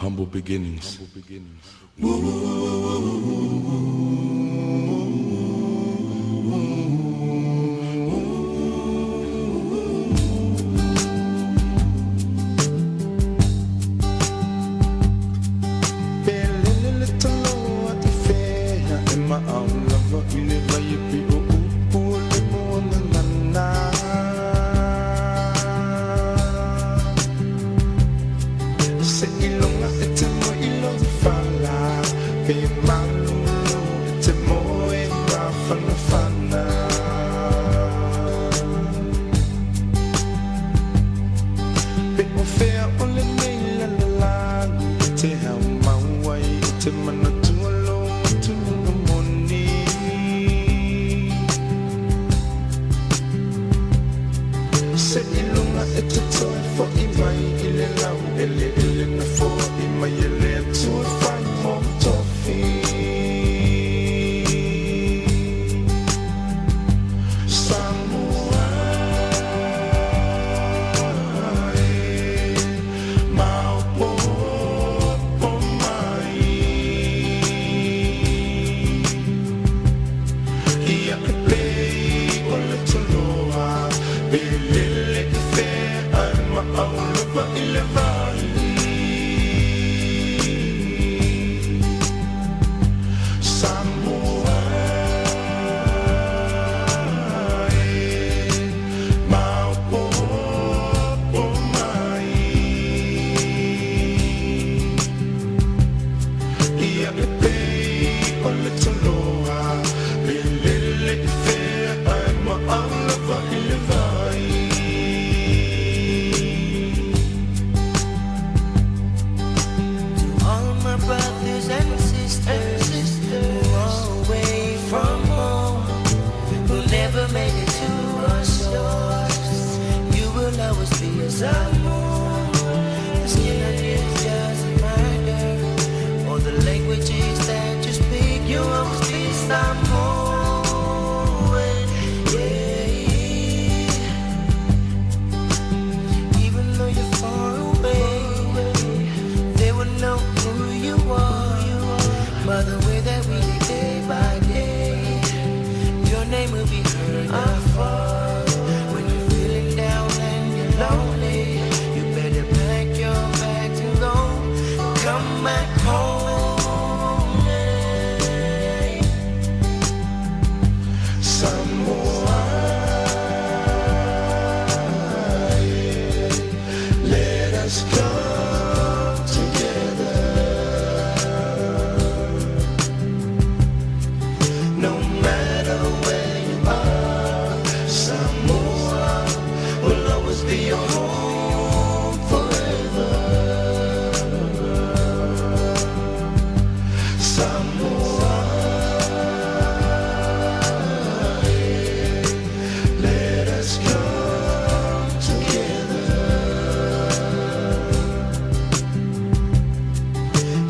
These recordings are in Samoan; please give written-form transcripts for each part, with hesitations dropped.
Humble beginnings. Pelele le taloa i fea e maau lava i le vai e pe o upu o le moana nana. Se ilonga e te moe i lo fala, pe malulu e te moe mafanafana. Pe o fea o lenei lalolagi e te hau mau ai e te manatua lo atunuga moni. Se ilunga e te toe fo'i mai i le lau eleele na fo'i mai e le Atua e fai mo tofi. Samoa e, maopoopo mai. Ia e pei o le toloa, pe lele i fea ae maau lava i le vai. Samoa e, maopoopo mai. Ia e pei o le toloa, pe lele i fea ae maau lava i le vai. To all my brothers and sisters who are away from home, who never made it to our shores, you will always be a Samoan. The skin on you doesn't matter, or the languages that you speak, you'll always be Samoan. Yeah. Even though you're far away, they will know who you are by the way that we live day by day. Your name will be heard afar. When you're feeling down and you're lonely, you better pack your bags and go. Come back home. Yeah. Samoa, let us come together. No matter where you are, Samoa will always be your home forever. Samoa, let us come together.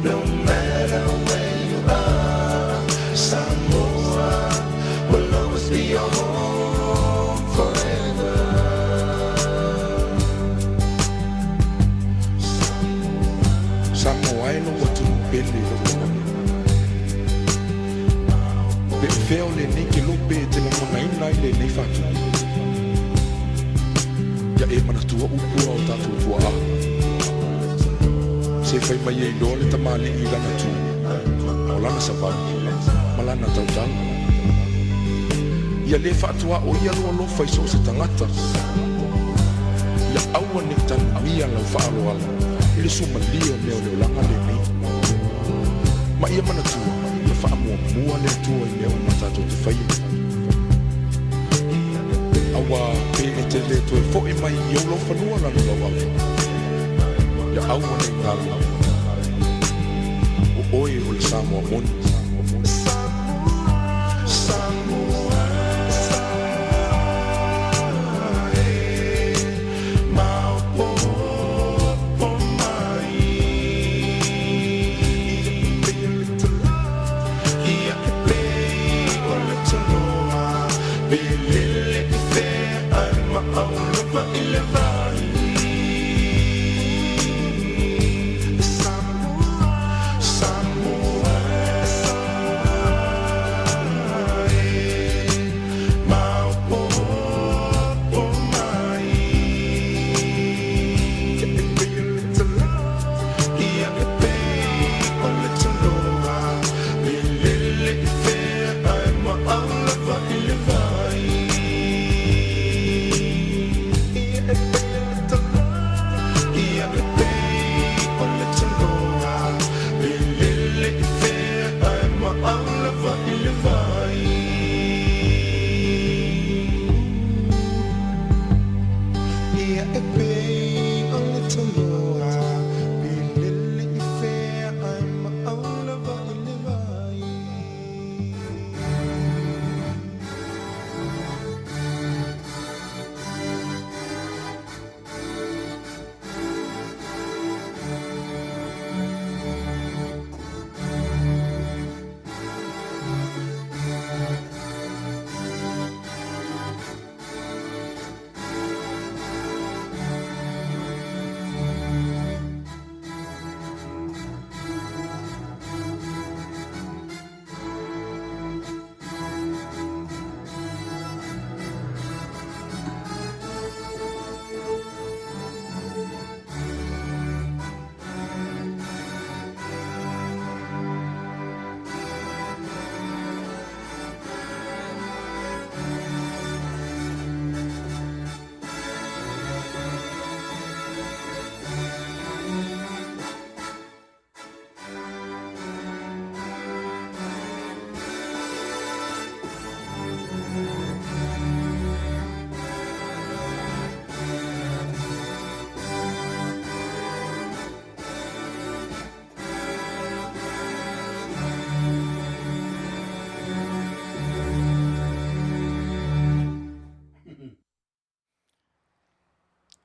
No matter where you are, Samoa will always be your home forever. Samoa e lou atunuu pele i lou lagona. Pe o fea o lenei kelope e te lagonaina ai lenei faatupu. Ia e manatua upu a o tatou tuaa. Se fai mai e iloa le tamalii i lana tu, o lana savali, ma lana tautala. Ia lē faatuaoia lou alofa i so o se tagata. Ia aua nei tanuia lau faaaloalo i le suamalie o mea o le olaga lenei. Ma ia manatua, ia faamuamua le Atua i mea uma tatou te faia. Auā pe e te lē toe fo'i mai i ou laufanua lalolauafa. Ia aua nei galo. O oe o le Samoa moni. Samoa, e, maopoopo mai. Ia e pei o le toloa, pe lele i fea ae maau lava i le vai. Samoa.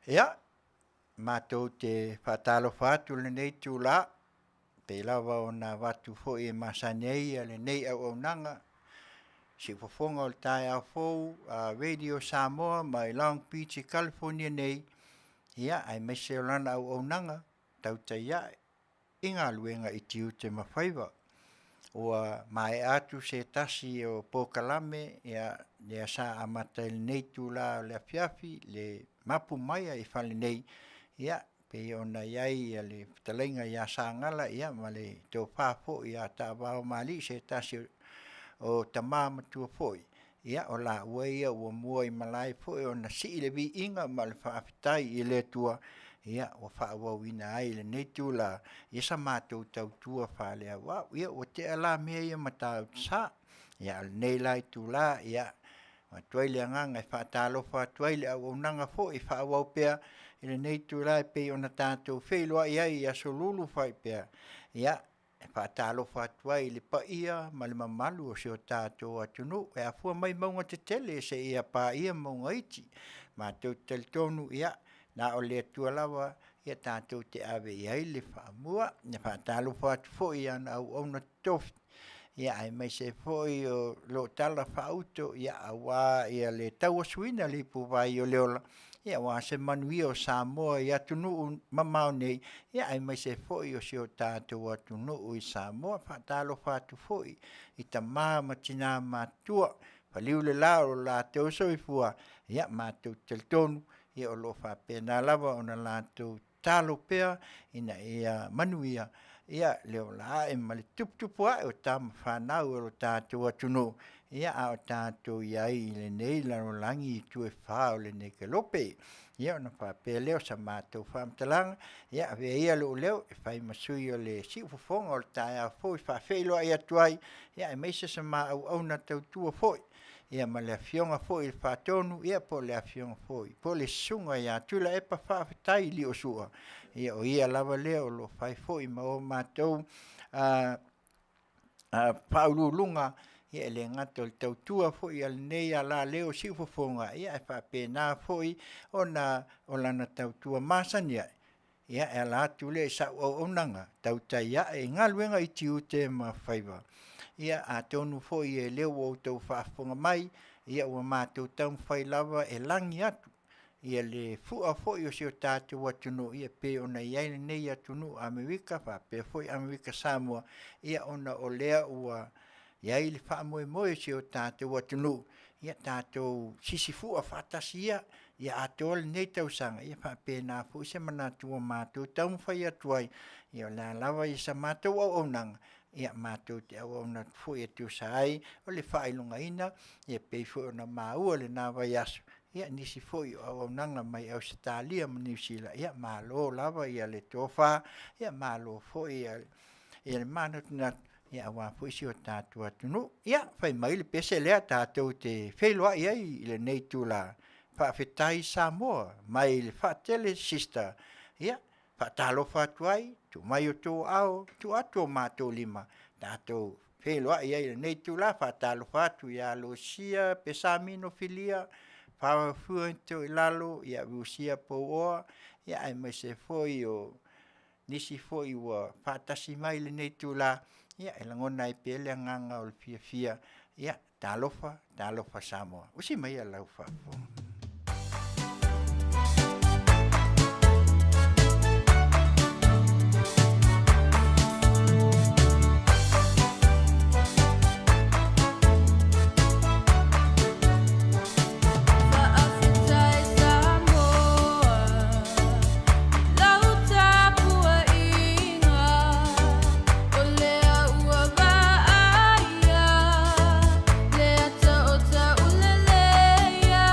Ia, matou te faatalofa atu i lenei itula, pei lava ona avatu foi e masani ai lenei auaunaga, siufofoga o le taeao fou a Radio Samoa mai Long Beach i Kalifonia nei, ia aemaise o lana auaunaga tautai ae i galuega i tiute ma faiva. Ua maea atu se tasi o polokalame ia lea sa amata i lenei itula o le afiafi le mapu mai ai i fale nei, ia pei ona i ai le fetalaiga ia Sagala ia ma le tofa foi ia Taavaomalii se tasi o tama matua foi, ia o laua ia ua mua i malae foi ona sii le viiga ma le faafetai i le Atua ia ua faaauauina ai i lenei itula sa matou tautua faaleauau. Ia ua tea la mea ia o Matautu Sa, a o lenei la itula, e avatu ai le agaga e faatalofa atu ai i le auaunaga foi e faaauau pea i lenei itula e pei ona tatou feiloai ai i Aso Lulu faapea. Ia, e faatalofa atu ai i le paia ma le mamalu o si o tatou atunuu e afua mai mauga tetele seia paia mauga iti. Matou te talitonu na o le Atua lava tatou te ave i ai le faamua. E faatalofa atu foi i ana auauna totofi, aemaise foi o lo o talafaauto aua le tauasuina o le ipuvai o le ola aua se manuia o Samoa i atunuu mamao nei, aemaise foi o si o tatou atunuu i Samoa. E faatalofa atu foi i tama ma tina matutua, maliu le la o lo latou soifua, matou te talitonu o lo o faapena lava ona latou tatalo pea ina ia manuia le ola ae ma le tuputupu ae o tama fanau a lo tatou atunuu a o tatou i ai i lenei lalolagi i itu e fa o lenei kelope. Ia ona faapea lea o sa matou faamatalaga, ia avea ia lou leo e fai ma sui o le siufofoga o le taeao fou e faafeiloai atu ai, aemaise sa ma auauna tautua foi, ma le Afioga foi i le Faatonu po o le Afioga foi po o le Susuga ia Tuilaepa Faafetai Liosua, o ia lava lea o lo o fai foi ma o matou faauluuluga, e le gata o le tautua foi a lenei alaleo i siufofoga, ae faapena foi ona o lana tautua masani ai e ala atu lea i sau auaunaga tautai ae i galuega i tiute ma faiva. Ia atonu foi o lea ua outou faafofoga mai, ua matou taumafai lava e lagi atu le fua foi o si o tatou atunuu e pei ona i ai lenei atunuu o Amerika faapea foi Amerika Samoa, ona o lea ua i ai le faamoemoe o si o tatou atunuu, ia tatou sisifua faatasi ia, ia atoa lenei tausaga, ia faapena foi se manatu ua matou taumafai atu ai, o le a lava sa matou auaunaga, ia matou te auauna atu foi e tusa ai o le faailogaina e pei foi ona maua i lena vaiaso nisi foi o auaunaga mai Ausetalia ma Niu Sila, ia malo lava le tofa, malo foi le manatunatu aua foi si o tatou atunuu. Ia, fai mai le pese lea tatou te feiloai ai i lenei itula, faafetai Samoa mai le Faatele Sister. Ia, faatalofa atu ai, tuu mai outou aao, tuu atu o matou lima, tatou feiloai ai i lenei itula. Faatalofa atu ia Lucia Pesamino Filia, Farafua Toilalo, ia Lucia Pouoa, aemaise foi o nisi foi ua faatasi mai i lenei itula, e lagona ai pea le agaga o le fiafia. Ia, talofa, talofa Samoa. Usi maia lau faafofoga. Faafetai Samoa i lau tapuaiga, o lea ua vaaia le ata o Tauleleia.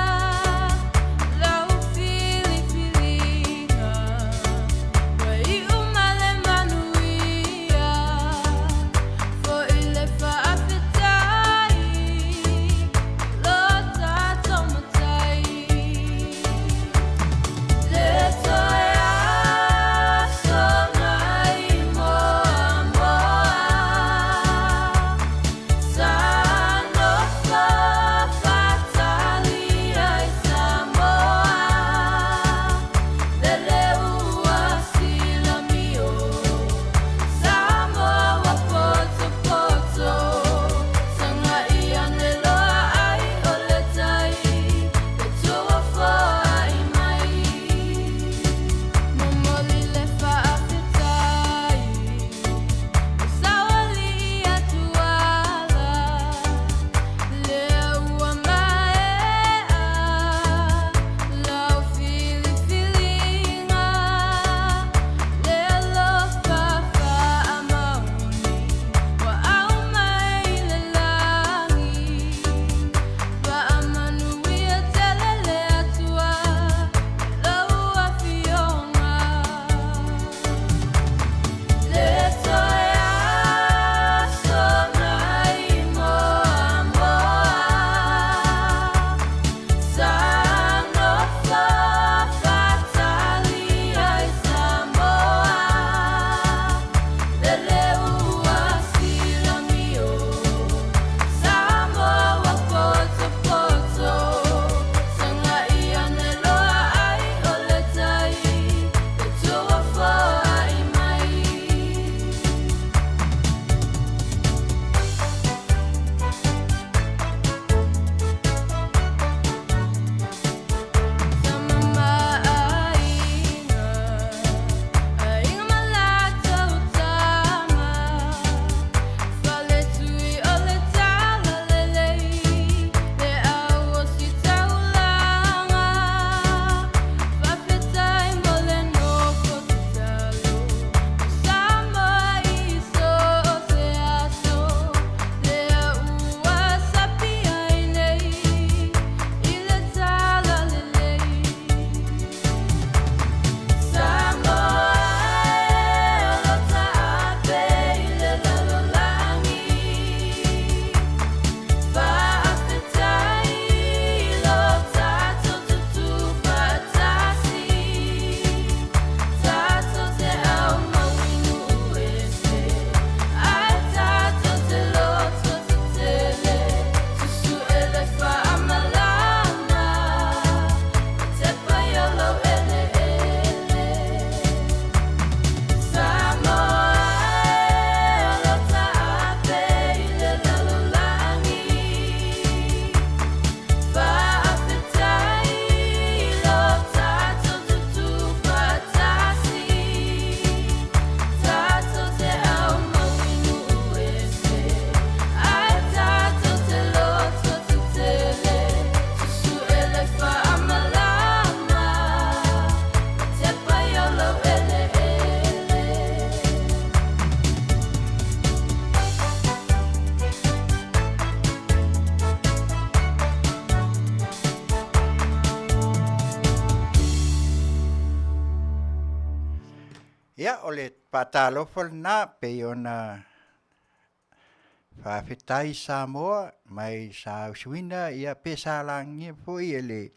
Ia, o le faatalofa lena pei ona faafetai Samoa mai sa usuina ia pe sa lagia foi e le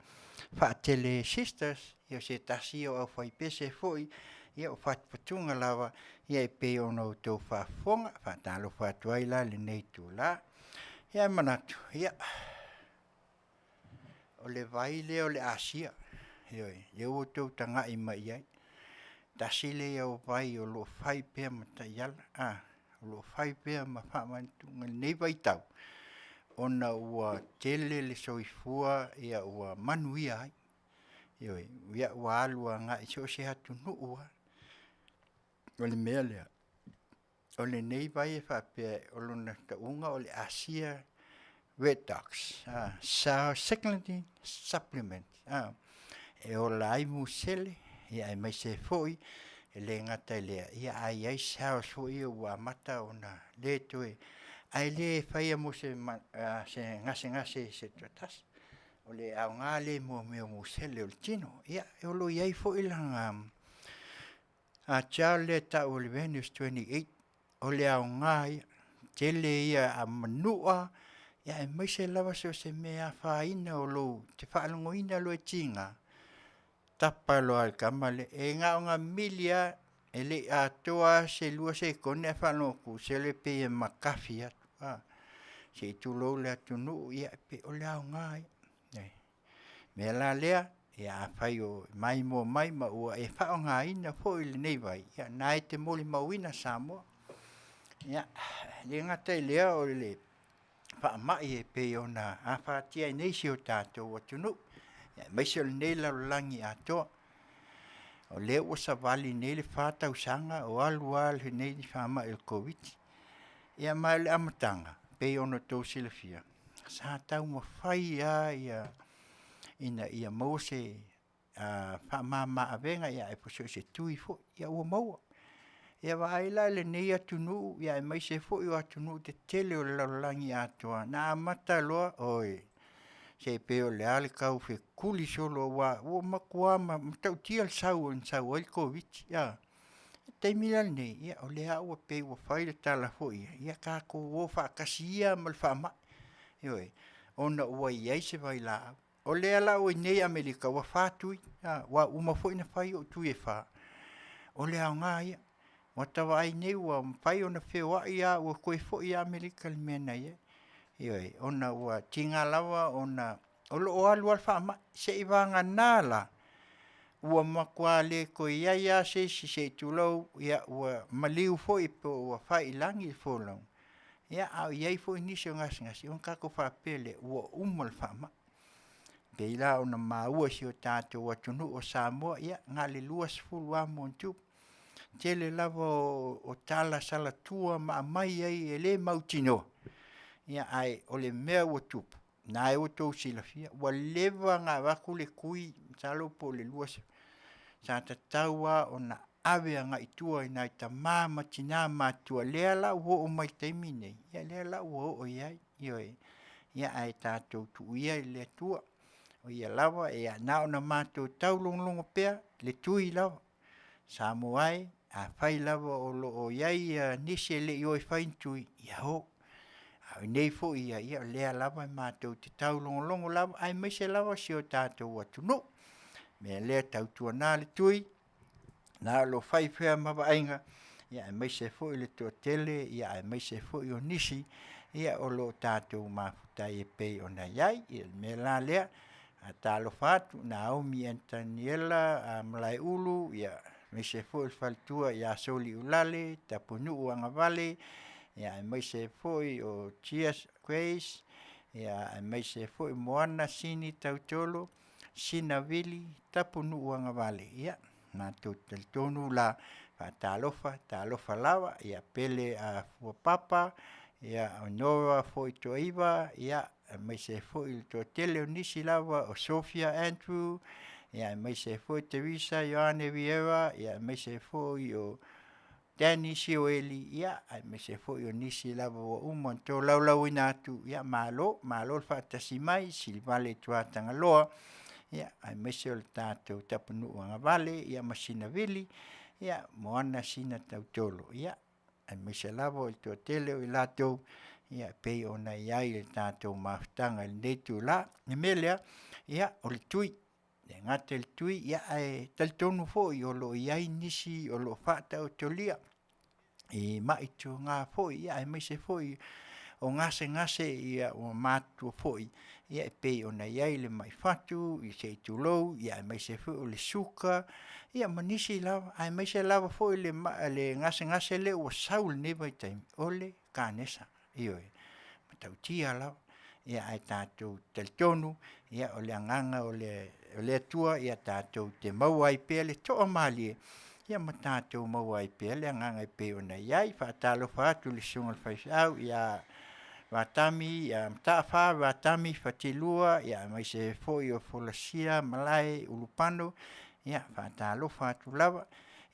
Faatele Sisters, ia o se tasi o aufaipese foi ia o fatufatuga lava ia e pei ona outou faafofoga. Faatalofa atu ai la i lenei itula. Ia e manatu ia, o le vai lea o le asia, ioe, lea ua outou tagai mai i ai, tasi lea o vai o lo o fai pea ma taiala, o lo o fai pea ma faamanatuga i lenei vaitau ona ua tele le soifua ua manuia ai. Ioe, ua alu agai i so o se atunuu lava. O le mea lea, o lenei vai e faapea o lona tauga o le Asia Red Dogs Cycling Supplement e ola ai musele aemaise foi e le gata i lea a i ai cells foi ia ua amata ona le toe, ae le faia mo se gasegase se tasi. O le aoga lea mo mea o musele o le tino. Ia o lo o i ai foi lana gel lea e tau o le Venus 28, o le aoga ia, tele ia manua aemaise lava so o se mea e afaina o lou... e te faalogoina loa e tiga, tapa loa i le tama lea. E na ona mili lava e le i atoa lava se 2 sekone ae faalogo atu, sole pei e matafi atu se i tulou le atunuu, o le aoga ia. O le mea la lea, afai o e maimoa mai ma ua e faaaogaina foi lenei vai, ia o lena e te molimauina Samoa. Ia e le gata i lea o le faamai e pei ona afatia ai nei si o tatou atunuu aemaise o lenei lalolagi atoa. O lea ua savali nei le 4 tausaga o alu lava lenei faamai o le Koviti-19. Ia ma o le amataga e pei ona outou silafia, sa taumafai lava ina ia maua se faamama avega po o se tui foi, ia ua maua. Ia vaai la i lenei atunuu aemaise foi o atunuu tetele o le lalolagi atoa, na amata loa, oi se pei o le a le tau fekuli solo aua ua matua matautia le sau na sau ai le Koviti-19 a. O le taimi la lenei, o lea ua pei ua fai le tala foi lea, ia tatou o faatasi ia ma le faamai, ioe, ona ua i ai se vailaau. O lea la ua i inei i Amerika ua 4 tui, ua uma foi ona fai ou tui e 4, o le aoga ia. Ua ta vaai nei ua mafai ona feoai lava ua toe foi lava Amerika i le mea na i ai. Ioe, ona ua tiga lava ona o lo o alu lava le faamai, seivagana la ua matua le toe i ai lava se isi se i tulou, ua maliu foi po ua fai i lagi le folauga, ia a o i ai foi nisi o gasegase, ona tatou faapea lea, ua uma le faamai. E pei la ona maua i si o tatou atunuu o Samoa, ia na o le 20 lava ma ona tupu. Tele lava o tala salatua ma aumai ai e le mautinoa, ae o le mea ua tupu, o lena ua outou silafia, ua leva ona avatu le tui masalo po o le 20, sa tatau lava ona ave agai i tua i nai tama ma tina matutua, lea la ua oo mai i le taimi lenei, ia lea la ua oo i ai, ioe. Ia ae tatou tuu ia i le Atua, o Ia lava e na ona matou taulogologo pea i le tui lava. Samoa e, afai lava o lo o i ai nisi e le i o e fai ni tui, ia o. A o i inei foi ia, o lea lava matou te taulogologo lava aemaise lava si o tatou atunuu. O le mea lea, tautuana le tui, o lena o lo o fai pea ma vaaiga, aemaise foi le toatele aemaise foi o nisi o lo o tatou mafuta ai e pei ona i ai. Ia o le mea la lea, faatalofa atu Naomi Taniela Malaeulu aemaise foi le faletua ia Soliulale Tapunuu Agavale, aemaise foi o Geoff Grace, aemaise foi Moana Sini Tautolo, Sina Vili, Tapunuu Agavale. Ia, matou te talitonu la, faatalofa, talofa lava, ia Pele Fuapapa, o Nora foi Toaiva, aemaise foi le toatele o nisi lava o Sofia Andrew, aemaise foi Teresa Ioane Vieira, aemaise foi o Danny Sioeli, aemaise foi o nisi lava ua uma ona tolaulauina atu, ia malo, malo le faatasi mai, Silivale Tuatagaloa, aemaise o le tatou Tapunuu Agavale ma Sina Vili. Ia, Moana Sina Tautolo, ia, aemaise lava o le toatele o i latou, ia, e pei ona i ai le tatou mafutaga i lenei itula. O le mea lea, ia, o le tui, e le gata i le tui, ia ae talitonu foi o lo o i ai nisi o lo o faataotolia i mai toga foi, ia aemaise foi o gasegase ua matutua foi e pei ona i ai le mai fatu se i tulou, aemaise foi o le suka, ia ma nisi lava, aemaise lava foi le gasegase lea ua sau i lenei vaitaimi, o le kanesa. Ioe, e matautia lava, ae tatou te talitonu o le agaga o le Atua ia tatou te maua ai pea le toamalie ma tatou maua ai pea le agaga e pei ona i ai. E faatalofa atu i le susuga i le faifeau ia Vatami Mataafa Vatami Fatilua aemaise foi o Folasia Malae Ulupano, ia faatalofa atu lava.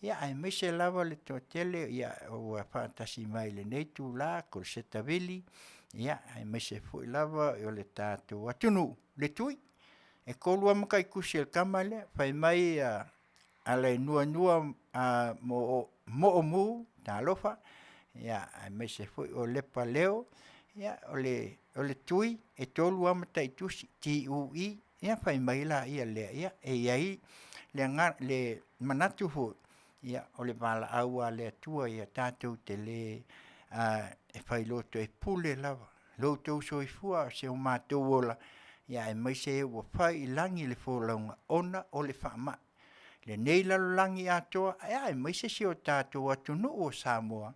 Aemaise lava le toatele ua faatasi mai i lenei itula, Koleseta Vili, aemaise foi lava o le tatou atunuu le Tui. E 3 lava mataitusi a le tama lea, fai mai Alaenuanua Moomu, talofa, aemaise foi o Lepa Leo, o le Tui, e 3 lava mataitusi, t u i, ia fai mai lea, e i ai le manatu foi, o le valaau lava a le Atua ia tatou te le failoto e pule lava lo outou soifua a o si o matou ola, aemaise e ua fai i lagi le folauga ona o le faamai i lenei lalolagi atoa, aemaise si o tatou atunuu o Samoa.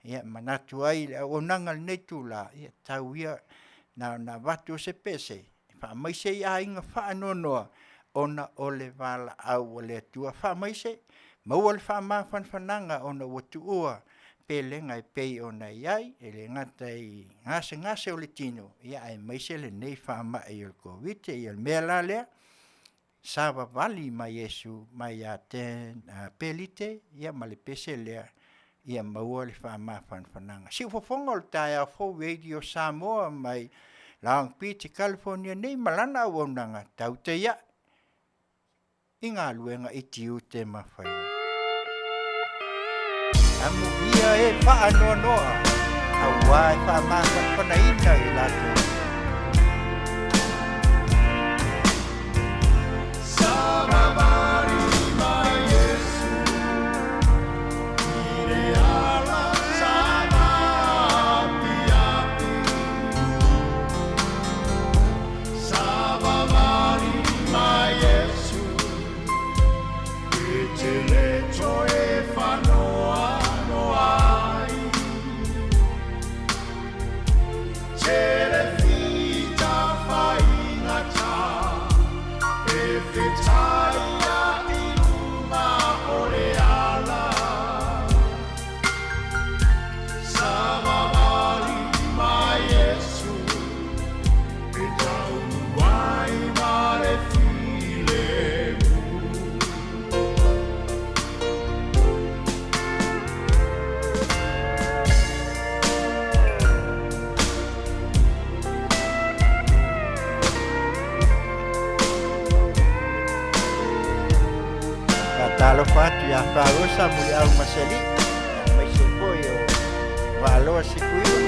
E manatu ai i le auaunaga i lenei itula, ia tau ia na ona avatu o se pese e faamaise i aiga faanoanoa ona o le valaau a le Atua. Faamaise, maua le faamafanafanaga ona ua tuua pelega e pei ona i ai, e le gata i gasegase o le tino, aemaise lenei faamai o le Koviti. Ia o le mea la lea, savavali ma Iesu mai ia Pelite ma le pese lea, ia maua le faamafanafanaga. Siufofoga o le taeao fou Radio Samoa mai Long Beach i Kalifonia nei ma lana auaunaga, tau te ia i galuega i tiute ma faiva. Amuia e faanoanoa auā e faamafanafanaina i latou. Faatalofa atu ia Faaosa Muliau Maseli, aemaise foi o Vaaloa Sikuiva.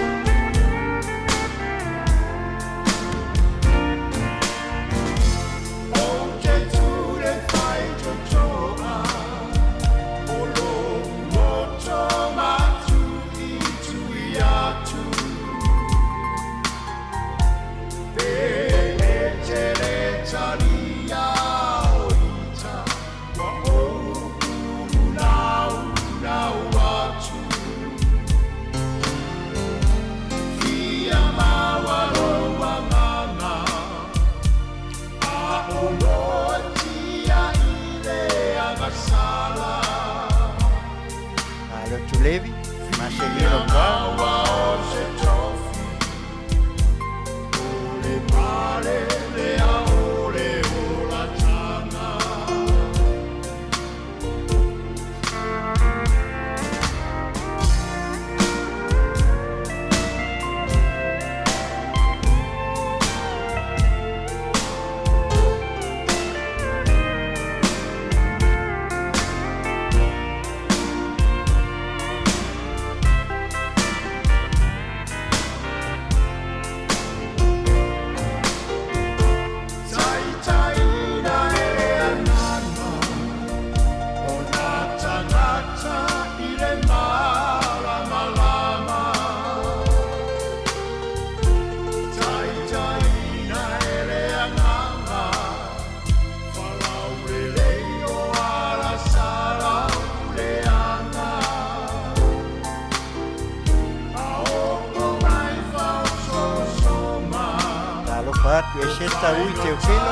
Malo Tulevi, Marcelino Brown. Taui Teofilo.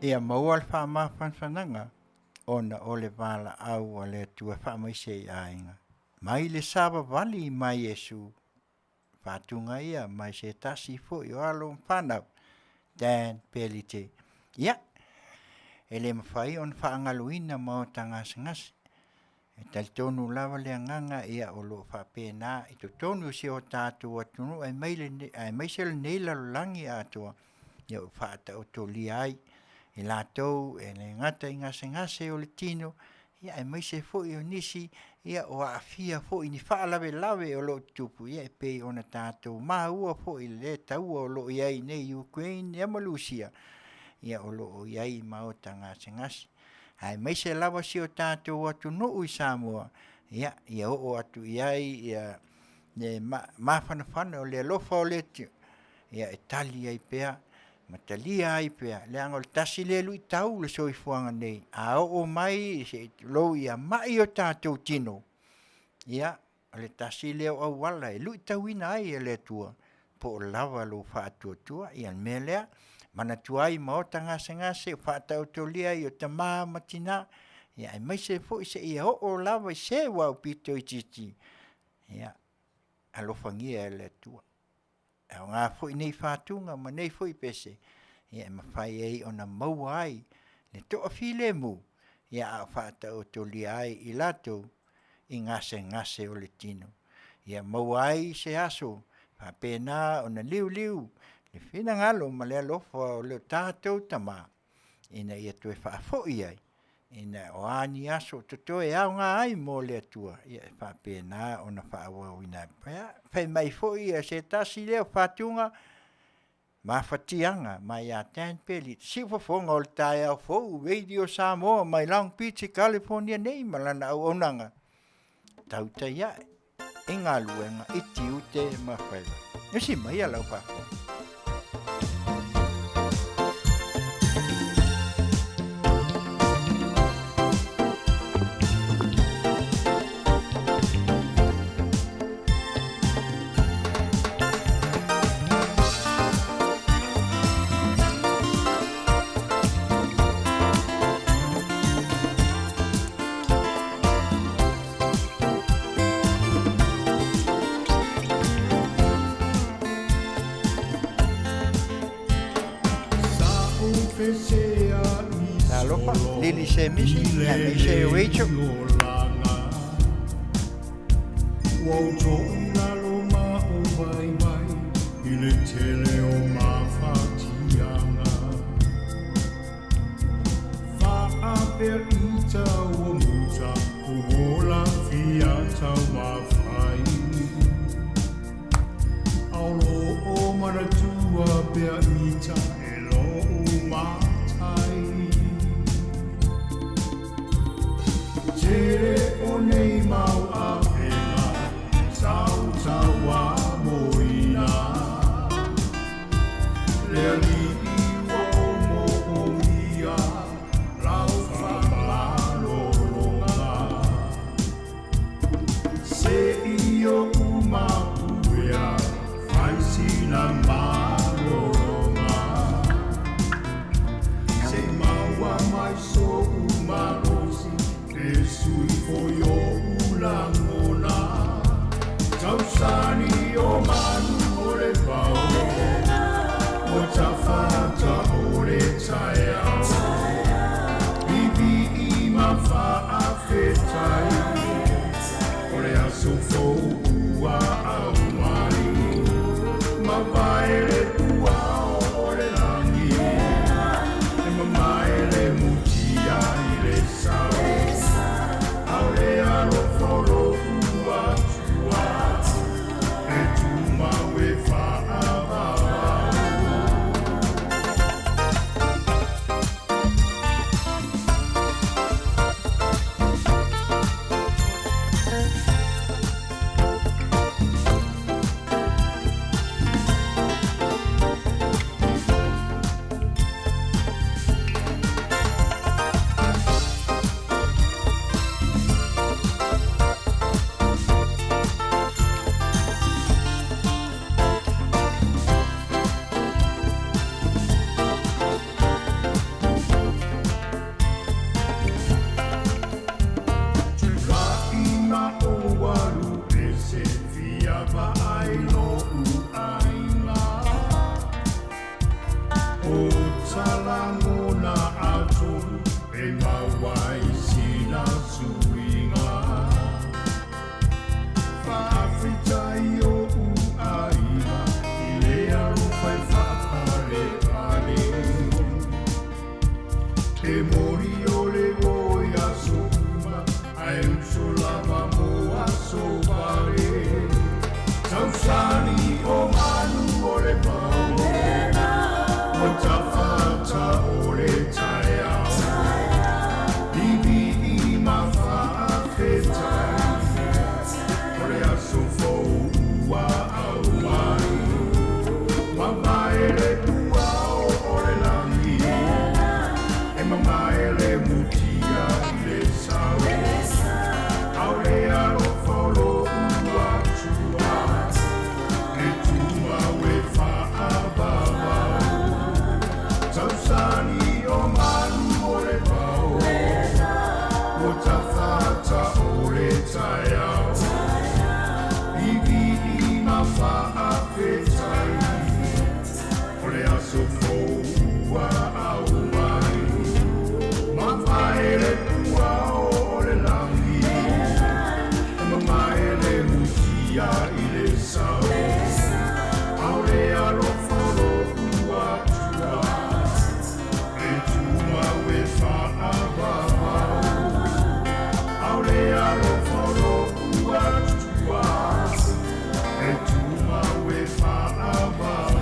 Ia maua le faamafanafanaga ona o le valaau a le Atua e faamaise i aiga. Mai le savavali mai Iesu, faatuga ia mai se tasi foi o alo ma fanau, Dan Pelite. Ia, e le mafai ona faagaloina maota gasegase. E talitonu lava le agaga ia o lo o faapena i totonu o si o tatou atunuu aemaise lenei lalolagi atoa, ia ua faataotolia ai i latou e le gata i gasegase o le tino, ia aemaise foi o nisi o aafia foi i ni faalavelave o lo o tutupu, ia e pei ona tatou maua foi i le taua o lo o i ai nei i Ukraine ia ma Lusia, ia o lo o i ai maota gasegase. Aemaise lava si o tatou atunuu i Samoa, ia, ia oo atu i ai le mafanafana o le alofa o le Atua e tali ai pea ma talia ai pea, leaga o le tasi lea luitau i le soifuaga nei, a oo mai se i tulou ia mai o tatou tino, ia, o le tasi lea o auala e luitauina ai e le Atua po o lava lou faatuatua. Ia o le mea lea, manatua ai maota gasegase o faataotolia ai o tama ma tina, aemaise foi seia oo lava i se ua aupito itiiti, ia alofagia e le Atua. E aoga foi nei fatuga ma nei foi pese e mafai ai ona maua ai le toafilemu a o faataotolia ai i latou i gasegase o le tino. Ia maua ai se aso faapena ona liuliu le finagalo ma le alofa o lo tatou Tama ina ia toe faafoi ai, o a ni aso o totoe e aoga ai mo le Atua, ia e faapena ona faaauauina ai pea. Fai mai foi se tasi lea o fatuga, mafatiaga mai ia Dan Peli, siufofoga o le taeao fou Radio Samoa mai Long Beach i Kalifonia nei ma lana auaunaga, tautai ae i galuega i tiute ma faiva. Usi maia lau faafofoga. Talofa, Lili Semisi, aemaise Rachel. Ua ou toʻi lalo ma ou vaivai i le tele o mafatiaga. Faapea ita ua muta ua ola fia taumafai. Ao loo manatua pea ita e lou matai. Tele o nei mau avega sa ou tauamoina. Le Alii ua ou moomia lau faamalologa. Se aso fou ua aumai, mavae le puao o le lagi, e mamae le mutia i le sao, a o le alofa o lou Atua e tumau e faavavau. Tula'i ma ou alu ese fia vaai lo'u aiga, o talagona atolu e maua ai sina suiga. Faafetai o'u aiga i le alofa e faapalepale. E moni o le o i aso uma, ae uso lava mo aso vale. Tausani o manu o le pau, o tafata o le taeao, livi'i ma faafetai, o le aso fou ua aumai. Mamae le puao o le lagi, e mamae le mutia i le sao, a o le alofa o lou Atua e tumau e faavavau. Tausani o manu o le pau, o tafata o le taeao, livi'i ma faafetai, o le aso fou ua aumai. Mavae le puao o le lagi, e mamae le mutia i le sao, a o le alofa o lou Atua e tumau e faavavau. A o le alofa o lou Atua e tumau e faavavau.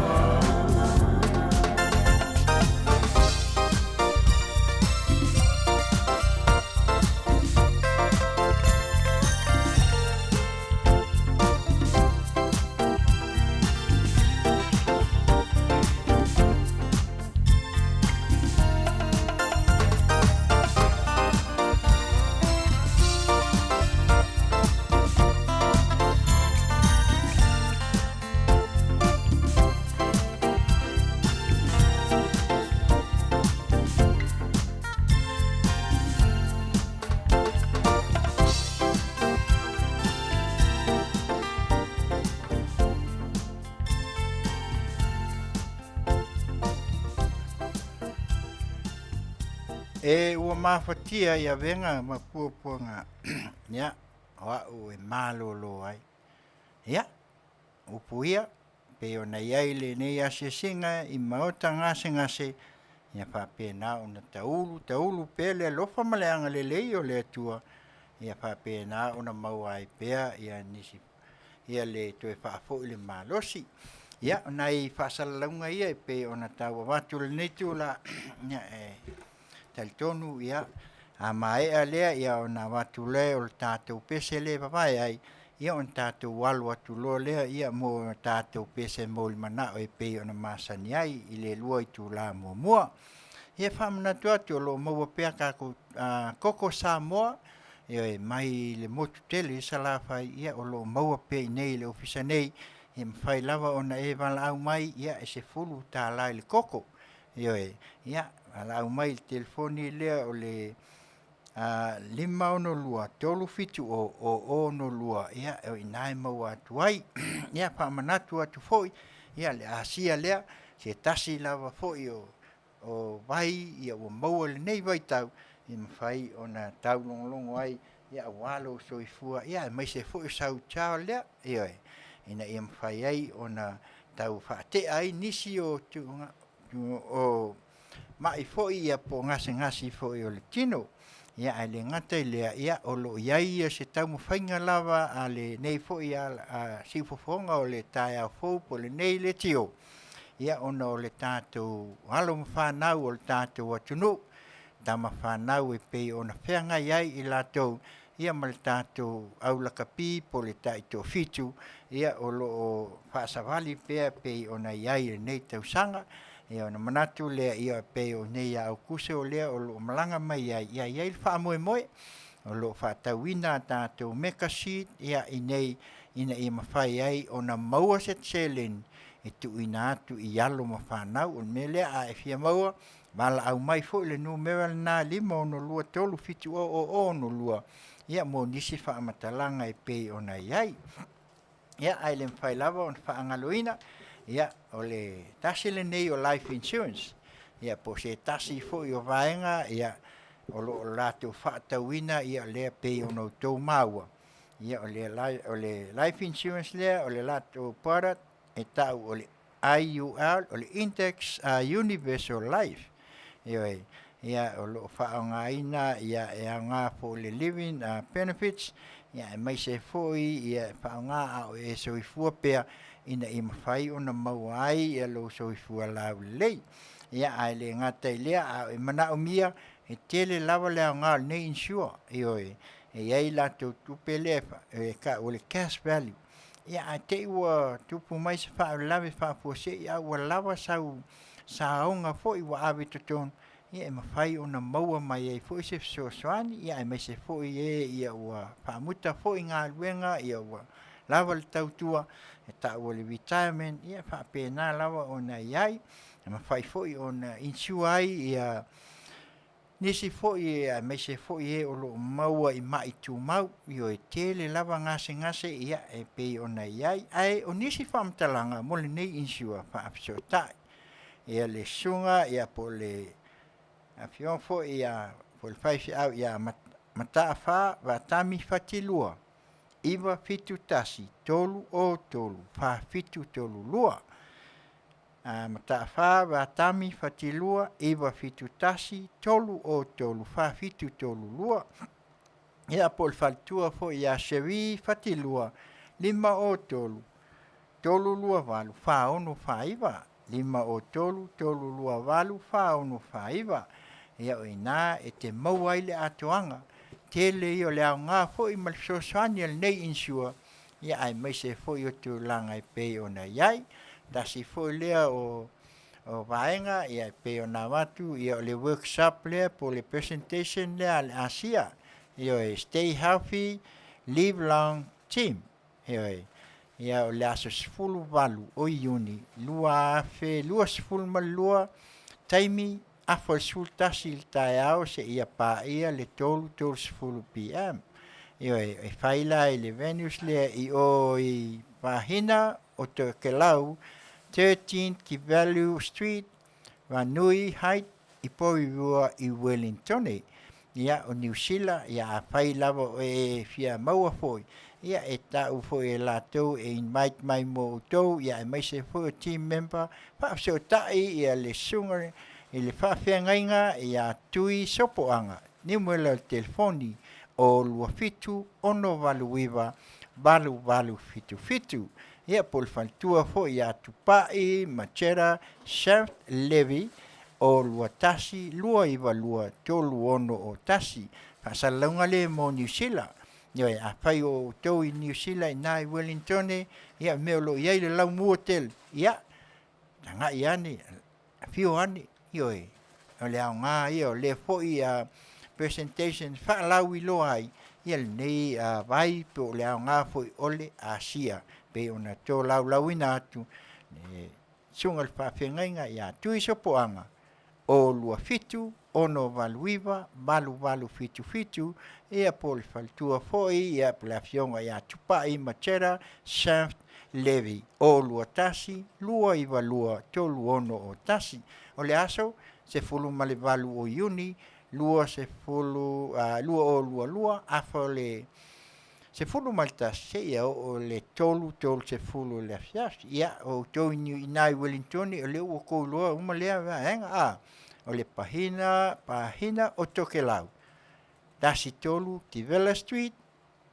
E ua mafatia i avega ma puapuaga ia o a'u e malōlō ai. Ia, upu ia, pei ona i ai lenei asiasiga i maota gasegase, ia faapena ona taulu taulu pea le alofa ma le agalelei o le Atua, ia faapena ona maua ai pea ia nisi ia le toe faafoi le malosi. Ia, o nai faasalalauga ia e pei ona tau avatu i lenei itula, ia e talitonu ia a maea lea ia ona avatu lea o le tatou pese lea e vavae ai, ia ona tatou alo atu loa lea ia mo tatou pese mo le manao e pei ona masani ai i le 2 itula muamua. Ia faamanatu atu o lo o maua pea tatou koko Samoa e mai le motu tele i Salafai, ia o lo o maua pea i inei i le ofisa nei, e mafai lava ona e valaau mai ia e $10 i le koko. Ioe, ia valaau mai i le telefoni lea o le 562 370 0062, ia o i ina e maua atu ai. Ia faamanatu atu foi ia le asia lea se tasi lava foi o vai ia ua maua i lenei vaitau e mafai ona taulogologo ai. ia aua lou soifua ia aemaise foi o sau child lea, ioe, ina ia mafai ai ona tau faatea ai nisi o o mai foi ia po o gasegase foi o le tino. Ia ae le gata i lea, ia o lo o i ai ia se taumafaiga lava a lenei foi siufofoga o le taeao fou po o lenei leitio, ia ona o le tatou alo ma fanau o le tatou atunuu, tama fanau e pei ona feagai ai i latou ia ma le tatou aulakapi po o le taitoafitu, ia o lo o faasavali pea e pei ona i ai i lenei tausaga. Ia ona manatu lea, e pei o i inei ia Aokuso lea o lo o malaga mai ai, ia e i ai le faamoemoe o lo o faatauina a tatou meka sheet i inei ina ia mafai ai ona maua se seleni e tuuina atu i alo ma fanau. O le mea lea a e fia maua, valaau mai foi i le numera lena 562 370 0062 ia mo nisi faamatalaga e pei ona i ai. Ia, ae le mafai lava ona faagaloina, ia, o le tasi lenei o life insurance, ia po o se tasi foi o vaega ia o lo o latou faatauina ia lea e pei ona outou maua, ia o le life insurance lea o le latou product e tau o le IUL, o le Index Universal Life. Ioe, ia o lo o faaaogaina ia e aoga foi i le living benefits, ia aemaise foi ia e faaaoga a o e soifua pea ina ia mafai ona maua ai lou soifua laulelei. Ia ae le gata i lea, a e manaomia, e tele lava le aoga o lenei insure. Ioe, e i ai latou tupe lea e tau o le cash value. Ia ae te i ua tupu mai se faalavelave faafuasei a ua lava sau saoga foi ua ave i totonu, ia e mafai ona maua mai ai foi se fesoasoani, ia aemaise foi e ua faamuta foi galuega ua lava le tautua e tau o le retirement, ia e faapena lava ona i ai. E mafai foi ona insure ai nisi foi aemaise foi e o lo o maua i mai tumau. Ioe, e tele lava gasegase e pei ona i ai, ae o nisi faamatalaga mo lenei insure faafesootai. Ia le susuga po o le afioga foi ia po o le faifeau ia Mataafa Vatami Fatilua 971 303 4732. Mataafa Vatami Fatilua 971 303 4732. Ia po o le faletua foi ia Cherie Fatilua 503 328 4649 503 328 4649. Ia o i ina e te maua ai le atoaga tele ia o le aoga foi ma le fesoasoani a lenei insure, ia aemaise foi o tulaga e pei ona i ai. Tasi foi lea o vaega e pei ona avatu ia o le workshop lea po o le presentation lea a le Asia, ioe, Stay Healthy, Live Long Team. Ioe, ia o le aso 18 o Iuni 2022, taimi afa i le 11 i le taeao seia paia le 3:30 PM. Ioe, e fai la i le venues lea i o i Pahina o Tokelau, 13 Kivalu Street, Ranui Height i Porirua i Wellingtone. Ia, o Niu Sila, ia afai lava o e fia maua foi, ia e tau foi e latou e invite mai mo outou, ia aemaise foi o team member, faafesootai ia le susuga i le faafeagaiga ia Tui Sopoaga, niumera o le telefoni o 27 689 8877. Ia po o le faletua foi ia Tupai Machera Shaft Levy o 21 292 3601. Faasalalauga lea mo Niu Sila. Ioe, afai o outou i Niu Sila i ina i Wellingtone, ia mea o lo o i ai le laumua tele, ia, tagai ane, afio ane, ioe, o le aoga ia o lea foi presentation faalauiloa ai ia lenei vai po o le aoga foi o le Asia pei ona tolaulauina atu le susuga i le faafeagaiga ia Tui Sopoaga o 27 689 8877 ia po o le faletua foi ia po o le afioga ia Tupai Machera Shaft Levy o 21 292 361. O le aso 18 o Iuni 20 2022 afa o le 11 seia oo i le 3:30 i le afiafi. Ia, o outou i ina i Uelintone, o lea ua outou iloa uma lea vaega, a, o le pahina, pahina o Tokelau, 13 Tivela Street,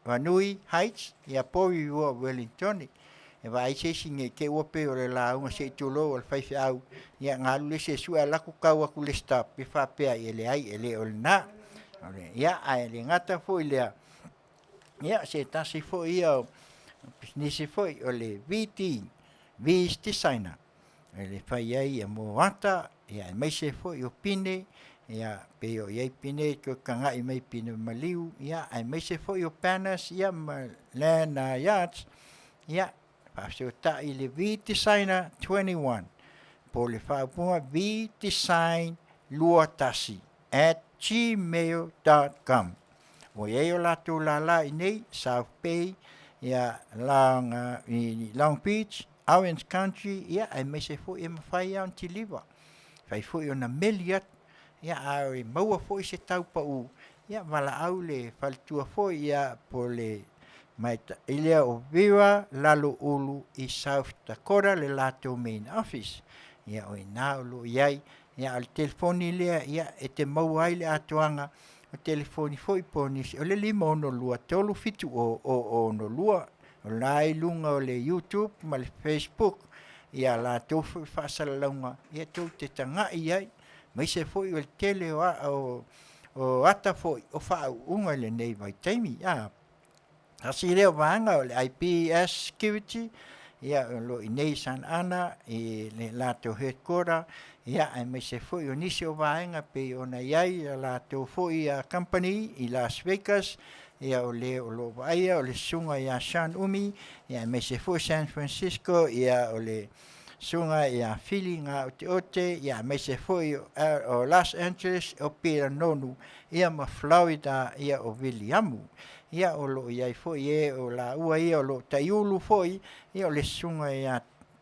Vanui Heights, ia Porirua, Uelintone. E vaai se isi nei te ua pei o le lauga se i tulou a le faifeau, ia na alu le isi e sue alu atu tau atu i le stop, ia faapea ai e leai e le o lena. Ia ae le gata foi i lea, ia se tasi foi ia o pisinisi foi o le VD, V's Designer, e fai ai ia moata, ia aemaise foi o pine, ia pei o i ai pine e toe tagai mai pine maliu, ia aemaise foi o banners ia ma lanyards, ia faafesootai i le V Designer 21 po o le faaupuga vdesign 21 at gmail dot com. Ua i ai o latou lala i inei, South Bay, ia Long, i Long Beach, Orange Country, ia aemaise foi e mafai lava ona kiliva. Mafai foi ona meli atu, ia a e maua foi se tau pau, ia valaau le faletua foi ia po o le i lea o Vera Laloulu i South Dakota le latou main office. Ia o i ina o lo o i ai, ia a o le telefoni lea ia e te maua ai le atoaga o telefoni foi po o nisi, o le 562 370 062. O la e i luga o le YouTube ma le Facebook ia latou foi faasalalauga ia tou te tagai i ai, aemaise foi o le tele o ata foi o faauuga i lenei vaitaimi. Tasi lea o vaega o le IPS Security, ia o lo o i inei i Santa Ana i le latou headquarter, ia aemaise foi o nisi o vaega pei ona i ai a latou foi company i Las Vegas, ia o le o lo o vaaia o le susuga ia Sean Umi, ia aemaise foi San Francisco, ia o le susuga ia Fili Gaoteote, ia aemaise foi o Los Angeles o Peter Nonu, ia ma Florida ia o Viliamu. Ia o lo o i ai foi e o laua ia o lo o taiulu foi, ia o le susuga ia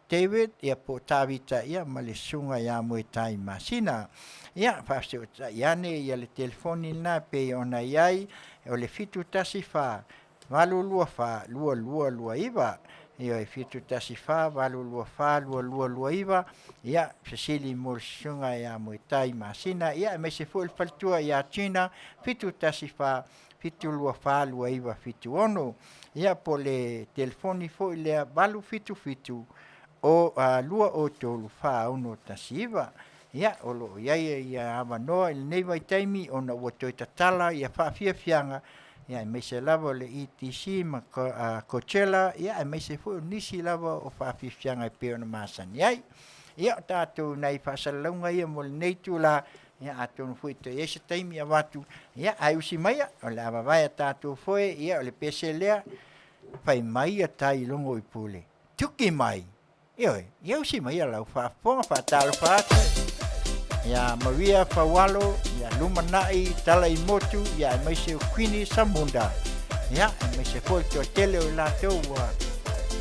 David ia po o Tavita ia ma le susuga ia Moetai Masina. Ia faafesootai ane ia le telefoni lena e pei ona i ai, o le 714 824 2229. Ioe, 714 824 2229. Ia fesili mo le susuga ia Moetai Masina, ia aemaise foi le faletua ia Gina, 714 724 2976. Ia po o le telefoni foi lea 877 o 203 4619. Ia o lo o i ai ia avanoa i lenei vaitaimi ona ua toe tatala ia faafiafiaga, ia aemaise lava o le ETC ma Coachella, ia aemaise foi o nisi lava o faafiafiaga e pei ona masani ai. Ia o tatou nai faasalalauga ia mo lenei itula, ia atonu foi toe i ai se taimi avatu, ia ae usi maia, o le a vavae a tatou foe, ia o le pese lea, fai mai ia tai i logo i pule, tuki mai, ioe, ia usi maia lau faafofoga, faatalofa atu ia Maria Faualo, ia Lumanai Talaimotu, ia aemaise o Queenie Samunda, ia aemaise foi le toatele o i latou ua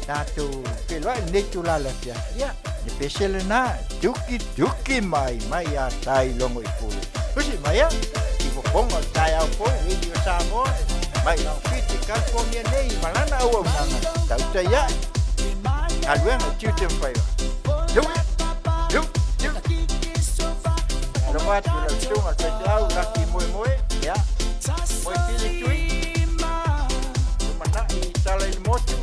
tatou feiloai i lenei itula i le afiafi. Ia, le pese lena, tuki tuki mai, mai ia tai logo i pule. Usi mai ia, i fofoga o le taeao fou, Radio Samoa, mai Long Beach, California nei, ma lana auaunaga, tautai ae, galuega, tiute ma faiva. Tuki, tuki, tuki. Alofa atu i lau susuga le faifeau, Laki Moemoe, ia, Moe Pili Tui, Lumanai Tala i le Motu,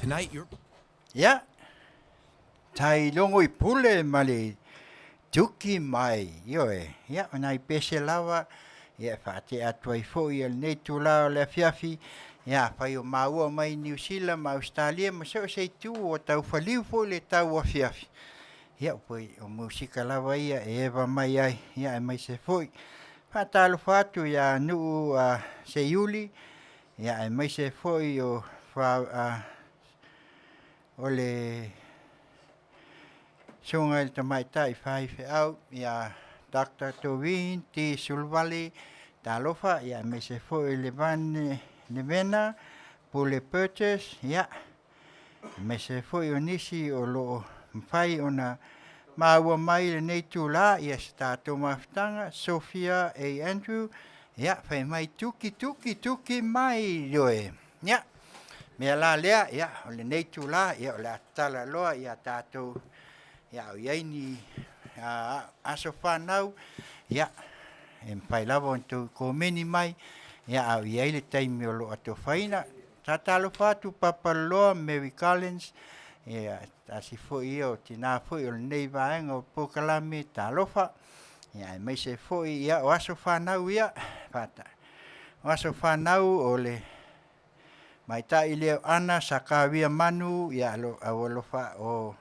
Tonight you're Ia, tai logo i pule ma le tuki mai, ioe. Ia, o nai pese lava, ia, e faatea atu ai foi ia lenei itulā o le afiafi, ia, afai o maua mai Niu Sila ma Ausetalia ma so o se itu ua taufaliu foi le tauafiafi, ia, pei o musika lava ia e eva mai ai, ia, aemaise foi. Faatalofa atu ia Nuu a Seiuli, ia, aemaise foi o o le Susuga i le Tamaitai Faifeau ia Doctor Tovin T. Suluvale, talofa, ia aemaise foi le Van Nevena Pule Purchase, ia aemaise foi o nisi o lo o mafai ona maua mai i lenei itula, ia se tatou mafutaga, Sophia A. Andrew, ia fai mai tuki tuki tuki mai ioe. Ia, mea la lea, ia, o lenei itula, ia, o le a tatala loa ia tatou, ia, o i ai ni aso fanau, ia, e mafai lava ona outou komeni mai, ia, a o i ai le taimi o lo o atofaina. Tatalofa atu Papaloloa Mary Collins, ia, tasi foi ia o tina foi o lenei vaega o polokalame, talofa, ia, aemaise foi, ia, o aso fanau ia, o aso fanau o le maitai lea o Ana Sakavia Manu, ia alofa o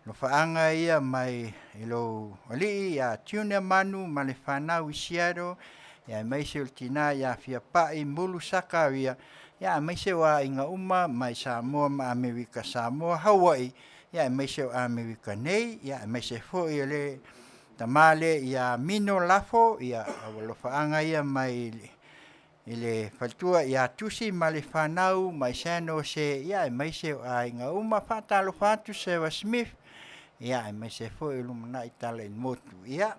alofaaga ia mai i lou alii ia Junior Manu ma le fanau i Seattle, ia aemaise o le tina ia Fiapai Mulu Sakavia, ia aemaise o aiga uma mai Samoa ma Amerika Samoa, Hawaii, ia aemaise o Amerika nei, ia aemaise foi o le tama lea ia Mino Lafo, ia alofaaga ia mai i le faletua ia Tusi ma le fanau mai San Jose, ia aemaise o aiga uma. Faatalofa atu Sarah Smith, ia aemaise foi o lumanai tala i le motu. Ia,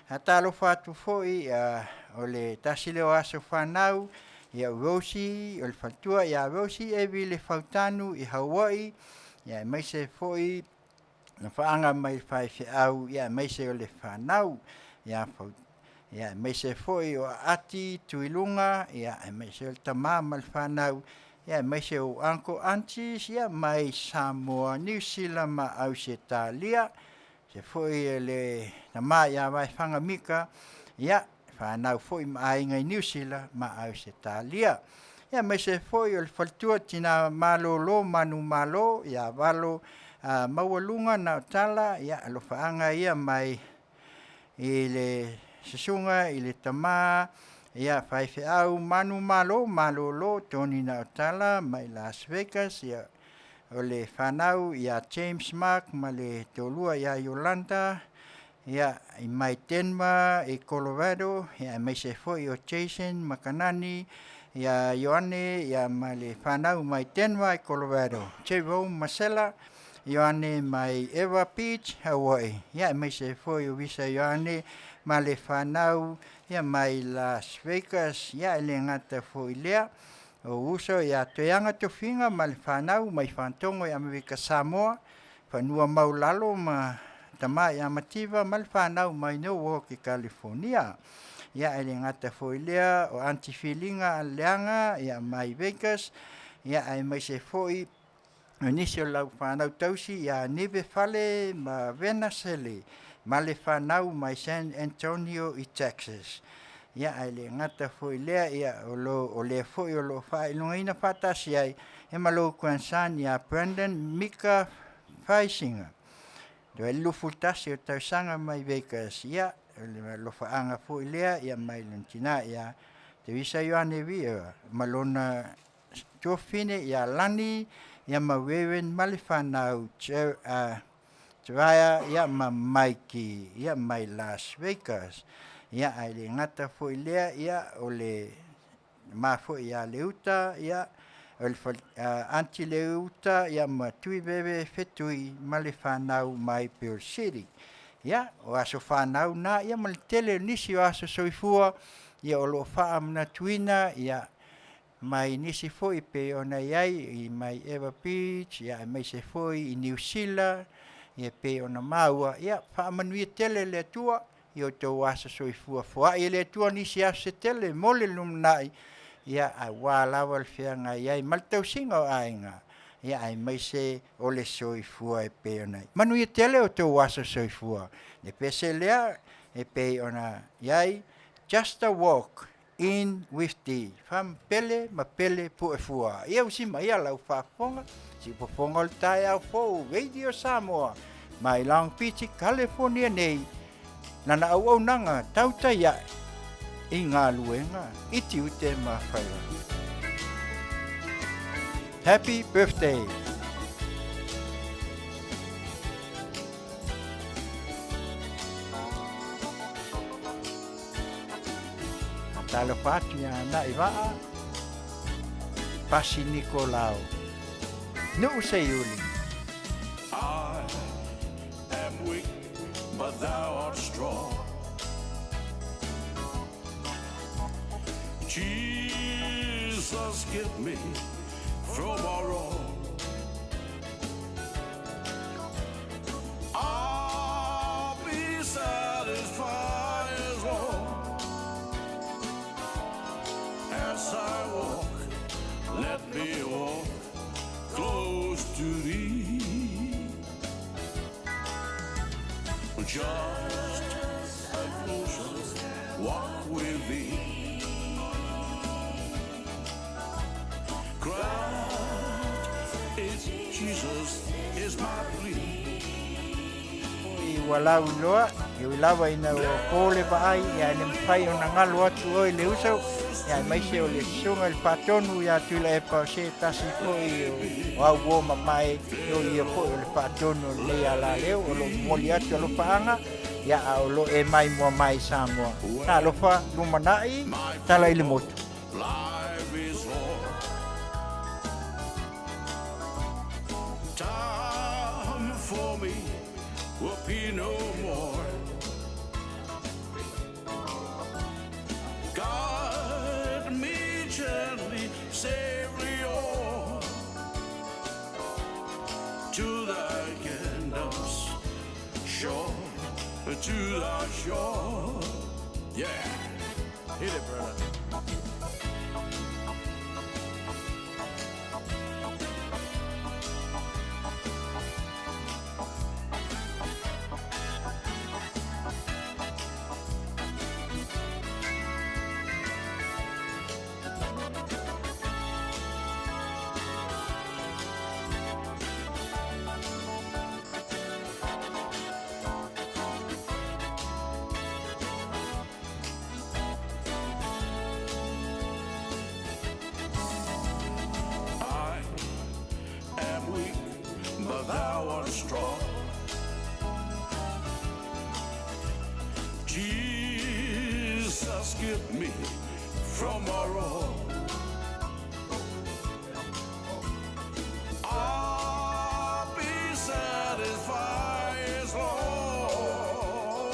faatalofa atu foi o le tasi lea o aso fanau, ia o Rosie, o le faletua ia Rosie Evi le Fautanu i Hawaii, ia aemaise foi na faaga mai le faifeau, ia aemaise o le fanau ia ia aemaise foi o Aati Tuiluga, ia aemaise o le tama ma le fanau, ia aemaise o uncle aunties, ia mai Samoa, Niu Sila ma Ausetalia, se foi le tama ia Vaefaga Mika, ia fanau foi ma aiga i Niu Sila ma Ausetalia. Ia aemaise foi o le faletua tina malolo manumalo ia Valo Maualuga Naotala, ia alofaaga ia mai i le susuga i le tama ia faifeau manumalo malolo Tony Naotala mai Las Vegas, ia o le fanau ia James Mark ma le toalua ia Yolanda, ia i mai Denver i Colorado, ia aemaise foi o Jason Makanani, ia Ioane, ia ma le fanau mai Denver i Colorado, Jerome Masela, Ioane mai Ewa Beach, Hawaii, ia aemaise foi o Visa Ioane ma le fanau, ia mai Las Vegas, ia e le gata foi lea, o uso ia Toeaga Tofiga ma le fanau mai Fanotogo i Amerika Samoa, fanua maulalo ma tama ia Mativa ma le fanau mai Norwalk i California. Ia e le gata foi lea o Aunty Filiga Aleaga ia mai Vegas, ia aemaise foi o nisi o lau fanau tausi ia Nive Fale ma Vena Sele ma le fanau mai San Antonio i Texas. Ia ae le gata foi lea, ia o lo o lea foi o lo o faailogaina faatasi ai e ma lou grandson ia Brandon Mika Faisiga. Toe 21 o tausaga mai Vegas, ia o le alofaaga foi lea ia mai lona tina ia Teresa Ioane Vieira ma lona tuafafine ia Lani, ia ma Warren ma le fanau Jeriah, ia ma Mikey, ia mai Las Vegas. Ia ae le gata foi lea, ia o le ma foi ia Leuta, ia o le Aunty Leuta ia ma Tuiveve Fetui ma le fanau mai Pearl City. Ia, o aso fanau na ia ma le tele o nisi o aso soifua ia o lo o faamanatuina ia mai nisi foi pei ona i ai i mai Eva Beach ia aemaise foi i Niu Sila ia pei ona maua ia faamanuia tele le Atua i outou aso soifua. Foai e le Atua nisi aso se tele mo le lumanai ia aua lava le feagai ai ma le tausiga o aiga ia aemaise o le soifua e pei ona i ai. Manuia tele outou aso soifua. Le pese lea e pei ona i ai, Just a walk in with thee, Fam pele ma pele pu'efua. Ia usima ia lau faafofoga, siufofoga o le taeao fou, Radio Samoa, mai Long Beach, California nei, lana auaunaga tautai ae i galuega i tiute ma faiva. Happy birthday! Talofa atu ia Na'i Vaa, Pasi Nikolao, Nu'u Seiuli. I am weak, but thou art strong. Jesus, get me from my wrong. I'll be satisfied as long as I walk. Let me walk close to thee. Just a closer walk with thee. Grant it, Jesus, is my plea. I ua lauiloa, e ui lava ina ua po le vaai, ia e le mafai ona galo atu oe le uso, ia aemaise o le susuga i le faatonu ia Tuilaepa o se tasi foi o au uo mamae, o ia foi o le faatonu o lenei alaleo, o lo o momoli atu alofaaga, ia a o lo o e maimoa mai Samoa. Talofa, lumanai, tala i le motu. Life is all Time for me will be no more. Guide me gently, safely on to thy kingdom's shore, to thy shore. Yeah, hit it, brother. I am weak, but thou art strong. Jesus, get me from my wrong. I'll be satisfied as long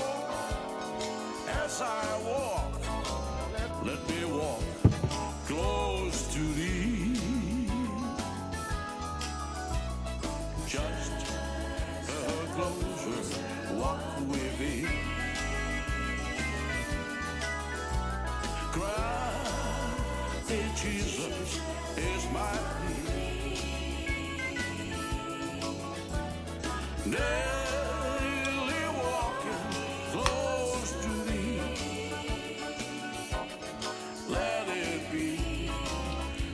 as I walk. Let me walk close to thee. Just a closer walk with thee. Grant Jesus is my plea. Daily walking close to thee. Let it be,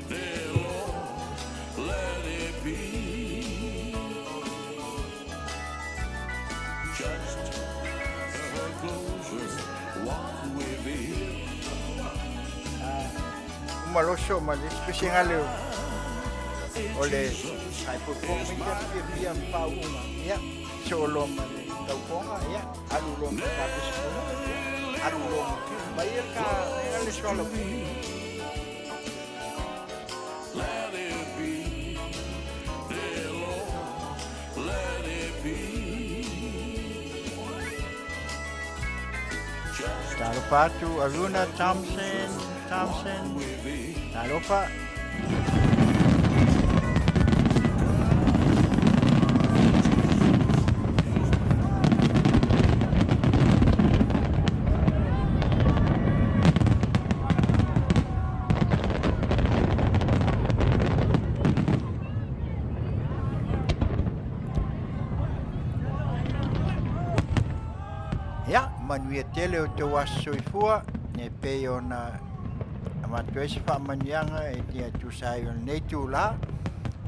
dear Lord, let it be. Just a closer walk with thee. Uma loso ma le isi le o le taipoipoga ma isi fiafia ma faauuga. Ia, soo loa ma le taufoga, ia, alu loa ma le tapesi ia, alu loa ma ma ia ka le soalaupule. Let it Let it be. Just Talofa atu Aruna Thompson, Thompson. with me. Talofa. Ia, manuia tele o tou aso soifua, e pei ona avatu ai se faamanuiaga e tia tusa ai o lenei itulā.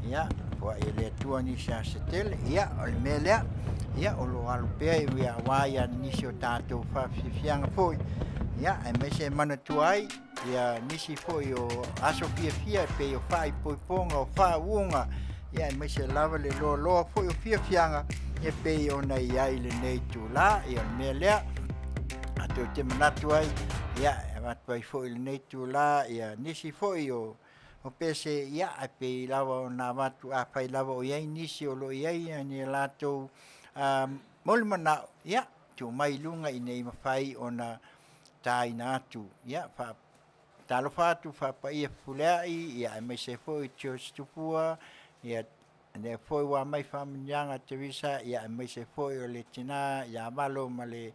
Ia, foai e le Atua nisi aso se tele. Ia, o le mea lea, ia, o lo o alo pea ia aua ia nisi o tatou faafiafiaga foi, ia, aemaise e manatua ai ia nisi foi o aso fiafia e pei o faaipoipoga, o faauuga, ia aemaise lava le loaloa foi o fiafiaga e pei ona i ai lenei itulā. Ia, o le mea lea, tatou te manatu ai, ia, e avatu ai foi i lenei itulā ia nisi foi o o pese, ia, ae pei lava ona avatu, afai lava o i ai nisi o lo o i ai ni a latou molimanao, ia, tuu mai i luga ina ia mafai ona taina atu. Ia, faatalofa atu, faapaia Fepuleai, ia aemaise foi George Tupua, ia, lea foi ua aumai faamanuiaga a Teresa, ia aemaise foi o le tina ia Valo ma le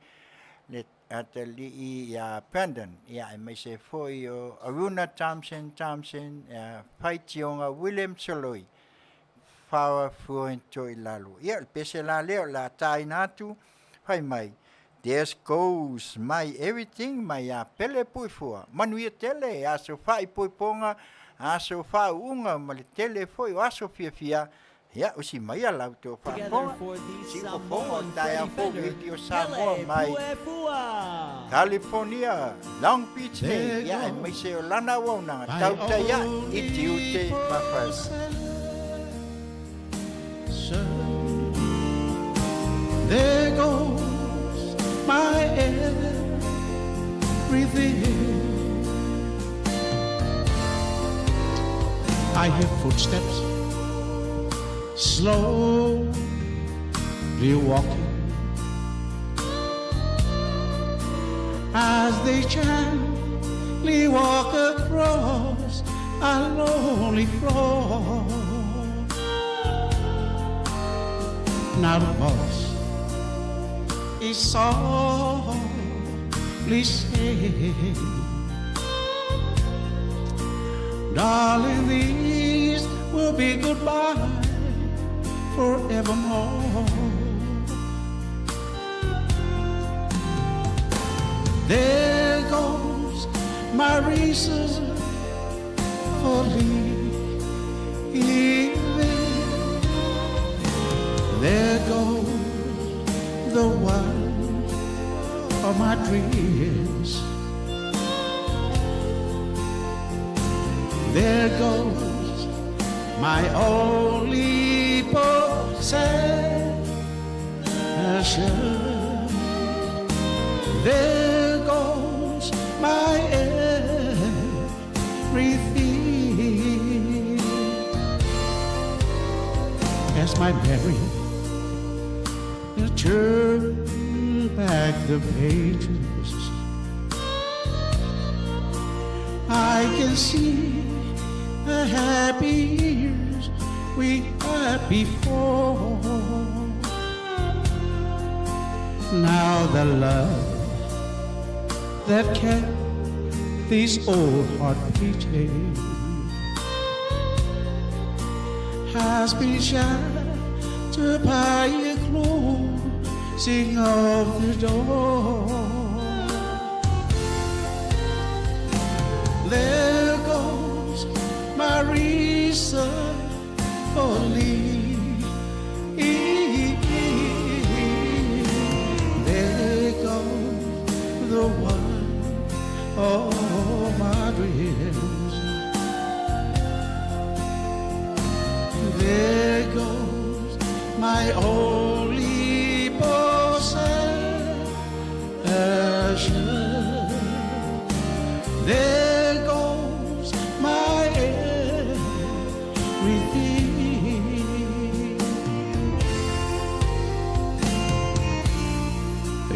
le atalii ia Brandon, ia aemaise foi o Aruna Thompson Thompson, ia Faitioga William Soloi, Farah Fuentoilalo. Ia, o le pese la lea o le a taina atu, fai mai, There goes my everything mai ia Pele Puifua. Manuia tele, aso faaipoipoga, aso faauuga ma le tele foi o aso fiafia. Ia, usi maia la outou faafofoga, siufofoga o taeao fou Radio Samoa mai California, Long Beach nei, ia aemaise o lana auaunaga tautai ae i tiute ma faiva. There goes my everything. I hear footsteps slowly walking as they gently walk across a lonely floor. Now the voice is softly saying, Darling, these will be goodbye forevermore. There goes my reason for leaving. There goes the one of my dreams. There goes my only possession. There goes my everything. As my memory turn back the pages, I can see the happy years we had before. Now the love that kept these old heart beating has been shattered by a closing of the door. There goes my reason for leaving. There goes the one of my dreams. There goes my only possession. There goes my everything.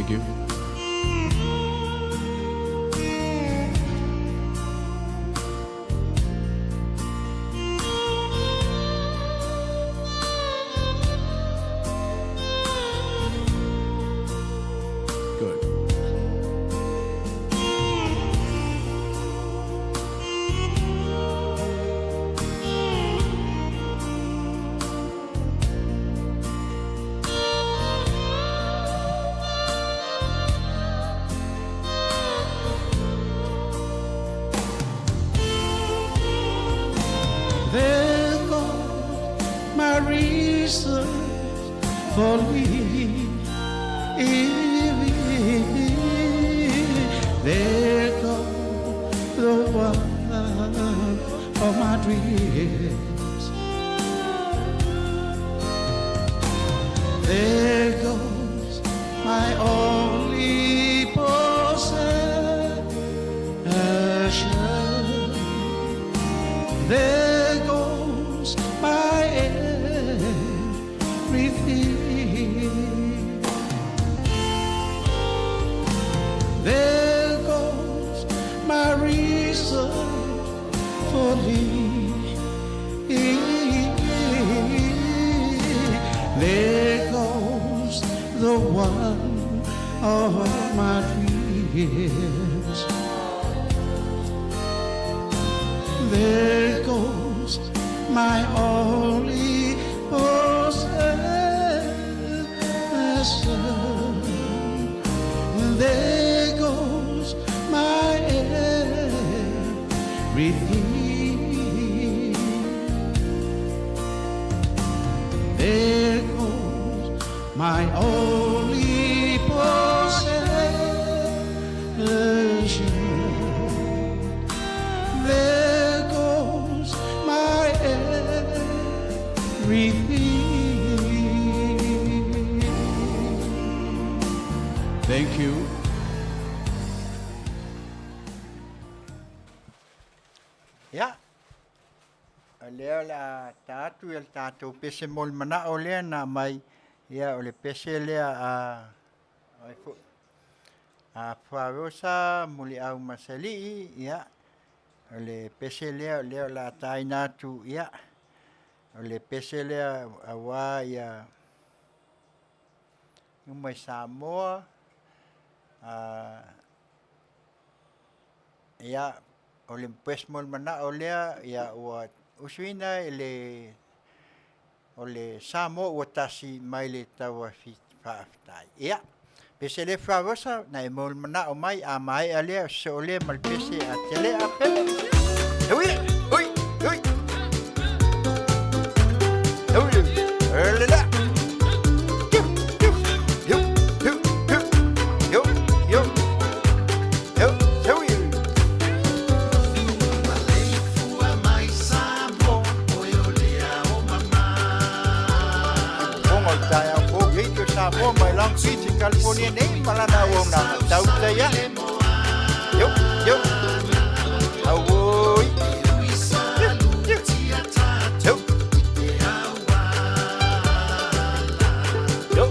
Thank you. Good. There go my reasons for leaving. There go the one of my dreams. There goes my only possession. There goes my everything. There goes my reason for living. There goes the one of my dreams. There goes my only possession. There goes my everything. There goes my only possession. There goes my everything. Thank you. Ia, o lea o le a ta atu i le tatou pese mo le manao lea na aumai, ia o le pese lea a ai foi a Faarosa Muliau Masalii, ia o le pese lea o lea o le a taina atu, ia o le pese lea aua ia uma i Samoa, a ia o le pese mo le manao lea, ia ua usuina e le o le Samoa ua tasi mai le tauafi faafetai. Ia, pese lea Faarosa, na e mo le manao mai, a maea lea, sosoo lea ma le pese a Telea Pele. Ui, ui, ui. Ui, ui, la. Tiu, tiu, tiu, tiu, tiu, tiu, tiu. Tiu, tiu, ui. Fofoga o le taeao fou i ai Samoa mai Long Beach i California nei ma lana auaunaga tautai ae. Io, io. Auoi. Tiu, tiu. Tiu. Io.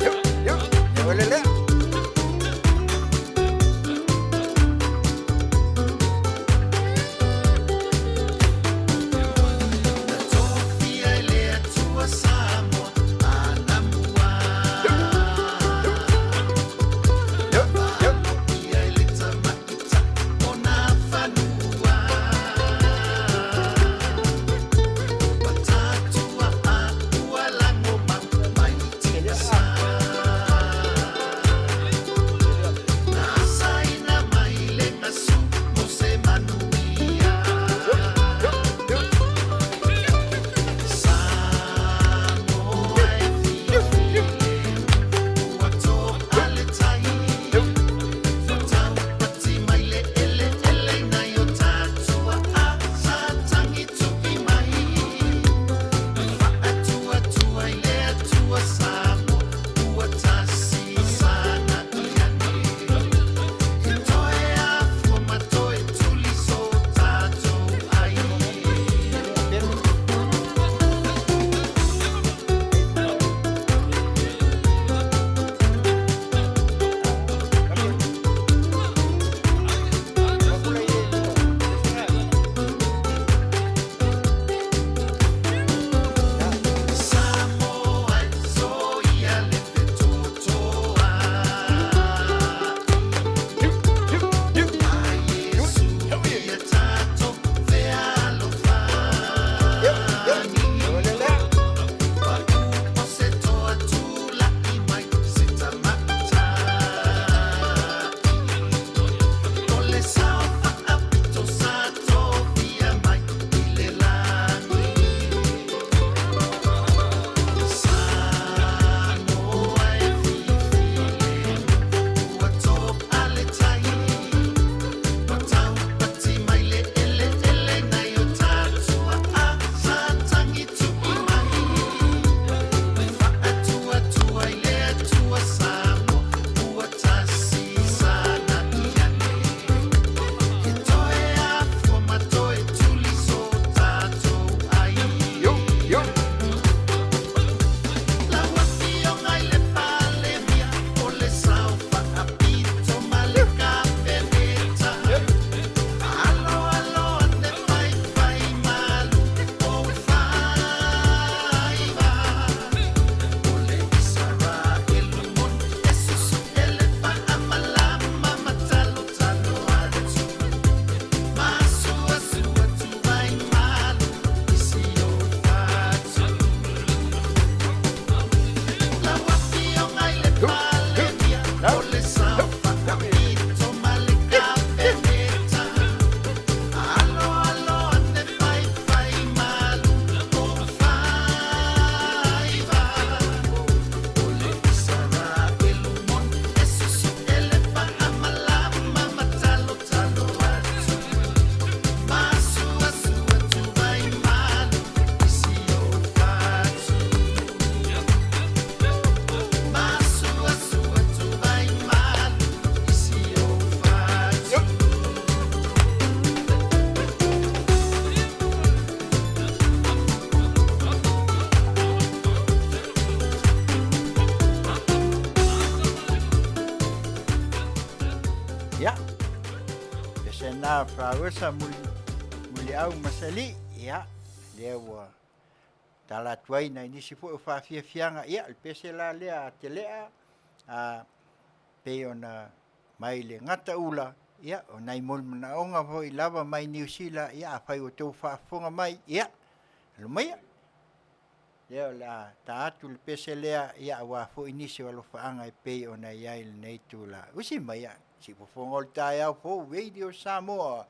Io, io. Io, le, le. Io, io. Ia, pese na Flowers muli, Muliau Masali, ia, lea ua tala atu ai nai nisi foi o faafiafiaga, ia, le pese la lea a Telea, a pei ona mai le gataula, ia, o nai molimanaoga foi lava mai Niu Sila, ia, afai ua outou faafofoga mai, ia, alo maia, lea o le a ta atu le pese lea, ia, aua foi nisi o alofaaga e pei ona i ai i lenei itula. Usi mai ia, siufofoga o le taeao fou, Radio Samoa,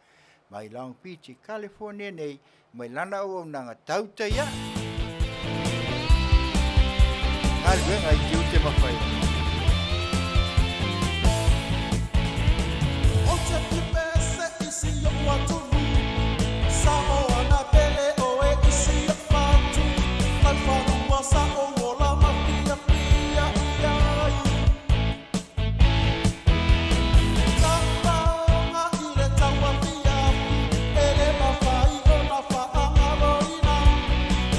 mai Long Beach i California nei, mai lana auaunaga tautai ae. Galuega i tiute ma faiva. Ou te pipese i si oʻu atunuu Samoa na pele ʻoe i si oʻu patu Laufanua sa ou ola ma fiafia i ai Tapaoga i le tauafiafi E le mafai ona faagaloina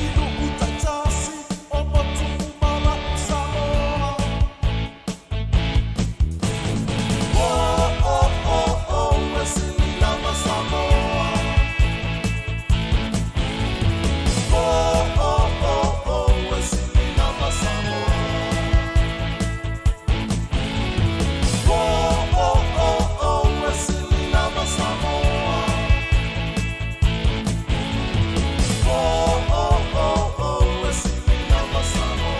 I nuu taitasi o motu uma lau Samoa. Oh, oh, oh, oh, e sili lava Samoa. Oh, oh, oh, oh, e sili lava Samoa. Oh, oh, oh, oh, e sili lava Samoa. Oh, oh, oh, oh, e sili lava Samoa.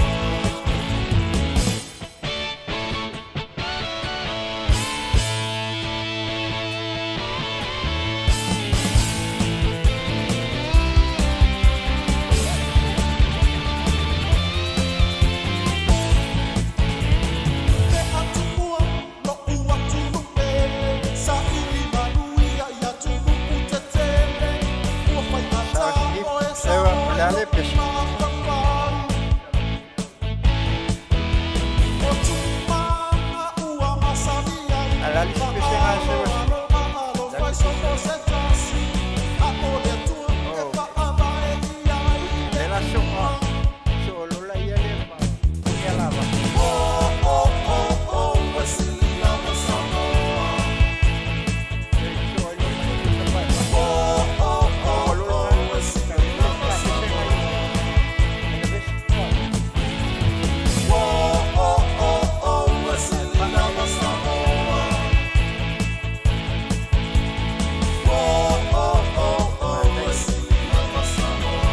Ke atunua loʻu atunuu pele, saili manuia i atunuu tetele. Ua faigata oe Sewa, Samoa o le a le loʻu pese? mafaufau. O tumaga ua masani ai, A le a le isi pesega a Sewa maalo Smith? alo maalo Le a fai le so o se tasi. A o le Atua e Oh. faavae i ai le Le la soa, soa lola ia lea ma ia lava. Oh, oh, oh, oh, e sili lava Samoa. Soa i loma le pusa pae pa. Oh, oh, Ua oh, lola oh, e na, sili ka lava pesega Samoa. ia. Ena vesi. Oh, oh, oh, oh, e sili lava Samoa. Oh, oh, oh, oh, e sili lava Samoa.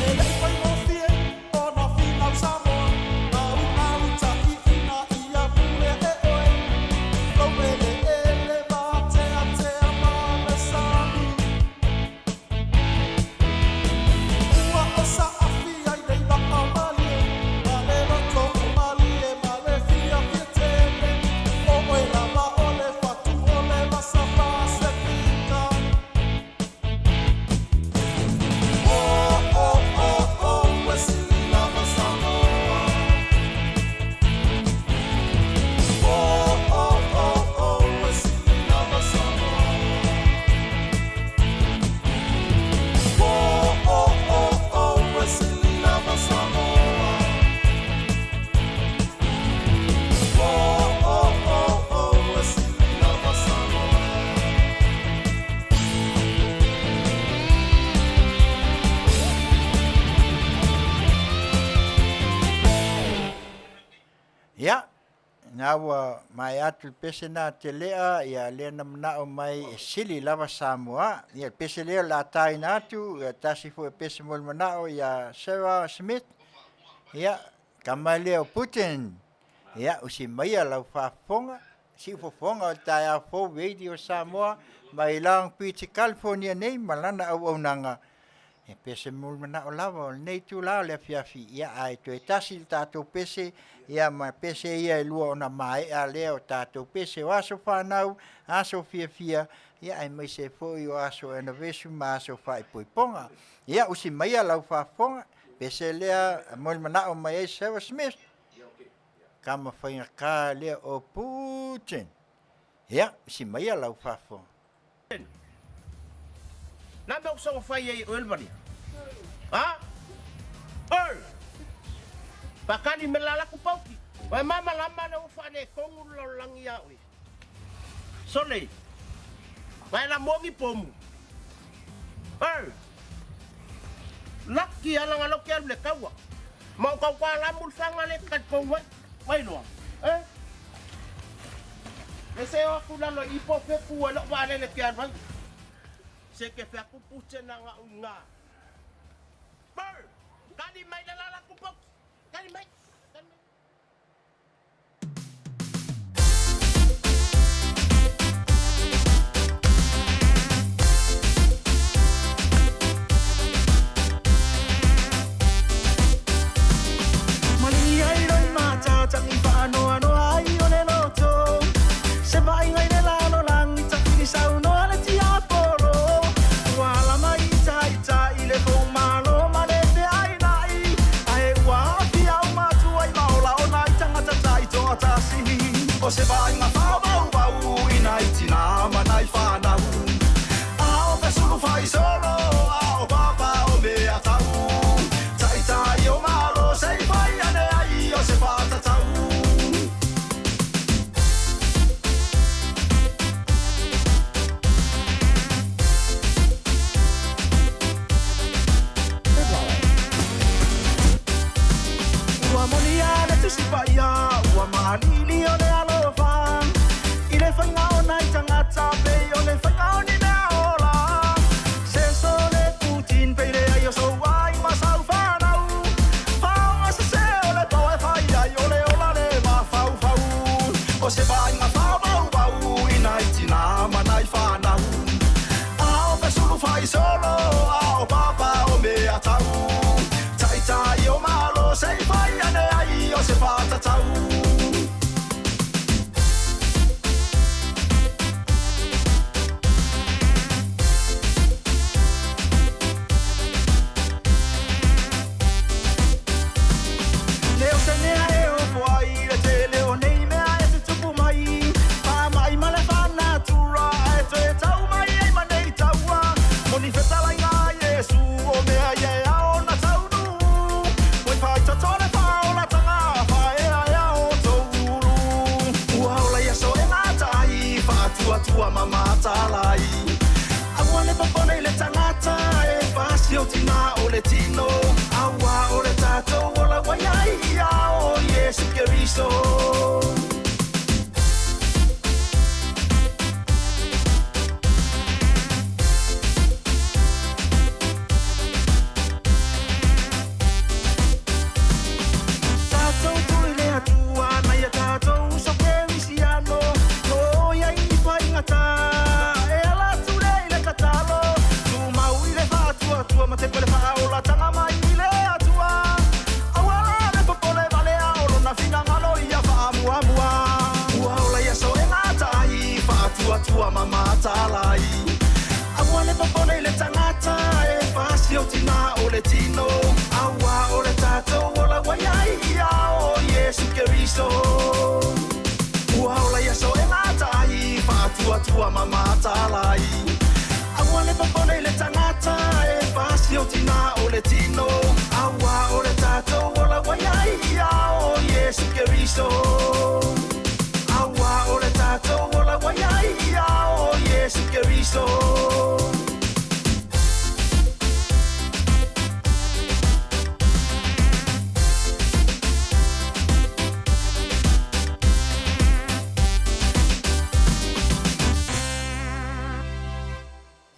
E lei faigofie ona finau Samoa, au taʻiʻina ia pule e oe. Lou eleele vateatea ma le sami. Ua osa afia i nei vaa malie, ma le loto o malie ma le fiafia tele. O oe lava o le fatu o le vasa Pasefika. Oh, oh, oh, oh, e sili lava Samoa. Oh, oh, oh, oh, e sili lava Samoa. Oh, oh, oh, oh, e sili lava Samoa. Oh, oh, oh, oh, e sili lava Samoa. Ia, na ua maea atu le pese na a Telea, ia lea na manao mai e sili lava Samoa. Ia le pese lea o le a taina atu, ia tasi foi o pese mo le manao ia Sarah Smith. Ia, kama lea o Putin. Ia, usi maia lau faafofoga, siufofoga o le taeao fou Radio Samoa mai Long Beach, California nei ma lana auaunaga. E pese mo le manao lava o lenei itula o le afiafi, ia ae toe tasi le tatou pese, ia ma pese ia e lua ona maea lea o tatou pese o aso fanau, aso fiafia, ia aemaise foi o aso anniversary ma aso faaipoipoga. Ia usi maia lau faafofoga, pese lea mo le manao mai ai Sarah Smith, kama faigata lea o Putin. Ia, usi maia lau faafofoga. Na mea ua sogo fai ai e oe le malia? A? Oi! Pakali me la laku pauki. Oi mama lama le ua faaletonu le lalolagi ia oe. Sole! Mai la mogi pomu. Oi! Laki ala nga loke alu le kaua. Ma o kau kwa lamu le fanga le kalipou ai. Mai loa. Eh? Le se o aku lalo i po fepu ai lok vaalele ke alu ai. Se ke fea kupu se na nga unga. Brr! Kali mai la la la kupu. Kali mai. Kali mai. Malie ai loi matatagi faanoanoa ai o le loto Se vaaiga i le lalolagi tafili saunoa le tiapolo Ua ala mai i taitai le foumalo ma le feainai Ae ua aafia au matua i maola ona i tagata taitoatasi O se vaaiga faavauvau i nai tinā ma nai fanau A o fesulu faisolo a o papa o mea tau Taitai o Malo se i fai ane ai o se faatatau. Ua molia le Tusi Paia, ua maaliili o le alofa i le faiga o nai tagata pei o le faiga o ni mea ola. Se sole Putin pei leai o sou ai ma sau fanau. Faoga sese o le pao e fai ai o le ola le mafaufau. O se vaaiga faavauvau i nai tina ma nai fanau. A o fesulu faisolo, a o papa o mea tau. Taitai o Malo se i fai ane ai o se faatatau. Leo se mea e ofo ai le tele o nei mea e tutupu mai. Faamai ma le faanatura ae toe tau mai ai ma nei taua. Moni fetalaiga a Iesu o mea ia e ao ona taunuu. Ua faitotoa le faaolatanga faaeaea o tou ulu. Ua ola i aso e gata ai faatuatua ma matalai. Aua le popole i le tagata e fasi o tina o le tino. Aua o le tatou ola ua i ai ia o Iesu Keriso. Tatou tuu i le Atua nai a tatou uso kerisiano No ia i faigata e ala atu lea i le tatalo Tumau i le faatuatua ma tepa le faaolatanga mai i le Atua Aua la le popole vale a o lona finagalo ia faamuamua Ua ola i aso e gata ai faatuatua ma matalai Aua le popole i le tagata e fasi o tina o le tino Aua o le tatou ola ua i ai ia o Iesu Keriso Ua ola i aso e gata ai faatuatua ma matalai Aua le popole i le tagata e fasi o tina o le tino Aua o le tatou ola ua i ai ia o Iesu Keriso Aua o le tatou ola ua i ai ia o Iesu Keriso.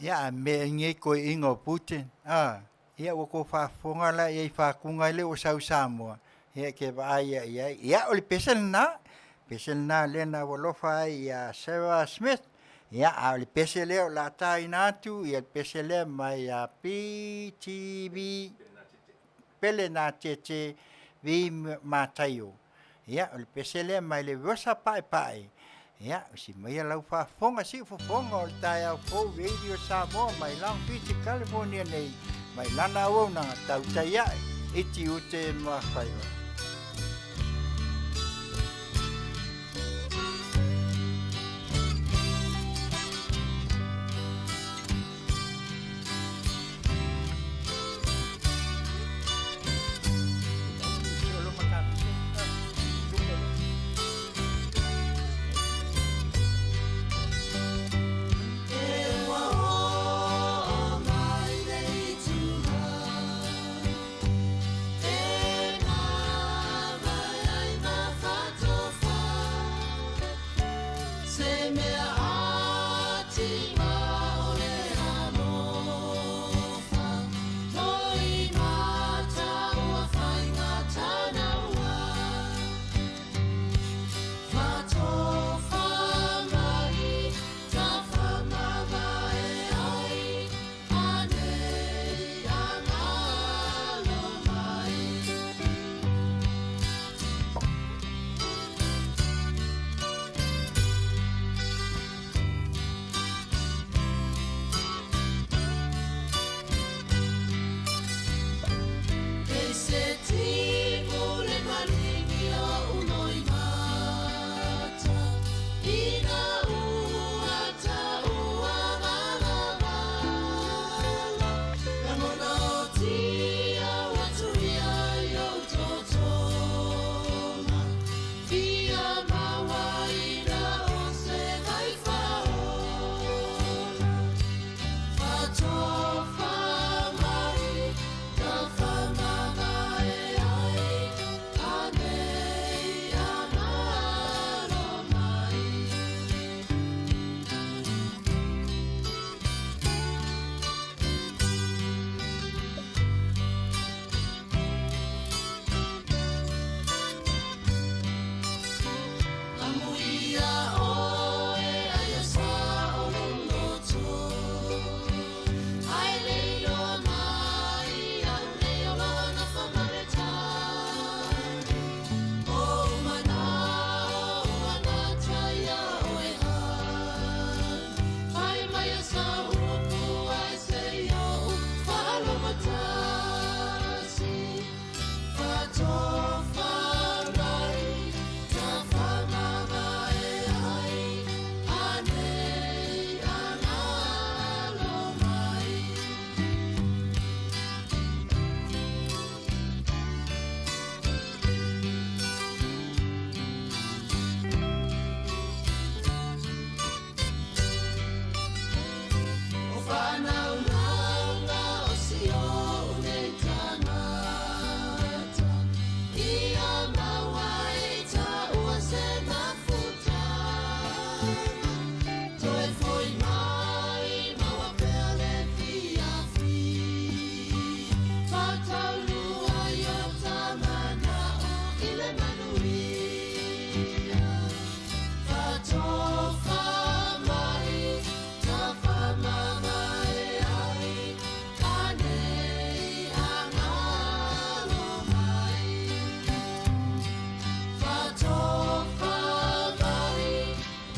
Ia, a mea inge koe inga o Putin. A, ia ua ko faafofoga la ia i faakuga le o sau Samoa. Ia ke vaai ia i ai. Ia, o le pese lena. Pese lena lea na ua lofa ai ia Sarah Smith. Ia, a o le pese lea o le a tāina atu, ia le pese lea mai ia PTV Pele nā Tete V Mataio. Ia, o le pese lea mai le Versa Paepae. Ia, o si maia lau faafofoga, siufofoga o le taeao fou Radio Samoa mai Long Beach, California nei, mai lana auaunaga tautai ae i tiute ma faiva. mea atima o le alofa Toi mata ua faigata naua Fatofa mai tafamavae ai Anei angalo mai. E se timu le maligi o unoi mata Ina ua taua valavala Lagona o tia ua tuia i ou totoga Fia mauaina o se vai faola Fatofa mai tafamavae ai Anei angalo mai. Amuia oe ai o sa o le loto Ai le iloa mai au le ola na whamaretane O mana o anata ia oe hana Whai mai a sa upu ai se i o whalomatasi Fatofa mai tafamavae ai Anei angalo mai. O whanaunga o si o nei tangata Ia maua e taua se mafutanga Toe foi mai maua pea le fiafia Whataurua i o tamanao i le manuia Fatofa mai tafamavae ai Anei angalo mai. Fatofa mai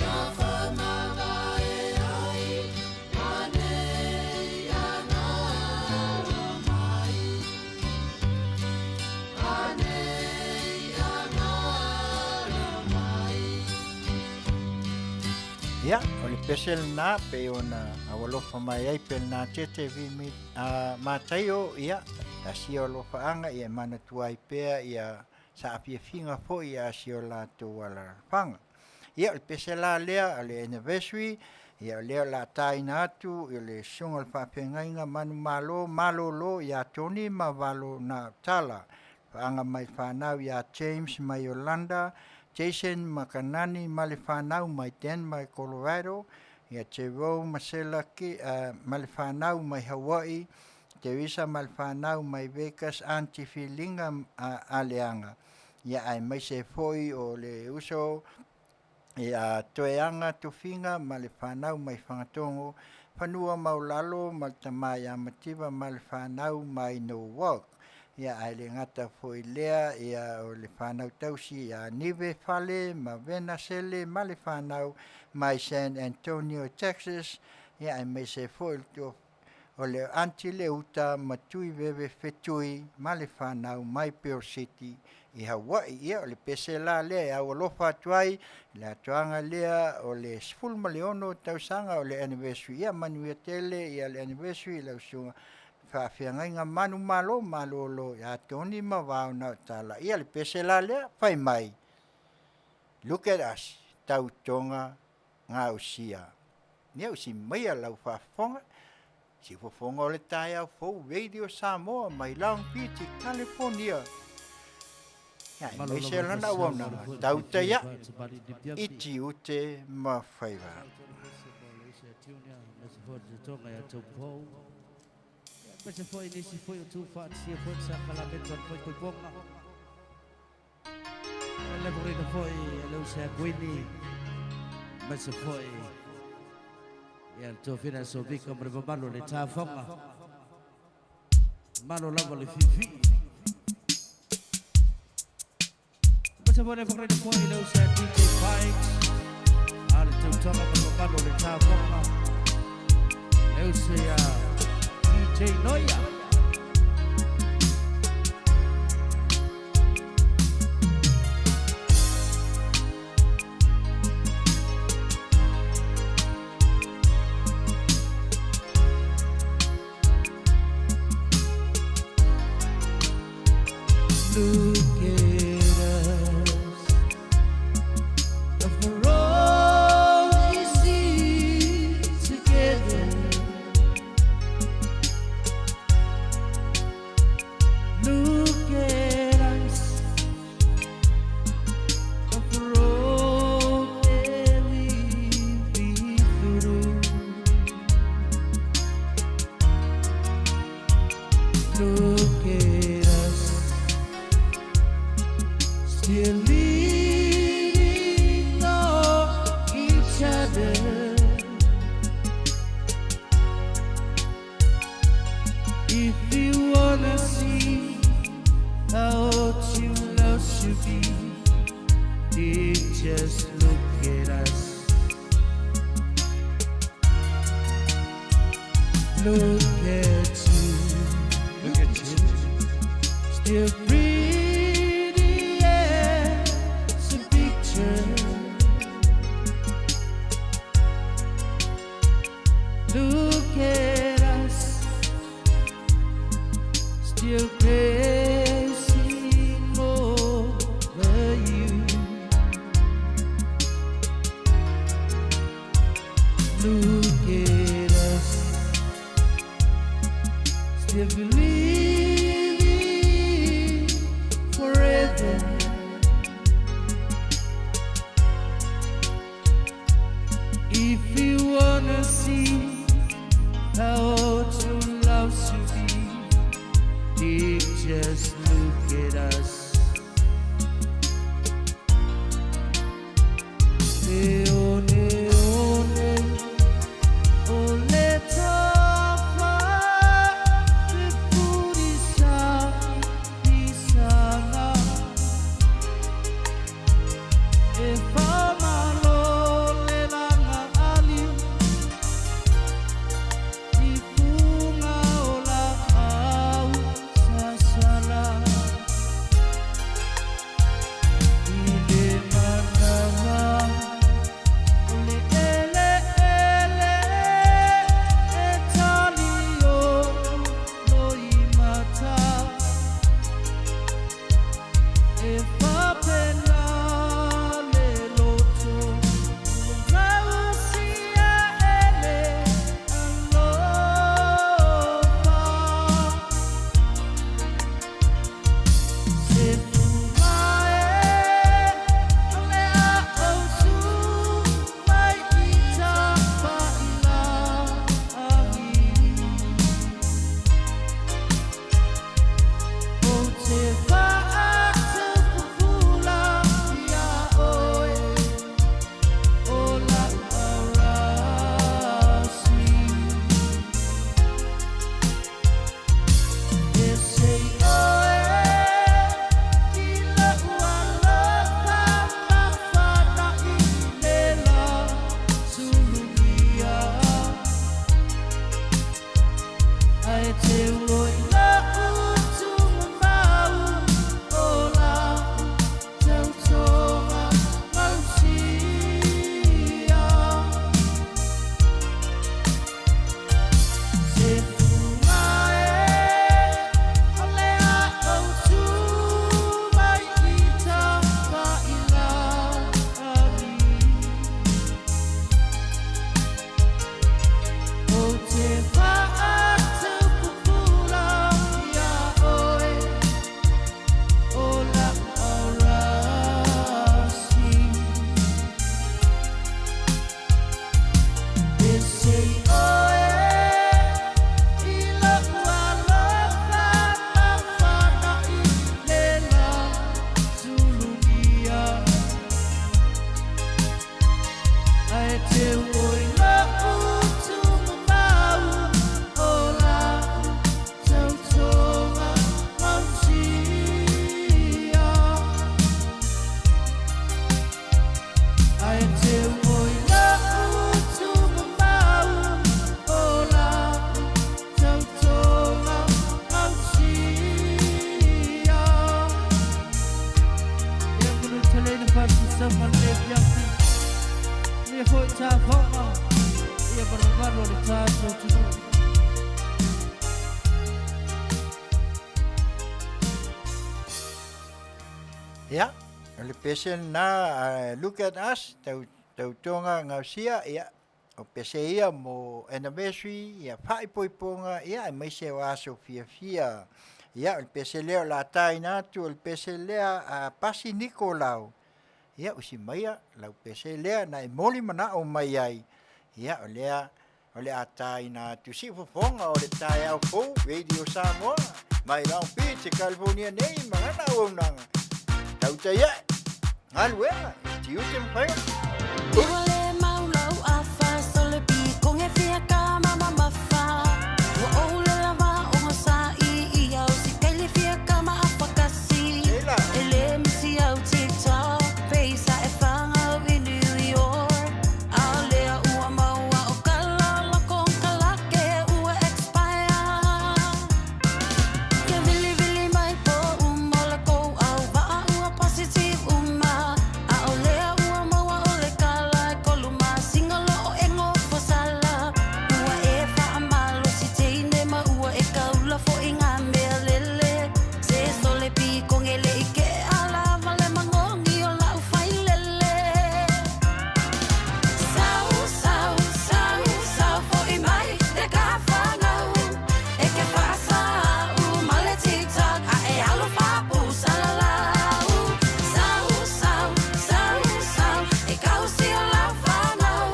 tafamavae ai Anei angalo mai. Anei angalo mai. Ia, o le pese lenā pei ona aualofa mai ai pe lenā tete vi mi, a, Mataio, ia, asia o alofaaga, ia e manatua ai pea, ia, saafiafiga foi ia si o latou alalafaga. Ia, o le pese la lea o le anniversary, ia o lea o le a taina atu i le susuga o le faafeagaiga manumalo malolo ia Tony ma Valo Nautala, faaga mai fanau ia James mai Yolanda, Jason ma Kanani ma le fanau mai Denver, Colorado, ia Jerome ma Selaki ma le fanau mai Hawaii, Teresa ma le fanau mai Vegas, Aunty Filinga Aleaga, ia aemaise foi o le uso ia Toeaga Tofiga ma le fanau mai Fagatogo, Fanua Maulalo ma le tama ia Mativa ma le fanau mai Norwalk. Ia ae le gata foi lea, ia o le fanau tausi ia Nive Fale ma Vena Sele ma le fanau mai San Antonio, Texas, ia aemaise foi le tua o le Aunty Leuta ma Tuiveve Fetui ma le fanau mai Pearl City i Hawaii. Ia o le pese la lea e aualofa atu ai i le atoaga lea o le 16 tausaga o le anniversary. Ia manuia tele ia le anniversary i lau susuga faafeagaiga manumalo malolo ia Tony ma Vao Nautala. Ia le pese la lea fai mai. Look at us, tautoga gaosia. Ia usi maia lau faafofoga, siufofoga o le taeao fou Radio Samoa mai Long Beach, California. Aemaise lana auaunaga tau taia'i i tiute ma faiva. Malo lava le fifi. Mase foi le whakarene foi le usa DJ Pikes. A le tautoga ma malo le tāfonga. Le usa ia DJ Noia. Look at us. For all you see together. Look at us. For all that we've been through. Look at us. Still leaning on each other. If you wanna see how true love should be, then just look at us. Look at you. Look at you. Still pretty as a picture. Look at us, still crazy over you. Look at us, still believing forever. If you wanna see how true love should be, then just look at us. Leone, one, ole tafa, fefulisa, isaga. E whamalo le langa ali, i funga o la au sasala. Ae teu oi la'u tumamau o lau tautoga gausia. Ae teu oi la'u tumamau o lau tautoga gausia. Ia manu taleina fa'atusaga le fiafi ia fo'i tafoga ia manumanu o le tatou atunuu. Ia, o le pese lena, look at us, tau, tautoga gausia, ia, o pese ia mo anniversary, ia faaipoipoga, ia, aemaise o aso fiafia. Ia, o le pese lea o le a taina atu, o le pese lea a Pasi Nikolau. Ia, usi maia lau pese lea na e moli manao mai ai, ia, o lea o le a taina atu. Siufofoga o le taeao fou, Radio Samoa, mai Long Beach, California nei, ma lana auaunaga. Tautai ae, galuega, e tiute ma faiva. Ua le mau lau afa sole pikoge fia ka mama mafa. Ua ou le lava o nga sa i i au si kaili fia ka ma afa kasi. E le misi au TikTok, peisa e whangau i New York. A o lea ua maua o kala o lako kalake ua expire. Ke vilivili mai po uma o le kou au waa ua positive uma. A o lea ua maua o le kala e kolu masinga lo o e ngofo sala. Ua e whaamalo si teine ma ua e kaula fo i ngā mea lele. Se sole pi kongele i ke ala wale mangongi o lau whailele. Sau, sau, sau, sau fo'i mai le ka whanau. E ke whaasau ma le TikTok a e alo whapu salalau. Sau, sau, sau, sau, e kausi o lau whanau.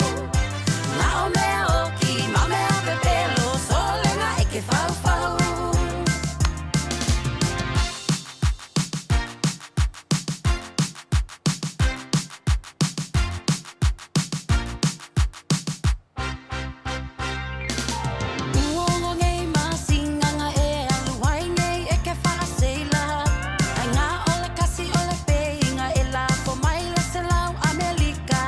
Ngā o mea oki, ma mea pepelo, solenga e ke whaufau. Ua ogo nei masinganga e alu ai nei e ke whaaseila. Ai ngā o le kasi o le peinga e lafo mai le selau Amerika.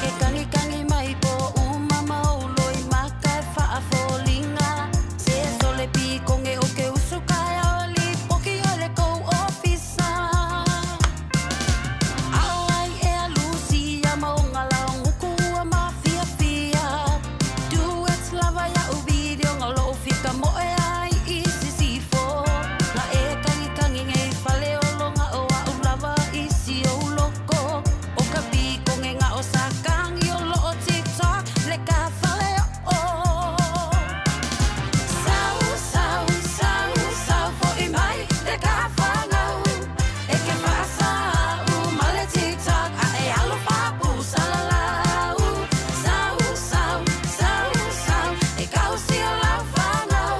Ke kangikangi mai po uma maulo i maka e whaafolinga. Se sole pikonge o ke usu kai o li poki o le kou ofisa. Ao ai e a Lucia maunga la o nguku ua mafiafia. Duets lava ia u video ngā lo fika mo e ai i sisifo. Ngā e kangikangi ngei fale o longa o a u lava i si o loko. O ka pikonge ngā o sakangi o lo o TikTok le ka fale o o. Sau, sau, sau, sau fo'i mai le ka whanau. E ke whaasau ma le TikTok a e alo whapu salalau. Sau, sau, sau, sau, e kausi o lau whanau.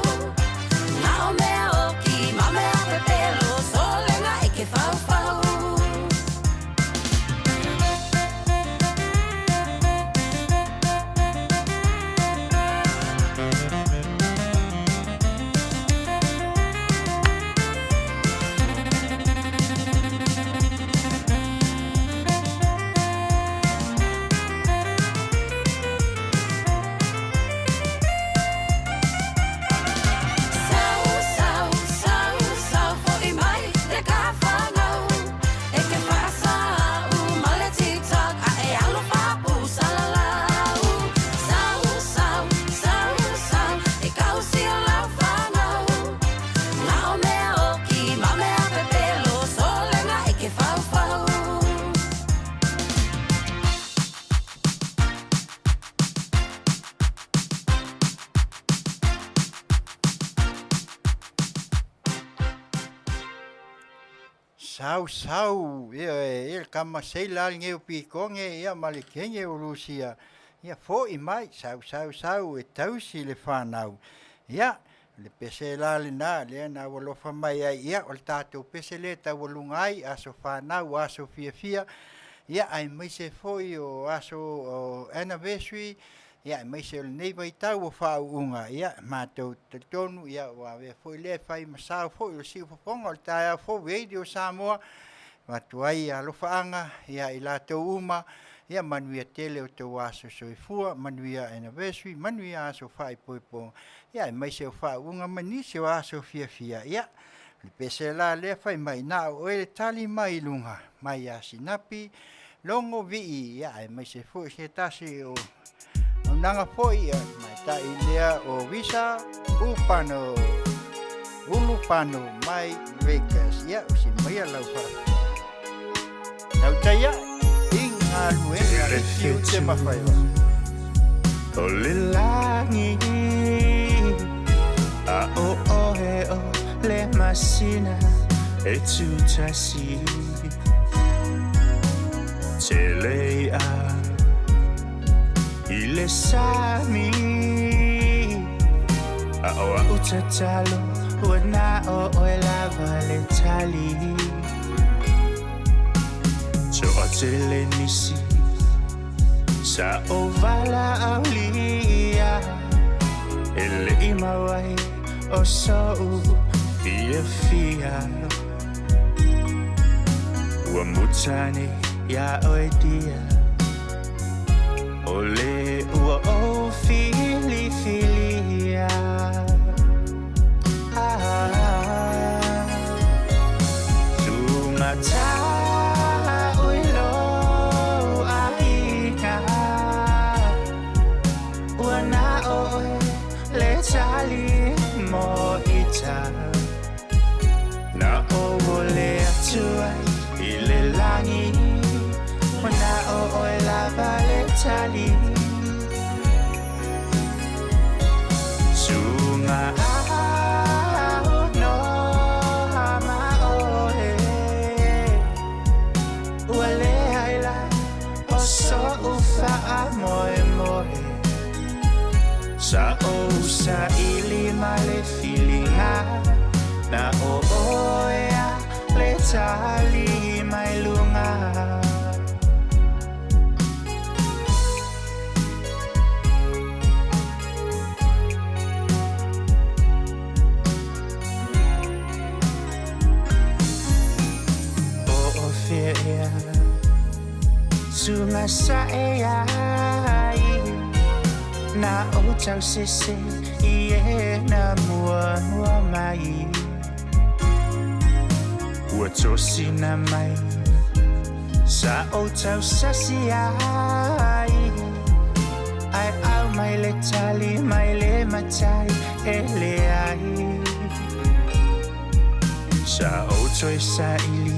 Ngā o mea oki, ma mea pepelo, solenga e ke whaufau. Sau, sau, sau, sau fo'i mai le ka whanau. E ke whaasau ma le TikTok a e alo whapu salalau. Sau, sau, sau, sau, e kausi o lau whanau. Ngā o mea oki, ma mea pepelo, solenga e ke whaufau. Sau sau, ia e le kama seila a lenei o pikoge ia ma le kege o Lusia. Ia fo'i mai, sau sau sau e tausi le fanau. Ia, le pese la lena, lea na ua alofa mai ai, ia, o le tatou pese lea e taualuga ai, aso fanau, aso fiafia. Ia, aemaise foi o aso o anniversary, ia, aemaise o lenei vaitau o faauuga, ia, matou te talitonu, ia, ua avea foi lea e fai ma sao foi o le siufofoga o le taeao fou Radio Samoa, avatu ai alofaaga, ia, i latou uma, ia, manuia tele o outou aso soifua, manuia anniversary, manuia aso faaipoipoga, ia, aemaise o faauuga ma nisi o aso fiafia, ia, o le pese la lea fai mai, na o oe le tali mai luga, mai ia Sinapi, Logo Vii, ia, aemaise foi se tasi o aunaga foi, ia, tamaitai lea o Visa Upano, Ulupano mai Vegas, ia, usi maia lau faafetai. Tautai ae i galuega i tiute ma faiva. O le lagi a o oe o le masina e tutasi Tele a i le sami A o au tatalo ua na o oe lava le tali Toatele nisi Sa o valaaulia E le i mau ai o so'u fiafia Ua muta nei iā oe dia O le ua ou filifilia Ah, Tūmata ui lou aiga Ua na oe le tali mo ita Na o ole atu ai i le lagi Ua na o oe lava le tali Suga au no ma oe Ua leai la o so'u faamoemoe Sa ou saili ma le filiga Na o oe a le tali mai luga. O o fea ea Suga sa'e ai Na ou tausese i e na muamua mai Ua tosina mai Sa ou tausasi ai Ae aumai le tali mai le matai e leai Sa ou toe saili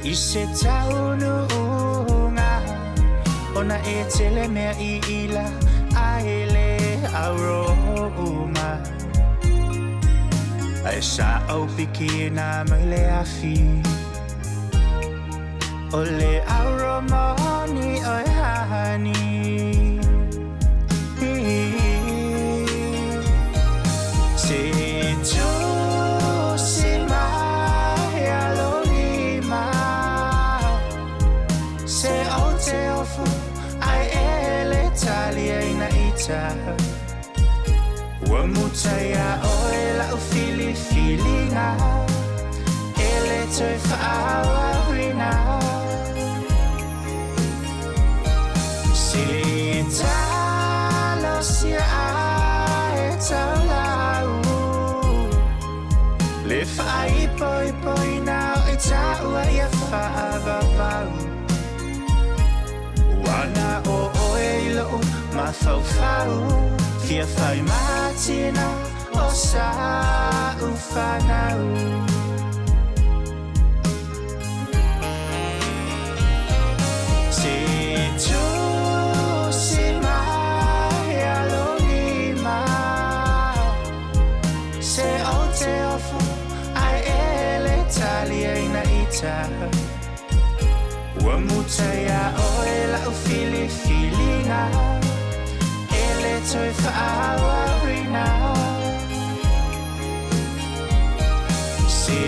I se taunuuga Ona e tele mea i ila Ae le auro uma Ae sa ou pikiina mai le afi O le auro moni oe hani Se tusi mai a lou lima Se ou te ofo ai e le tali aina ita Ua muta iā oe la'u filifiliga E le toe faaauauina Se talosia ae taulau Le faaipoipoina o i taua ia faavavau Ua na o oe i lo'u mafaufau Fia fai matina o sa'u fanau Se tusi mai a lou lima Se ou te ofo ai e le tali aina ita Ua muta iā oe la'u filifiliga E le toe faaauauina Se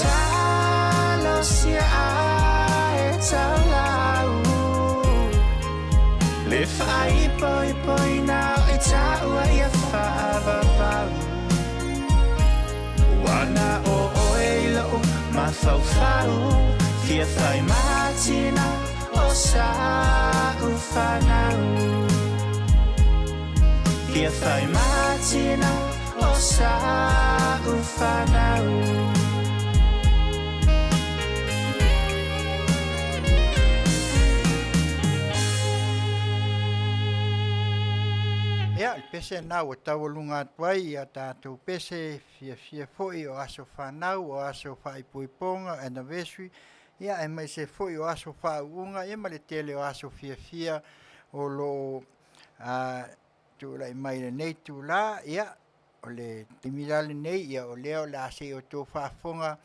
talosia ae Le faaipoipoina o i taua ia faavavau. Ua na o oe i lou mafaufau, fia fai matina o sa'u fanau. Fia fai matina o sa'u fanau. Ia, le pese lena ua taualuga atu ai i a tatou pese fiafia foi o aso fanau, o aso faaipoipoga, anniversary, ia aemaise foi o aso faauuga, ia ma le tele o aso fiafia o lo o tulai mai i lenei itula. Ia, o le taimi la lenei, ia o lea o le a se i outou faafofoga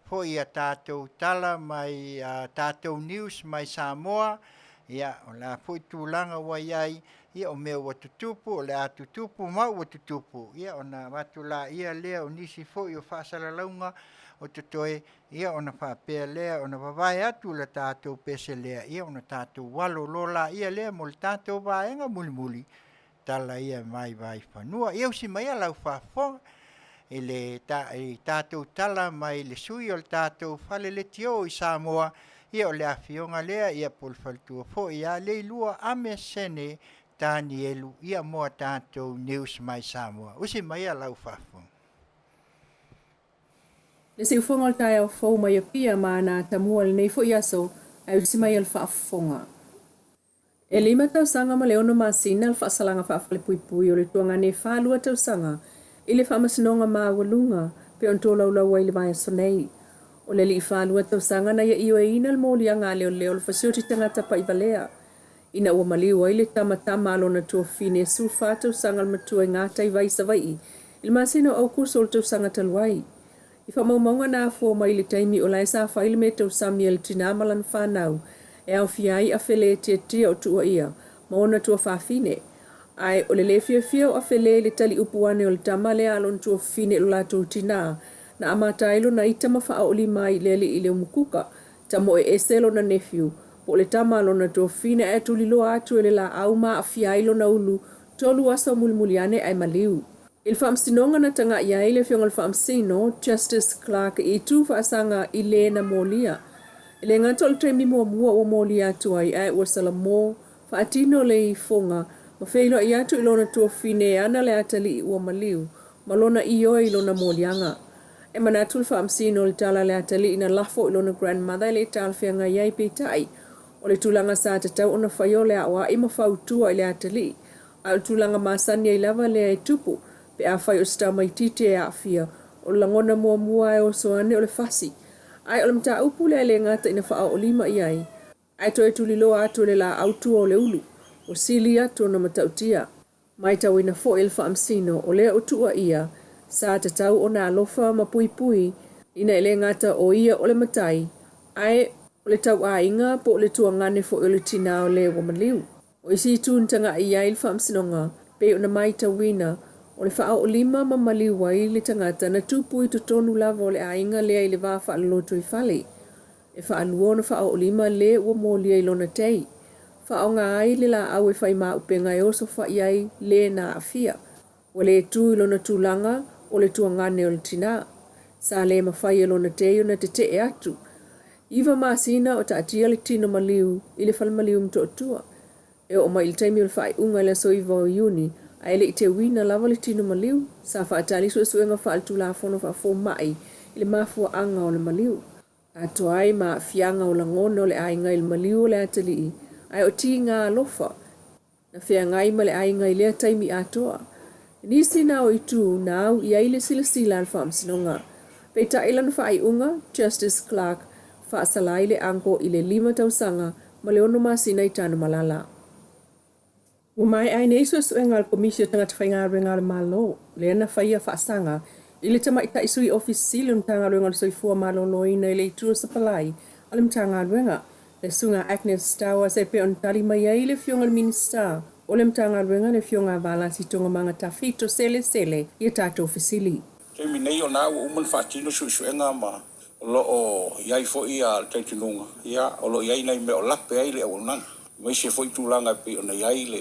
foi i a tatou tala mai a tatou news mai Samoa, ia o le a foi tulaga ua i ai, ia o mea ua tutupu, o le a tutupu ma ua tutupu, ia ona avatu laia lea o nisi foi o faasalalauga o totoe, ia ona faapea lea ona vavae atu le tatou pese lea, ia ona tatou alo loa laia lea mo le tatou vaega mulimuli, tala ia mai Vaifanua. Ia usi mai lau faafofoga i le ta, i tatou tala mai le sui o le tatou fale leitio i Samoa, ia o le afioga lea, ia po o le faletua foi ia Leilua Ame Sene Tanielu, ia mo a tatou news mai Samoa. Usi mai lau faafofoga. Le siufoga o le taeao fou mai Apia ma ana atamua i lenei foi aso ae usi mai le faafofoga. E 5 tausaga ma le 6 masina le faasalaga faafalepuipui o le tuagane 42 tausaga i le faamasinoga maualuga pe ona tolaulau ai le vaiaso nei. O le alii 42 tausaga na ia ioeina le moliaga a leoleo le fasioti tagata paivalea ina ua maliu ai le tamatama a lona tuafafine e 14 tausaga le matua i Gataivai Savaii i le masina o Aukuso o le tausaga talu ai. I faamaumauga na afua mai i le taimi o la e sa fai le mea tausami a le tinā ma lana fanau e aofia ai afelē tiatia o tuuaia ma ona tuafafine. Ae o le lē fiafia o afelē i le taliupu ane o le tama lea a lona tuafafine i lo latou tinā na amata ai lona ita ma faaoolima ai i le alii i le umukuka tamoe ese lona nephew po o le tama a lona tuafafine ae tuliloa atu e le laau ma aafia ai lona ulu 3 aso mulimuli ane ae maliu. I le faamasinoga na taga'i ai le Afioga i le Faamasino, Justice Clark i itu faasaga i lē na molia. E lē gata o le taimi muamua ua molia atu ai ae ua salamo faatino le ifoga ma feiloai atu i lona tuafafine e ana le atalii ua maliu ma lona ioe i lona moliaga. E manatu le Faamasino i le tala a le atalii na lafo i lona grandmother e le talafeagai ai peitai o le tulaga sa tatau ona faia o le aoa'i ma fautua i le atalii A o le tulaga masani ai lava lea e tupu pe afai o se tamaitiiti e aafia, o le lagona muamua e oso ane o le fasi. Ae o le mataupu lea e le gata ina faaoolima i ai, ae toe tuliloa atu e le laau tua o le ulu, ua sili atu ona matautia. Maitauina foi e le Faamasino o lea ua tuuaia, sa tatau ona alofa ma puipui ina e le gata o ia o le matai, ae o le tauaiga po o le tuagane foi o le tinā o le ua maliu. O isi itu na taga'i i ai le Faamasinoga, pei ona maitauina, o le faaoolima ma maliu ai le tagata na tupu i totonu lava o le aiga lea i le va faalolotoifale. E faalua ona faaoolima lē ua molia i lona tei. Faaaoga ai le laau e fai maupega e oso fa'i ai lē na aafia. Ua le tu i lona tulaga o le tuagane o le tinā. Sa lē mafai e lona tei ona tete'e atu. 9 masina o taatia le tino maliu i le falemaliu Motootua. E oo mai i le taimi o le faaiuga i le aso 9 o Iuni, ae le i teuina lava le tino maliu, sa faatali suesuega faaletulafono faafoma'i i le mafuaaga o le maliu. Atoa ai ma aafiaga o lagona o le aiga i le maliu o le atalii, ae o tiga alofa na feagai ma le aiga i lea taimi atoa. Nisi na o itu na au i ai le silasila a le Faamasinoga. Peitai lana faaiuga, Justice Clark faasala ai le uncle i le 5 tausaga ma le 6 masina i Tanumalala. Ua maea ai nei suesuega a le Komisi o Tagata Faigaluega a le Malo, lea na faia faasaga i le tamaitai sui ofisa sili o le Matagaluega o le Soifua Maloloina i le itu o Sapalai a le Matagaluega, le Susuga Agnes Stowers e pei ona tali mai ai le Afioga i le Minisita o le Matagaluega le Afioga Valasi Togamaga Tafito Selesele i a tatou fesili. Taimi nei o lena ua uma ona faatino suesuega ma o lo o i ai foi le talitonuga, ia, o lo o i ai nai mea o lape ai le auaunaga. Aemaise foi tulaga e pei ona i ai le,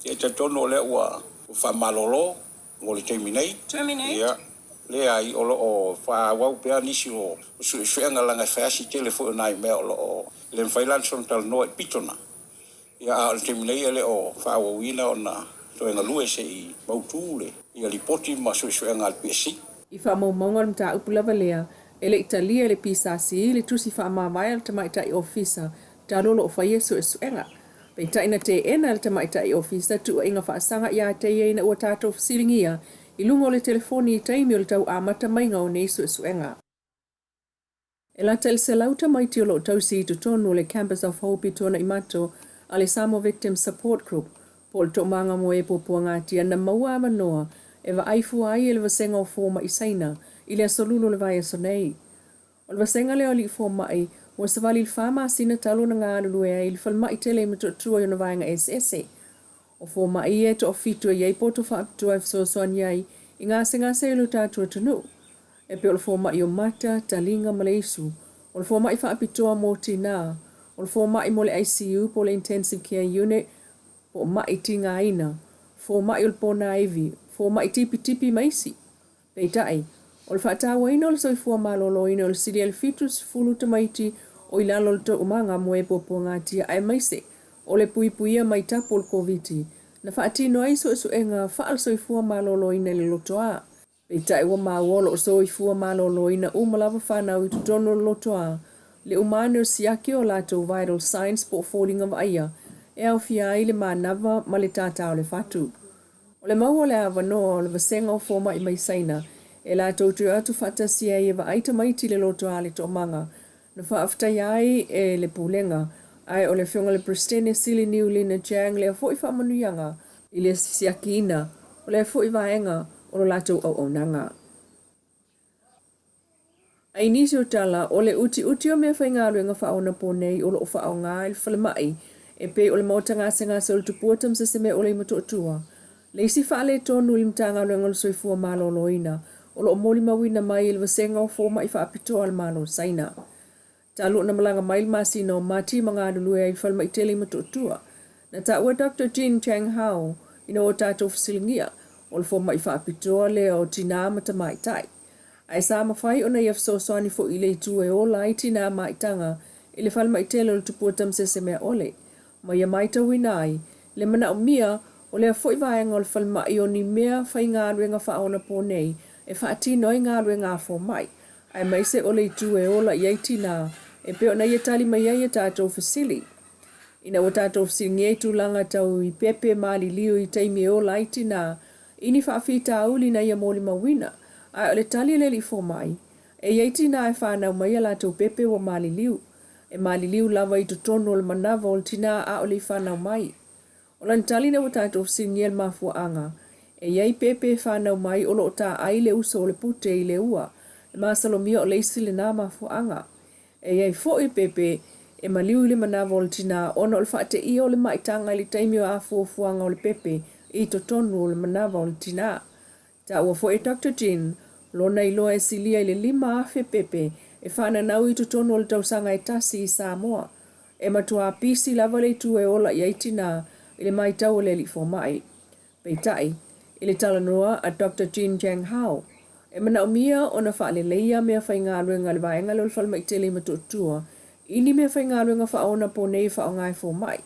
ia e talitonu o lea ua faamalolo mo le taimi nei. Terminate. Ia, leai, o lo o faaauau pea nisi o suesuega leaga e fai lava si tele foi o nai mea o lo o le mafai la ona soona talanoa i pito na. Ia, a o le taimi nei e le o faaauauina ona toe galue se i mautu le ia lipoti ma suesuega a le PSC. I faamaumauga o le mataupu lava lea, e le i talia e le PSC le tusi faamavae a le tamaitai ofisa talu o lo o faia suesuega. Peitai na teena e le tamaitai ofisa tuuaiga faasaga ia te ia ina ua tatou fesiligia i luga o le telefoni i taimi o le tau amata maiga o nei suesuega. E lata i le 100 tamaiti o lo o tausi i totonu o le Campus of Hope i Tuanaimato a le Samoa Victims Support Group po o le Toomaga mo e Puapuagatia na maua avanoa e vaai fua ai e le vasega o fomai Saina i le aso Lulu o le vaiaso nei. O le vasega lea o alii fomai ua savali i le fa masina talu ona galulue ai i le falemai tele i Motootua i ona vaega eseese. O fomai ia e toafitu e i ai poto faapitoa e fesoasoani ai i gasegase o lo tatou atunuu, e pei o le fomai o mata, taliga ma le isu, o le fomai faapitoa mo tinā, o le fomai mo le ICU po o le Intensive Care Unit po o ma'i tigaina, fomai o le ponaivi, fomai tipitipi ma isi. Peitai, o le faatauaina o le soifua maloloina o le sili ai le 70 tamaiti o i lalo o le toomaga mo e puapuagatia aemaise o le puipuia mai tapu o le Koviti na faatino ai suesuega faale-soifua maloloina i le lotoa. Peitai ua maua o lo o soifua maloloina uma lava fanau i totonu o le lotoa le uma ane o siaki o latou vital signs po o foliga vaaia e aofia ai le manava ma le tātā o le fatu. O le maua o le avanoa o le vasega o fomai mai Saina e latou te o atu faatasi ai e vaai tamaiti i le lotoa le toomaga na faafetaia ai e le Pulega ae o le Afioga i le Peresetene Sili Niu Lina Jiang lea foi faamanuiaga i le siakiina o lea foi vaega o lo latou auaunaga. A i nisi o tala, o le utiuti o meafaigaluega faaonaponei o lo o faaaoga e le falemai e pei o le maota gasegase o le Tupua Tamasese-meaole i Motootua, le isi faaletonu i le Matagaluega o le Soifua Maloloina o lo o molimauina mai e le Vasega o Fomai Faapitoa a le Malo o Saina. Talu ona malaga mai i le masina o Mati ma galulue ai i le falemai tele i Motootua, na taua Doctor Jin Chang Hao ina ua tatou fesiligia, o le fomai faapitoa lea o tinā ma tamaitai. Ae sa mafai ona ia fesoasoani foi i le itu e ola ai tinā maitaga i le falemai tele o le Tupua Tamasese-meaole, ma ia maitauina ai le manaomia o lea foi vaega o le falemai o ni mea faigaluega faaonaponei e faatino ai galuega a fomai, aemaise o le itu e ola i ai tinā e pei ona ia tali mai ai a tatou fesili. Ina ua tatou fesiligia i tulaga tau i pepe maliliu i taimi e ola ai tinā i ni faafitauli ina ia molimauina, ae o le tali a le alii fomai, e i ai tinā e fanau mai a latou pepe ua maliliu. E maliliu lava i totonu o le manava o le tinā ʻaʻole i fanau mai. O lana tali ina ua tatou fesiligia le mafuaaga, e i ai pepe e fanau mai o lo o taai le uso o le pute i le ua, e masalomia o le isi lena mafuaaga. E i ai foi pepe e maliu i le manava o le tinā ona o le faateia o le maitaga i le taimi o afuafuaga o le pepe i totonu o le manava o le tinā. Taua foi e Doctor Jin lona iloa e silia i le 5,000 pepe e faananau i totonu o le tausaga e tasi i Samoa. E matuā pisi lava le itu e ola i ai tinā i le maitau o le alii fomai. Peitai, i le talanoa a Doctor Jin Jiang Hao, e manaomia ona faaleleia meafaigaluega a le vaega lea o le falemai tele i Motootua i ni meafaigaluega faaonaponei e faaaoga e fomai.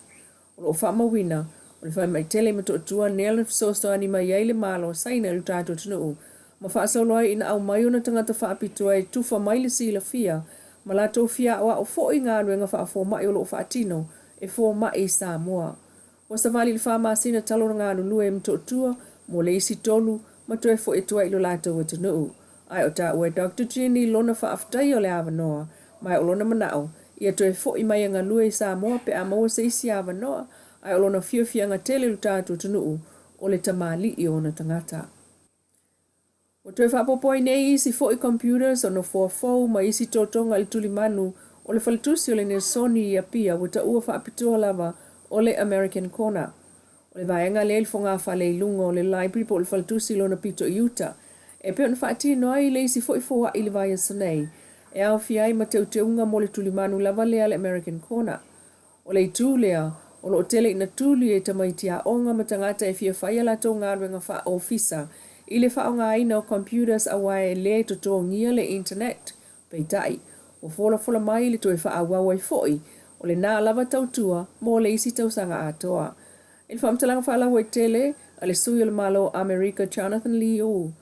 O lo o faamauina, o le falemai tele i Motootua nea na fesoasoani mai ai le Malo o Saina i lo tatou atunuu ma faasolo ai ina aumai ona tagata faapitoa e tufa mai le silafia ma latou fia aoao foi i galuega faafomai o lo o faatino e fomai i Samoa. Ua savali i le fa masina talu ona galulue i Motootua mo le isi tolu ma toe foi atu ai i lo latou atunuu. Ae o taua e Doctor Jenny lona faafetaia o le avanoa, ma o lona manao, ia toe foi mai e galue i Samoa pe a maua se isi avanoa, ae o lona fiafiaga tele i lo tatou atunuu, o le tamalii o ona tagata. Ua toe faaopoopo ai nei isi foi computers o nofoa fou ma isi totoga i le tulimanu o le faletusi o le Nelsoni i Apia ua taua faapitoa lava o le American Corner. O le vaega lea i le fogafale i luga o le library po o le faletusi i lona pito i uta, e pei ona faatino ai le isi foi foai i le vaiaso nei, e aofia ai ma teuteuga mo le tulimanu lava lea a le American Corner. O le itu lea, O lo o tele ina tuli e tamaiti aoga ma tagata e fia fai a latou galuega faa-ofisa i le faaaogaina o computers aua e le totogia le internet. Peitai, ua folafola mai le toe faaauau ai foi o lena lava tautua mo le isi tausaga atoa. I le faamatalaga faalauaitele a le sui o le Malo o Amerika Jonathan Liu,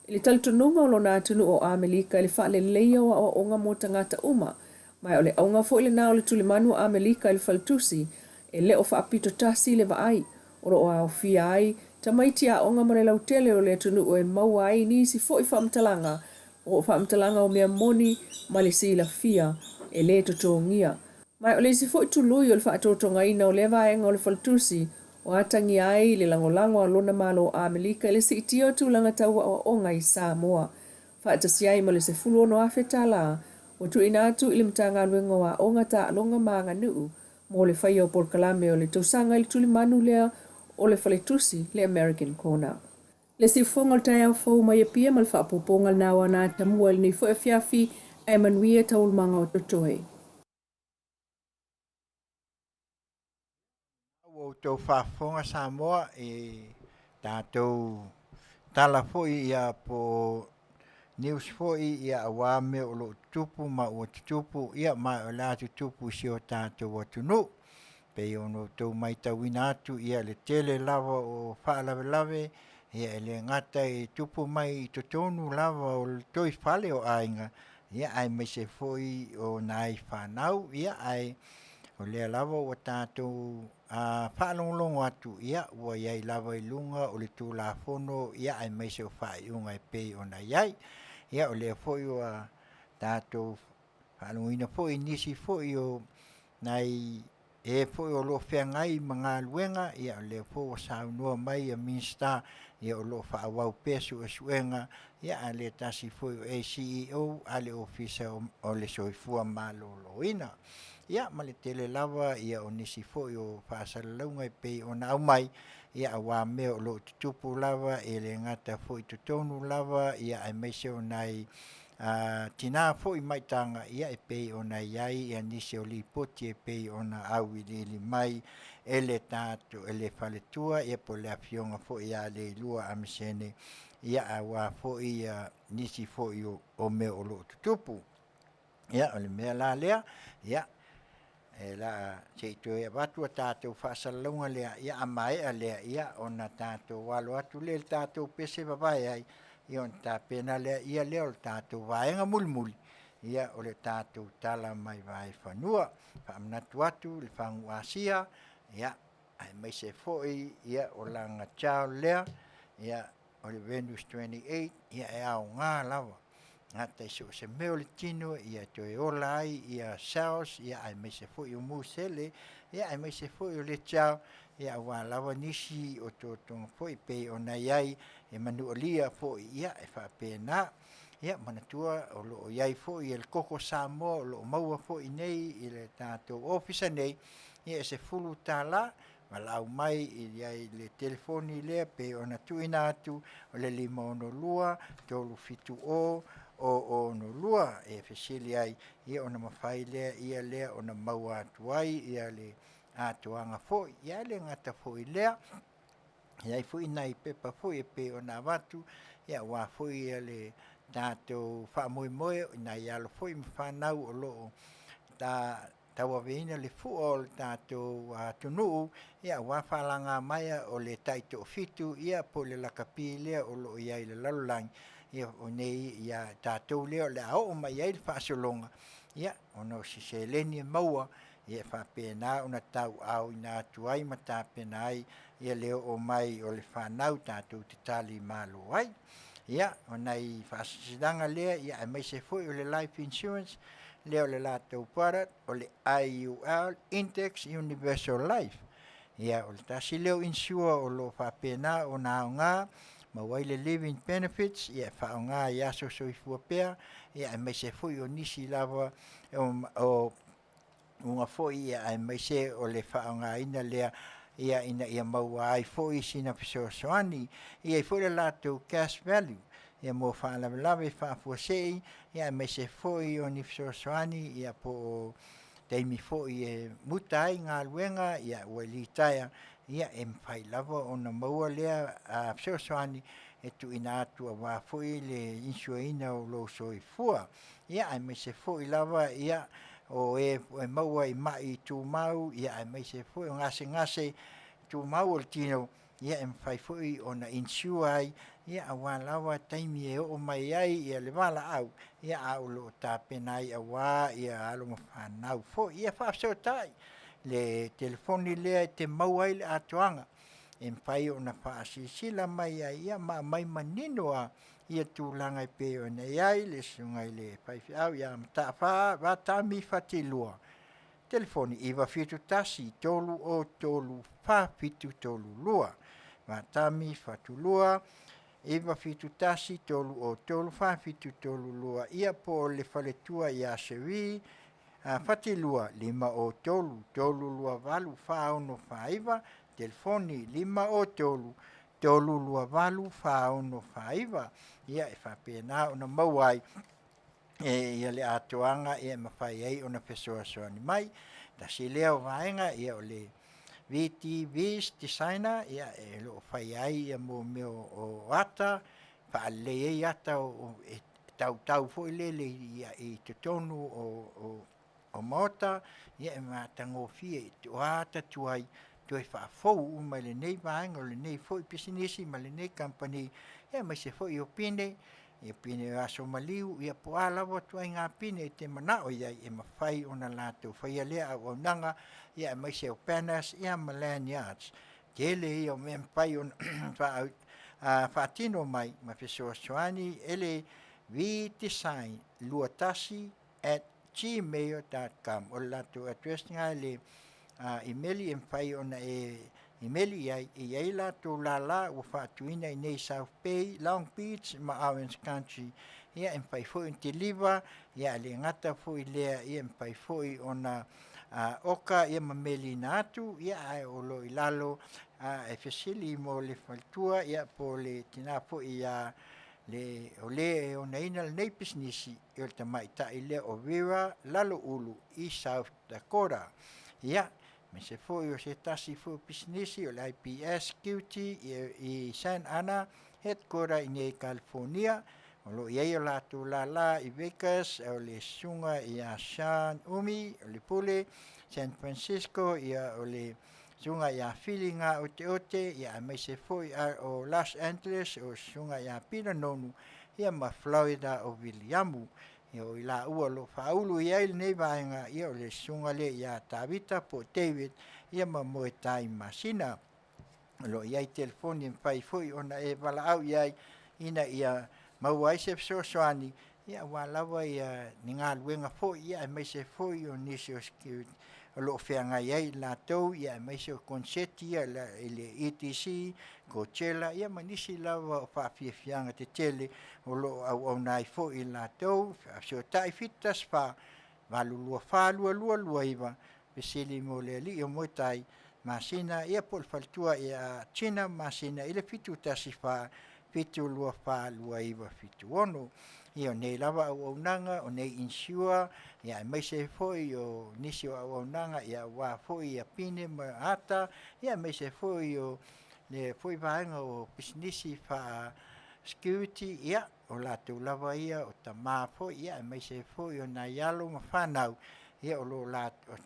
i le talitonuga o lona atunuu o Amelika i le faaleleia o aoaoga mo tagata uma, ma o le auga foi lena o le tulimanu o Amelika i le faletusi e le o faapito tasi le vaai o lo o aofia ai tamaiti aoga ma le lautele o le atunuu e maua ai nisi foi faamatalaga o faamatalaga o mea moni ma le silafia e le totogia. Ma o le isi foi tului o le faatotogaina o lea vaega o le faletusi o atagia ai le lagolago a lona Malo o Amelika i le siitia o tulaga tau aoaoga i Samoa faatasi ai ma le $16,000 ua tuuina atu i le Matagaluega o Aoga, Taaloga ma Aganuu mo le faia o polokalame o le tausaga i le tulimanu lea o le faletusi le American Corner. Le siufofoga o le taeao fou mai Apia ma le faaopoopoga lena o ana atamua i lenei foi afiafi ae manuia taualumaga o totoe. Ua outou faafofoga Samoa i tatou tala foi ia po o news foi ia aua mea o lo o tutupu ma ua tutupu ia ma o le a tutupu i si o tatou atunuu. Pei ona outou matauina atu ia le tele lava o faalavelave ia e le gata e tupu mai i totonu lava o le toifale o aiga ia aemaise foi o nai fanau ia ae o lea lava ua tatou faalogologo atu ia ua i ai lava i luga o le Tulafono ia aemaise o faaiuga e pei ona i ai. Ia o lea foi ua tatou faalogoina foi i nisi foi o nai e foi o lo o feagai ma galuega, ia o lea foi ua saunoa mai ia Minisita, ia o lo o faaauau pea suesuega, ia a le tasi foi o ACEO a le Ofisa o le Soifua Maloloina. Ia ma le tele lava ia o nisi foi o faasalalauga e pei ona aumai, ia aua mea o lo o tutupu lava e le gata foi i totonu lava ia aemaise o nai tina foi maitaga ia e pei ona i ai ia nisi o lipoti e pei ona auiliili mai e le tatou e le faletua ia po o le afioga foi ia Leilua Amisene ia aua foi ia nisi foi o mea o lo o tutupu. Ia o le mea la lea, ia e la se i toe avatu a tatou faasalalauga lea, ia a maea lea, ia ona tatou alo atu lea i le tatou pese vavae ai, ia ona tapena lea ia lea o le tatou vaega mulimuli, ia o le tatou tala mai vaefanua. Faamanatu atu le fagu Asia, ia aemaise foi ia o lana child lea, ia o le Venus 28, ia e aoga lava. Gata i so o se mea o le tino ia toe ola ai ia cells ia aemaise foi o musele ia aemaise foi o le tiao ia aua lava nisi o totoga foi pei ona i ai e manualia foi ia e faapena. Ia manatua o lo o i ai foi le koko Samoa o lo o maua foi nei i le tatou ofisa nei ia e $10 valaau mai i ai le telefoni lea pei ona tuuina atu o le 562 370 062 e fesili ai ia ona mafai lea ia lea ona maua atu ai ia le atoaga foi. Ia e le gata foi i lea, e i ai foi nai pepa foi e pei ona avatu ia aua foi ia le tatou faamoemoe i nai alo foi ma fanau o lo o tauaveina le fua o le tatou atunuu ia aua faalagamaea o le taitoafitu ia po o le lakapi lea o lo o i ai i le lalolagi ia o nei ia tatou lea o le a oo mai i ai le faasologa ia ona o se seleni e maua ia e faapena ona tauaaoina atu ai ma tapena ai ia le oo mai o le fanau tatou te talimalo ai. Ia, o nai faasilasilaga lea ia aemaise foi o le life insurance lea o le latou product o le IUL, Index Universal Life. Ia, o le tasi lea o insure o lo o faapena ona aoga maua ai le living benefits ia e faaaoga i aso soifua pea ia aemaise foi o nisi lava o uga foi ia aemaise o le faaaogaina lea ia ina ia maua ai foi sina fesoasoani. E i ai foi le latou cash value ia mo faalavelave faafuasei ia aemaise foi o ni fesoasoani ia po o. taimi foi e muta ai galuega, ia, ua litaea, ia, e mafai lava ona maua lea fesoasoani e tuuina atu aua foi le insuaina o lou soifua. Ia, aemaise foi lava, ia, o e maua i mai tumau, ia, aemaise foi o gasegase tumau o le tino, ia, e mafai foi ona insure ai, ia, aua lava taimi e oo mai ai ia le valaau, ia, a o lo o tapena ai aua ia alo ma fanau foi. Ia faafesootai le telefoni lea e te maua ai le atoaga e mafai ona faasilasila mai ai, ia ma aumai manino lava ia tulaga e pei ona i ai le susuga i le faifeau ia Mataafa Vatami Fatilua, telefoni 971 303 4732. Vatami Fatulua 971 303 4732, ia po o le faletua ia Cherie Fatilua 503 328 4649, telefoni 503 328 4649. Ia e faapena ona maua ai e ia le atoaga e mafai ai ona fesoasoani mai. Tasi lea o vaega, ia o le VTV's Designer, ia e lo o fai ai ia mo mea o ata, faalelei ai ata o e tautau foi lele i totonu o maota, ia e matagofie, o ata tuai toe faafou uma i lenei vaega o lenei foi pisinisi ma lenei kamupani, aemaise foi o pine, ia pine o aso maliu, ia po o a lava ituaiga pine e te manao i ai, e mafai ona latou faia lea auaunaga, ia aemaise o banners, ia ma lanyards. Tele ia o mea e mafai ona faatino mai ma fesoasoani e le vdesign 21@gmail.com. O le latou address lena i le imeli e mafai ona e imeli i ai, e i ai latou lala ua faatuina i inei i South Bay, Long Beach ma Orange Country. Ia e mafai foi ona deliver, ia e le gata foi i lea, ia e mafai foi ona oka ia ma meliina atu, ia ae o lo o i lalo e fesili mo le faletua, ia po o le tina foi ia le o le e onaina lenei pisinisi, o le tamaitai lea o Vera Laloulu i South Dakota. Ia, aemaise foi o se tasi foi o pisinisi o le IPS Security i San Ana headquarter i nei California, o lo o i ai o latou lala i Vegas, o le susuga ia Sean Umi, o le pule San Francisco, ia o le susuga ia Fili Gaoteote, ia aemaise foi o Los Angeles, o susuga ia Peter Nonu, ia ma Florida o Viliamu. Ia o i laua o lo o faaulu i ai lenei vaega, ia o le susuga lea ia Tavita po o David, ia ma Moetai Masina. O lo o i ai telefoni e mafai foi ona e valaau i ai ina ia maua ai se fesoasoani, ia aua lava ia ni galuega foi, ia aemaise foi o nisi o security o lo o feagai ai i latou, ia aemaise o koneseti ia i le EDC, Coachella, ia ma nisi lava o faafiafiaga tetele o lo o auauna ai foi i latou. Faafesootai 714 824 2229, fesili mo le alii o Moetai Masina, ia po o le faletua ia Tina Masina i le 714 724 2976. Ia o nei lava auaunaga, o nei insure, ia aemaise foi o nisi o auaunaga, ia aua foi ia pine ma ata, ia aemaise foi o le foi vaega o pisinisi faa security, ia o latou lava ia o tama foi, ia aemaise foi o nai alo ma fanau, ia o lo o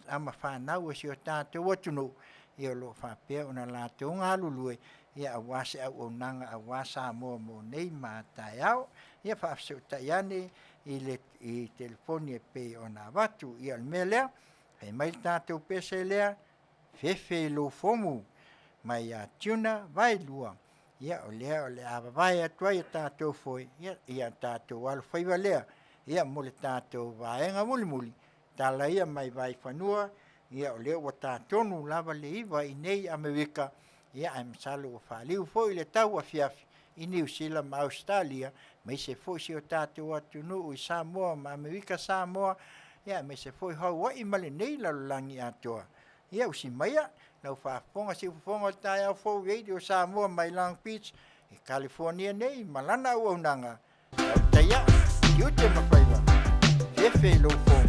ama fanau a si o tatou atunuu, ia o lo o faapea ona latou galulue, ia aua se auaunaga aua Samoa mo nei ma a taeao. Ia faafesootai ane i le telefoni e pei ona avatu. Ia o le mea lea, fai mai le tatou pese lea, fefe i lou fomu mai ia Tuna Vaelua, ia o lea o le a vavae atu ai a tatou foe, ia tatou alofaiva lea, ia mo le tatou vaega mulimuli, tala ia mai Vaifanua, ia o lea ua ta tonu lava le 9 i nei Amerika, ia ae masalo ua faliu foi le tauafiafi i Niu Sila ma Ausetalia, aemaise foi si o tatou atunuu i Samoa ma Amerika Samoa, ia aemaise foi Hawaii ma lenei lalolagi atoa. Ia usi maia lau faafofoga siufofoga o le taeao fou Radio Samoa mai Long Beach i California nei ma lana auaunaga. Tautai aa, tiute ma faiva, fefe i lou fomu.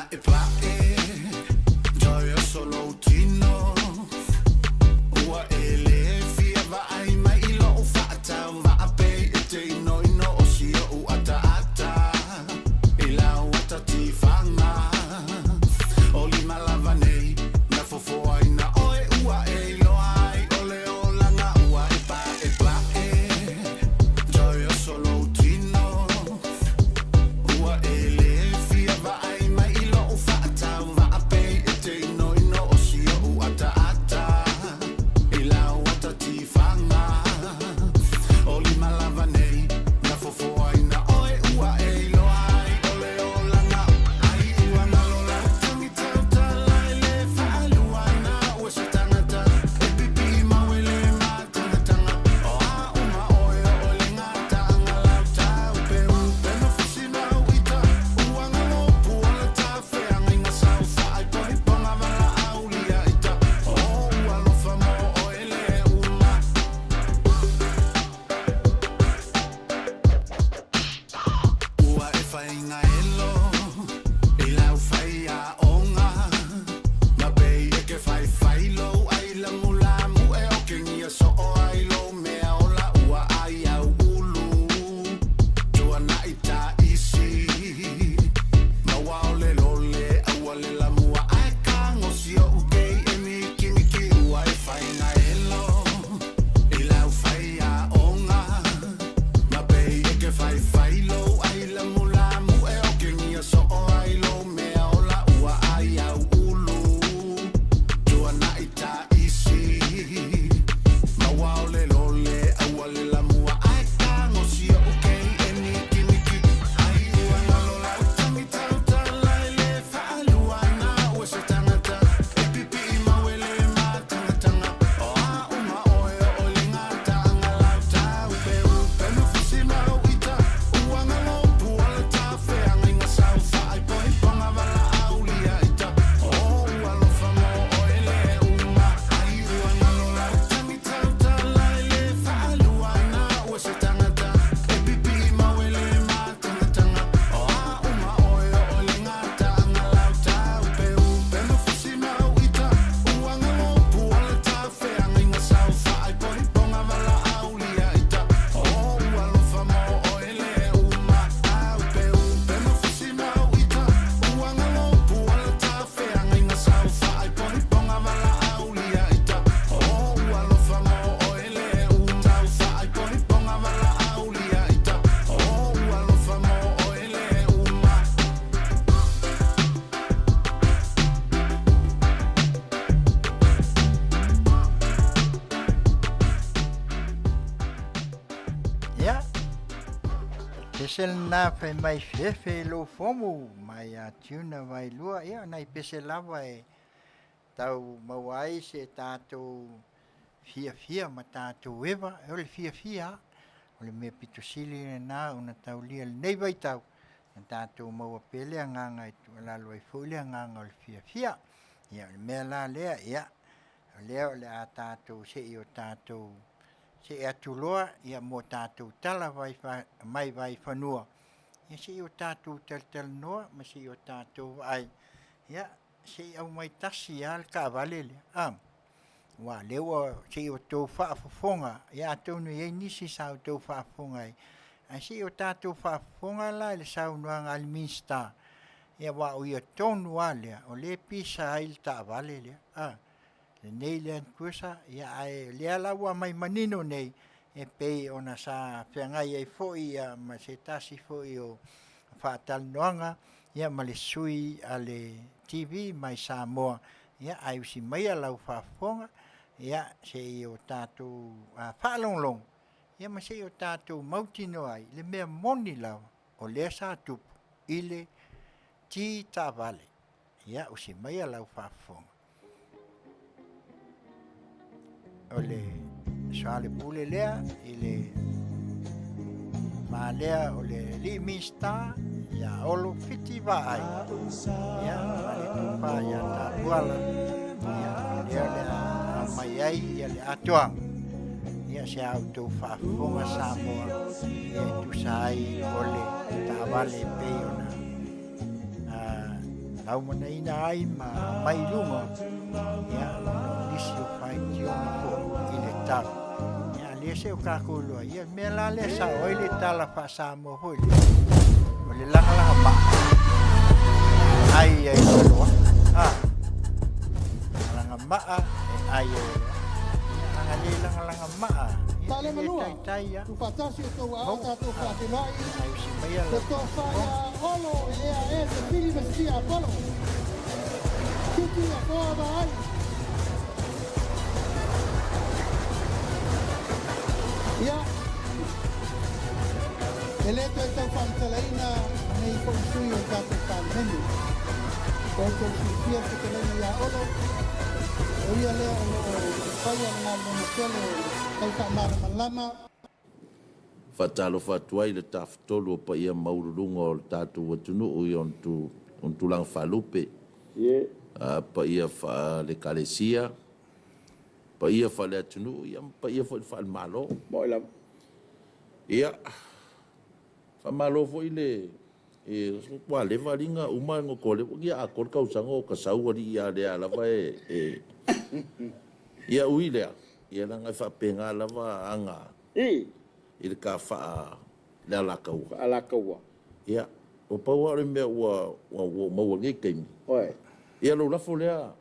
paepae Toe o solo tino Ua e le fia vaai mai i lou faatauvaa Pei e te inoino o si ou ataata I lau ata tifaga O lima lava nei Na fofoaina oe ua e iloa ai o le olaga ua e paepae Toe oso lou tino Ua e le fia vaai mai i lou faatauvaa Pei e te inoino o si ou ataata I lau ata tifaga O lima lava nei Na fofoaina oe ua e iloa ai o le olaga Ai ua galo lau tagi tautala e le faaluaina Ua se tagata e pipii mau e le matagataga O a uma oe o le gataaga lau taupeupea fusi mau ita Ua galo pua le tafeagaiga sau faaipoipoga valaaulia ita O ua alofa mo oe le uma. Ua e faigaelo i lau faiaoga Ma pei e ke faifai lou ai lamulamu E okegia soo ai lou mea ola ua ai au ulu Tuanai taisi Ma ua ole lole aua le lamua Ae kagosi o'u kei e mikimiki Ua e faigaelo i lau faiaoga Ma pei e ke faifai lou ai lamulamu E okegia soo ai lou mea ola ua ai au ulu Tuanai taisi Ma ua ole lole aua le lamua Ae kagosi o'u kei e mikimiki Ai ua galo lau tagi tautala e le faaluaina Ua se tagata e pipii mau e le matagataga O a uma oe o le gataaga lau taupeupea fusi mau ita Ua galo pua le tafeagaiga sau faaipoipoga valaaulia ita O ua alofa mo oe le uma Ai ua galo lau tagi tautala e le faaluaina Ua se tagata e pipii mau e le matagataga O a uma oe o le gataaga lau taupeupea fusi mau ita Ua galo pua le tafeagaiga sau faaipoipoga valaaulia ita O ua alofa mo oe le uma Taupeupea fusi mau ita Ua galo pua le tafeagaiga sau faaipoipoga valaaulia ita O ua alofa mo oe le uma Tau faaipoipoga valaaulia ita O ua alofa mo oe le uma. Ia, pese lena fai mai fefe i lou fomu mai a Tuna Vailua. Ia, o nai pese lava e tau maua ai se tatou fiafia ma tatou eva. O le fiafia, o le mea pito sili lena ona taulia i lenei vaitau, na tatou maua pea le agaga e tuualalo ai foi le agaga o le fiafia. Ia, o le mea la lea, ia, o lea o le a tatou se i o tatou see atu loa ia mo tatou tala vai mai vaifanua, ia se i o tatou talatalanoa ma se i o tatou vaai, ia se i aumai tasi lava le taavale lea, a? Aua o lea ua se i outou faafofoga, ia atonu e i ai nisi sa outou faafofoga ai, ae se i o tatou faafofoga la i le saunoaga a le Minisita, ia aua o ia tonu lava lea o lea e pisa ai le taavale lea, a? Lenei Land Cruiser, ia ae o lea la ua aumai manino nei, e pei ona sa feagai ai foi ma se tasi foi o faatalanoaga ia ma le sui a le TV mai Samoa, ia ae usi maia lau faafofoga, ia se i o tatou faalogologo, ia ma se i o tatou mautinoa ai le mea moni lava o lea sa tupu i le ti taavale. Ia usi maia lau faafofoga. O le soalepule lea i le ma lea o le alii Minisita ia Olo Fiti Vaai. Ia, ma le tofa ia Tapuala. Ia, o lea o le a aumai ai ia le atoaga. Ia, se a outou faafofoga Samoa, ia e tusa ai o le taavale e pei ona laumanaina ai ma aumai i luga, ia, ona o nisi o faitioga foi i le tala. Ia, a lea se o kākou iloa, ia, le mea la lea sao ai le tala faa-Samoa foi lea, o le lagalaga maa, ai ai loa, a, lagalaga maa, e ai ai loa. Ia, a le lagalaga maa, ia, Tale e le malua, taitai lava. Tuufaatasi o tou aao Maua, tatou a, faafeiloai ai usi maia le lau tofa faafofoga. ia Olo e ea e te pili ma Sipia Apolo. Titi Afoa Vaai. Ia, e le toe tau faamatalaina nei foi sui o le tatou Palemene. Ua outou silafia le fetalaiga ia Olo, o ia lea o lo o faia le galuega tele o le tau faamalamalama. Faatalofa atu ai i le Tafatolu o paia maualuluga o le tatou atunuu i ona tulaga faalupe, paia faale-Ekalesia, paia faale-atunuu ia ma paia foi faale-Malo. Ia, faamalo foi le ua leva alii uma ngo kole ia atoa le tausaga o ta sau alii a lea lava e ia ui lea ia leaga e faapena lava aga i le ta faa le alataua. Faalataua. Ia, ua pau lava o le mea ua ua ou maua i lenei taimi. Oi. Ia lou lafo lea.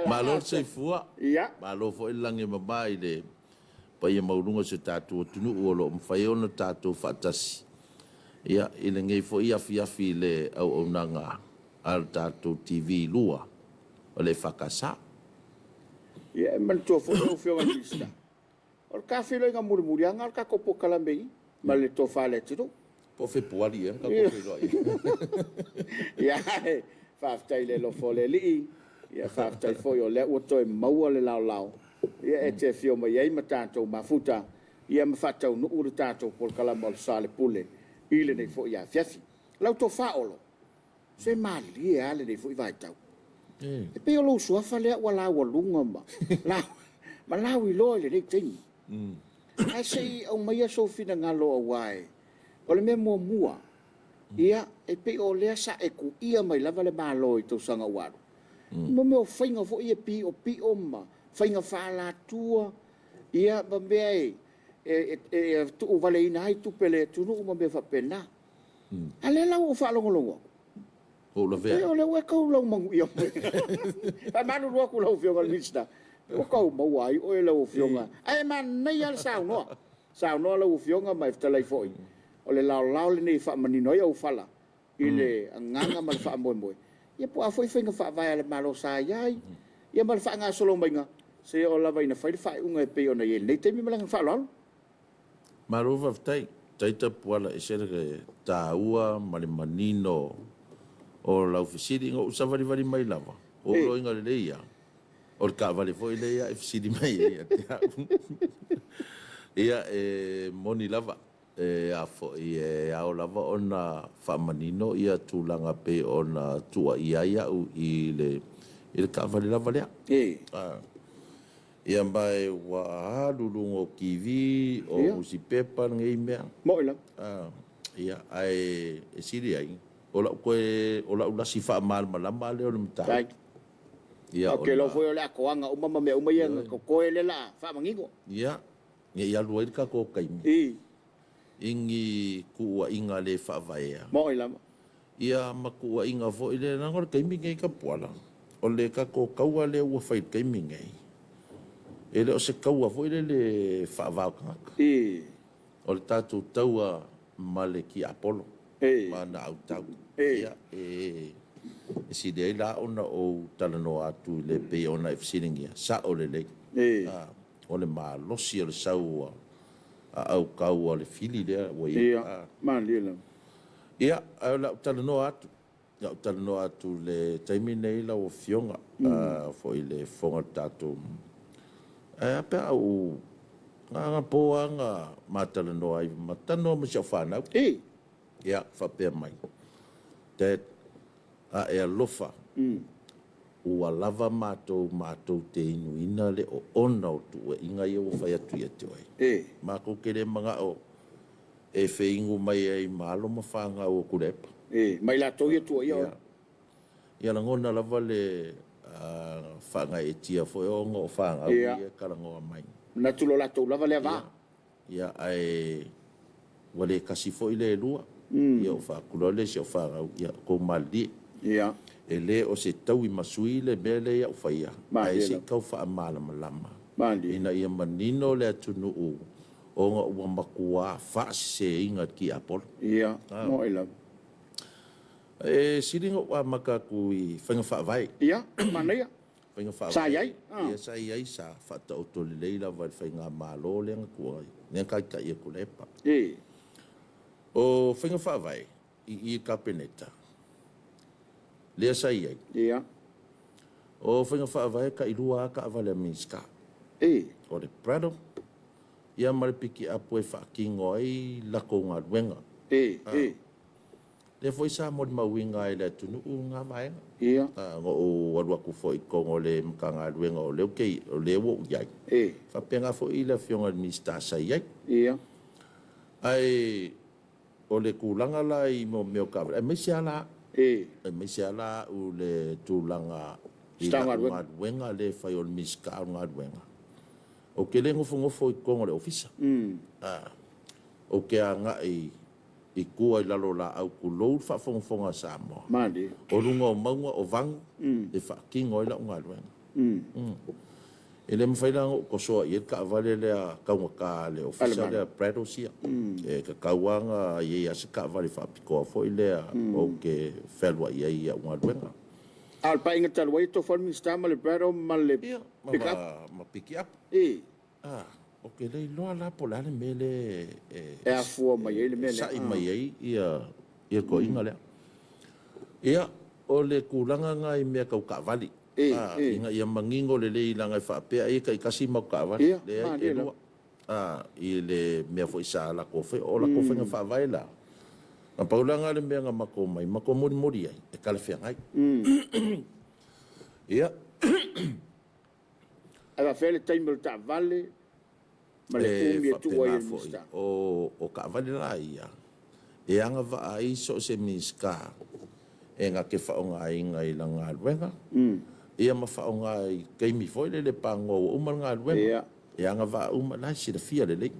Malo le soifua. Ia. Malo foi le lagi e mama i le paia maualuga o si o tatou atunuu o lo o mafai ona tatou faatasi ia i lenei foi afiafi i le auaunaga a le tatou TV 2 o le EFKS. Ia, e manatua foi lau Afioga i le Minisita, o le ta feiloaiga mulimuli lava lena o le tatou polokalame i i ma le tofa a le atunuu. Po o Fepuari ea na tatou feiloai ai. Ia, ae faafetai i le alofa o le Alii, ia faafetai foi o lea ua toe maua le laolao ia e te afio mai ai ma tatou mafuta ia ma faataunuu le tatou polokalame o le Soalepule i lenei foi afiafi. Lau tofa Olo, Se malie lava lenei foi vaitau. E pei o lou suafa lea ua laualuga ma, ma lauiloa i lenei taimi. Ae se i aumaia sou finagalo aua e, o le mea muamua, ia, e pei o lea sa e kuia mai lava le Malo i tausaga ua alu, mo mea o faiga foi ia piopio ma faiga faaalatua, ia, ma mea e, e, e tuuvaleina ai tupe a le atunuu ma mea faapena. A lea la ua ou faalogologo atu, Ua ou lavea e o lea ua e tau laumanuia mai. Faamalulu atu i lau Afioga i le Minisita, ua tau maua ai oe lau Afioga. Ae manaia lava le saunoa. Saunoa lau Afioga ma e fetalai foi, o le laolao lenei e faamanino ai auofala i le agaga ma le faamoemoe. Ia po o a foi faiga faavae a le Malo sa i ai, ia ma le faagasolo maiga, seia oo lava ina fai le faaiuga e pei ona i ai i lenei taimi ma le agaga faaaloalo. Malo faafetai. Taita Puala ese le taua ma le manino o lau fesili. Na ou savalivali mai lava, ua ou iloaina lelei lava, o le taavale foi lea e fesili mai ai ia te au. Ia, e moni lava, e a foi, e ao lava ona faamanino ia tulaga pei ona tuuaia ai au i le taavale lava lea. Ia ma e ua alu luga o TV, o nusipepa lenei mea. Moi lava. Ia, ae e sili ai, o lau toe, o lau lasi faamalamalama lea o le mataupu. Ia, Ou te iloa foi o le atoaga uma ma mea uma ia na totoe lea o le a faamanino. Ia, ne i alu ai le tatou taimi. I ni tuuaiga le faavaea. Moi lava. Ia ma tuuaiga foi lea, leaga o le taimi lenei Tapuala, o le tatou taua lea ua fai i le taimi lenei, e le o se taua foi lele faava o tagata. O le tatou taua ma le tiapolo ma ana autau. Ia, e sili ai la ona ou talanoa atu i le pei ona e fesiligia, sao lelei. O le malosi o le sau a autau a le fili lea ua i ai. Ia, malie lava. Ia, ae o le a ou talanoa atu, o le a ou talanoa atu i le taimi lenei lau Afioga, foi i le fofoga o le tatou. Ae a pe a ou, na po lava na ma talanoa ai, ma talanoa ma si au fanau. Ia, faapea mai, Dad, a e alofa, ua lava matou matou te inuina le oona o tuuaiga ia ua fai atu ia te oe. Matou te le manao. E feigu mai ai ma alo ma fanau o Tuilaepa. E, mai latou ia tuuaia oe. Ia lagona lava le faagaeetia foi ona o fanau ia e talanoa mai. Manatu lo latou lava lea va. Ia, ae ua le tasi foi le lua. Ia ou faaatu loa lea i si au fanau, ia outou malilie. Ia. E le o se taui ma sui le mea lea ia ou faia, ae se i tau faamalamalama ina ia manino le atunuu ona ua matuā faaseseina e le tiapolo. Ia, moe lava. E sili ona ou amata atu i faiga faavae. Ia, manaia. Faiga faavae. Sa i ai. Ia, sa i ai, sa faataoto lelei lava e le faigamalo lea na tuai, lea na taitai atu Tuilaepa. E. O faiga faavae i i le Kapeneta, lea sa i ai. Ia. O faiga faavae tailua lava taavale a Minisita. E. O le Prado, ia ma le pikiapu e faatino ai latou galuega. E, e. Lea foi sa molimauina ai e le atunuu lena vaega. Ia. Na ou alu atu foi i totonu o le Matagaluega o lea ou te, o lea ua ou i ai. E. Faapena foi le Afioga i le Minisita sa i ai. Ia. Ae o le tulaga la i mea o taavale, aemaise lava la, E. aemaise lava la au le tulaga i lau galuega lea e fai o le Minisita o Galuega. Ou te le nofonofo i totonu o le Ofisa. Ou te agai i tua i lalo o laau tulou le faafogafoga a Samoa. O luga o mauga o vagu e faatino ai lau galuega. E le mafai la ona ou tosoa i ai le taavale lea taugata a le Ofisa lea Prattles ia. E tatau lava ona i ai lava se taavale faapitoa foi lea ou te fealuai ai i au galuega. A o le paeaiga talu ai e tofu lava le Minisita ma le Prado ma le Pick Up. Ma Pick Up. Ah, ou te le iloa la po o le a le mea lea e E afua mai ai le mea lea. Sa'i mai ai ia le toeaina lea. Ia, o le tulaga lena i mea tau taavale. Ah, ina ia manino lelei leaga e faapea ai e taitasi mau taavale. Ia, Leai, malie e lava. lua. Ah, i le mea foi sa latou faia. O latou faiga faavae la, na pau la lena le mea na matou omai matou molimoli ai, e talafeagai. Ia. Ae faafefea le taimi o le taavale ma le E umi e tuu ai faapena e le foi, Minisita? o taavale la ia, e agavaa ai so o se Minisita e na te faaaogaina i lana galuega, ia ma faaaoga i taimi foi lele panoa ua uma le galuega, e agavaa uma, la e silafia lelei.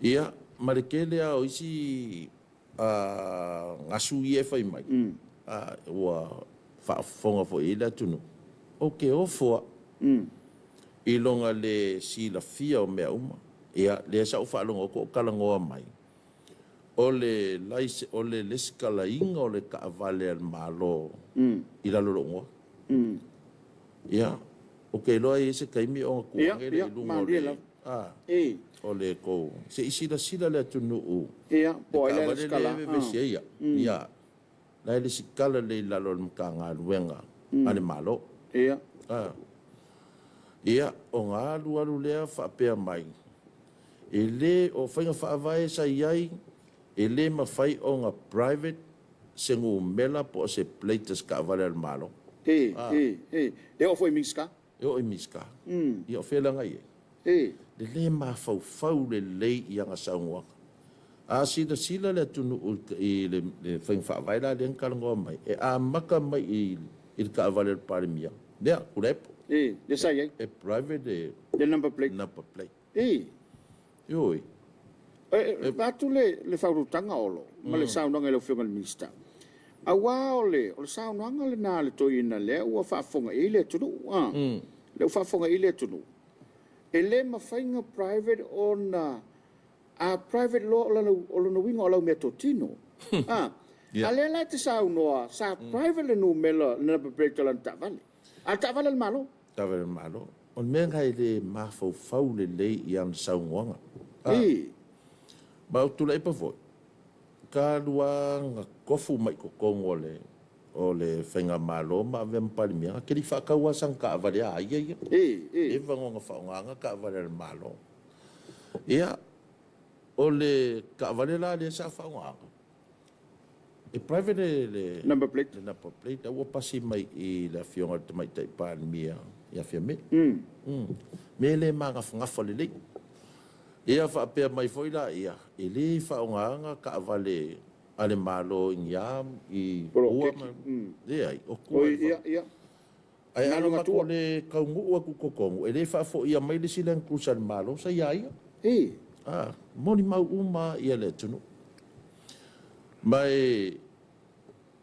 Ia, ma le tele lava o isi gasu ia e fai mai, ua faafofoga foi i ai le atunuu, ou te ofo au i lona le silafia o mea uma. Ia, lea sa ou faalogo atu o talanoa mai, o le o le lesitalaina o le taavale a le Malo i lalo o lou igoa. Ia, ou te iloa e i ai se taimi ona tuu ane lea i luga o le, o le tou, se i silasila le atunuu i le taavale lea e vevesi ai au, ia, la e lesitala lelei i lalo o le Matagaluega a le Malo. Ia, ona alu alu lea faapea mai, e le, o faiga faavae sa i ai, e le mafai ona private se numera po o se plate a se taavale a le Malo. E, e, e. E oo foi i Minisita. E oo i Minisita. Ia o fea la na i ai? E. Le le mafaufau lelei i ana saunoaga. A silasila le atunuu i le faiga faavae la lea na talanoa mai, e amata mai i le taavale a le Palemia, lea, Tuilaepa. E, lea sa i ai. E private le Le number plate. Number plate. E. Ioe. E avatu le faautautaga Olo ma le saunoaga i lau Afioga i le Minisita, aua o le saunoaga lena a le toeaina lea ua faafofoga i ai le atunuu, a, lea ua faafofoga i ai le atunuu, e le mafai ona private ona a private loa o lona uiga o lau meatotino, a, a lea la e te saunoa sa private le numera, le number plate o lana taavale, a o le taavale a le Malo. Taavale a le Malo. O le mea lena e le mafaufau lelei i ana saunoaga. A, ma ou tulai pa foi, ka alu lava na tofu mai i totonu o le o le faigamalo ma avea ma Palemia, na te le i faatau lava sana taavale a ia ia. Eva ona faaaogaina taavale a le Malo. Ia, o le taavale la lea sa faaaogaina, E private le number plate. Le number plate ua pasi mai i le afioga i le Tamaitai Palemia ia Fiamē. Mea le magafagafa lelei. Ia faapea mai foi laia, e lē faaaogaina taavale a le Malo i ni a i pua ma leai, o tua i le fale. Ae ana matou le taunuu atu i totonu, e le faafoia mai le isi Land Cruiser a le Malo sa ia ia. A, molimau uma lava le atunuu. Ma e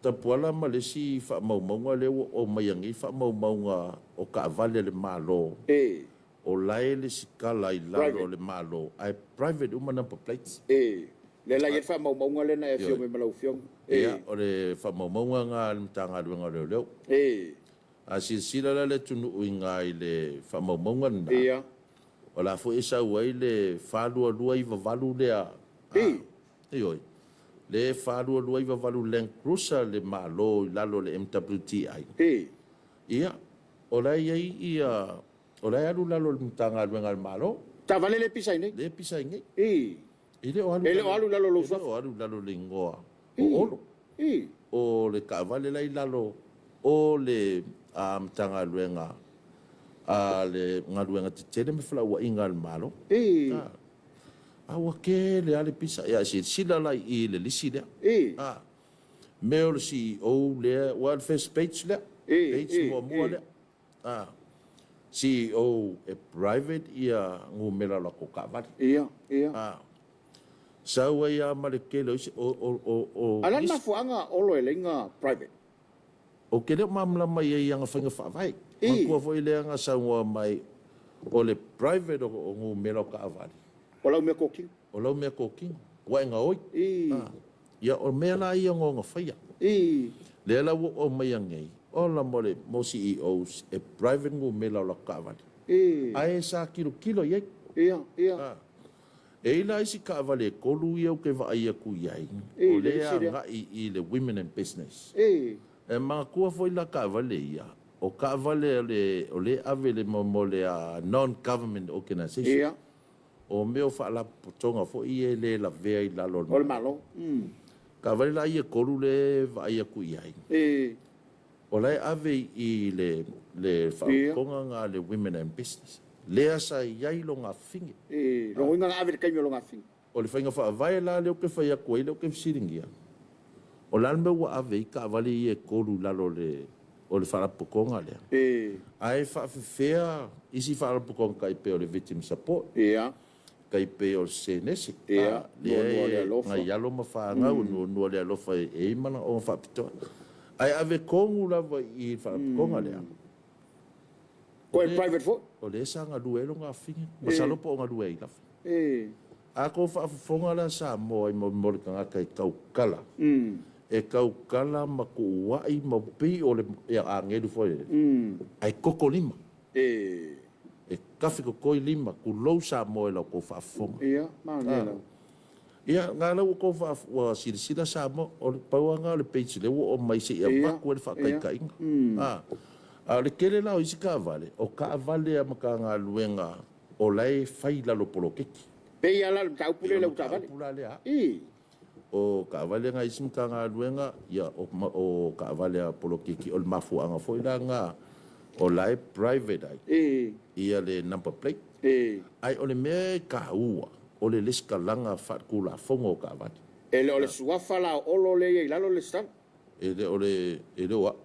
Tapuala ma le isi faamaumauga lea ua ou aumaia nei faamaumauga o taavale a le Malo, o la e lesitala i lalo o le Malo, ae private uma number plates. E, lea la e i ai le faamaumauga lea na e afio mai ma lau Afioga. E. Ia, o le faamaumauga lena a le Matagaluega o Leoleo. E. A silasila la le atunuu i ina i le faamaumauga lena, Ia. o la foi e sau ai le 4298 lea. E. Ioe. Le 4298 Land Cruiser le Malo i lalo o le MWTI. E. Ia, o la e i ai ia O la e alu i lalo o le Matagaluega a le Malo. Taavale lea e pisa ai nei. Lea e pisa ai nei. I. E le o alu E le o alu i lalo o lou suafa. E le o alu i lalo o le igoa o Olo. I. O le taavale la e i lalo o le Matagaluega a le Galuega Tetele ma Felauaiga a le Malo. I. A ua tele lava le pisa. Ia silasila la i i le lisi lea. I. Mea o le CEO lea, ua o le first page lea. I. Page muamua lea. A CEO e private ia numera o latou taavale. Ia, ia. A sau ai a ma le tele o isi o o o o. A o le a le mafuaaga Olo e laina private? Ou te le o malamalama i ai i ana faiga faavae. I. Manatua foi lea na saunoa mai o le private o numera o taavale. O lau mea kōkino. O lau mea kōkino. Ua e gaoi. I. A. Ia, o mea la ia na ona faia. I. Lea la ua ou aumaia nei, ola mo le, mo CEOs e private numera o latou taavale. I. Ae sa kilokilo i ai. Ia, ia. A. E i ai la isi taavale e tolu ia ou te vaai atu i ai, I, o le lea isi lea. agai i le Women in Business. I. E manatua foi la taavale ia, o taavale a le, o lea e ave le, mo le non-government organization. Ia. O mea o faalapotopotoga foi ia e le lavea i lalo o le Malo. Taavale la ia e tolu lea e vaai atu i ai. O la e ave i le le faalapotopotoga lena a le Women and Business. Lea sa i ai lona afafine. Lona uiga na ave i le taimi o lona afafine. O le faiga faavae la lea ou te fai atu ai, lea ou te fesiligia, o le a le mea ua ave ai taavale ia e tolu i lalo o le o le faalapotopotoga lea? Ae faafefea isi faalapotopotoga tai pei o le Victim Support, tai pei o le Senese, a, lea e nai alo ma fanau e nuanua le alofa e i ai manaoga faapitoa. Ae ave tonu lava i le faalapotopotoga lea. Ko e private foi. O lea sa galue ai lona afine, masalo po o galue ai lava. A kou faafofoga la Samoa i mo le tagata e taukala, e taukala ma tuuai ma pei o le agelu foi lele, ae koko lima. E kafe kokoi lima, tulou Samoa i la outou faafofoga. Ia, manaia lava. Ia, na la ua tou ua silasila Samoa, o le pau lava lena o le page lea ua oo mai se i avatu ai le faataitaiga. A, a o le tele la o isi taavale, o taavale a Matagaluega o la e fai i lalo o poloketi. Pei lava la o le mataupu lea i lau taavale. O le mataupu la lea. O taavale a nai isi Matagaluega, ia, o taavale a poloketi, o le mafuaaga foi la lena o la e private ai ia le number plate. Ae o le mea e taua, o le lesitalaga faaletulafono o taavale. E le o le suafa la o Olo lea e i ai i lalo le lesitala? E le o le, e le o au.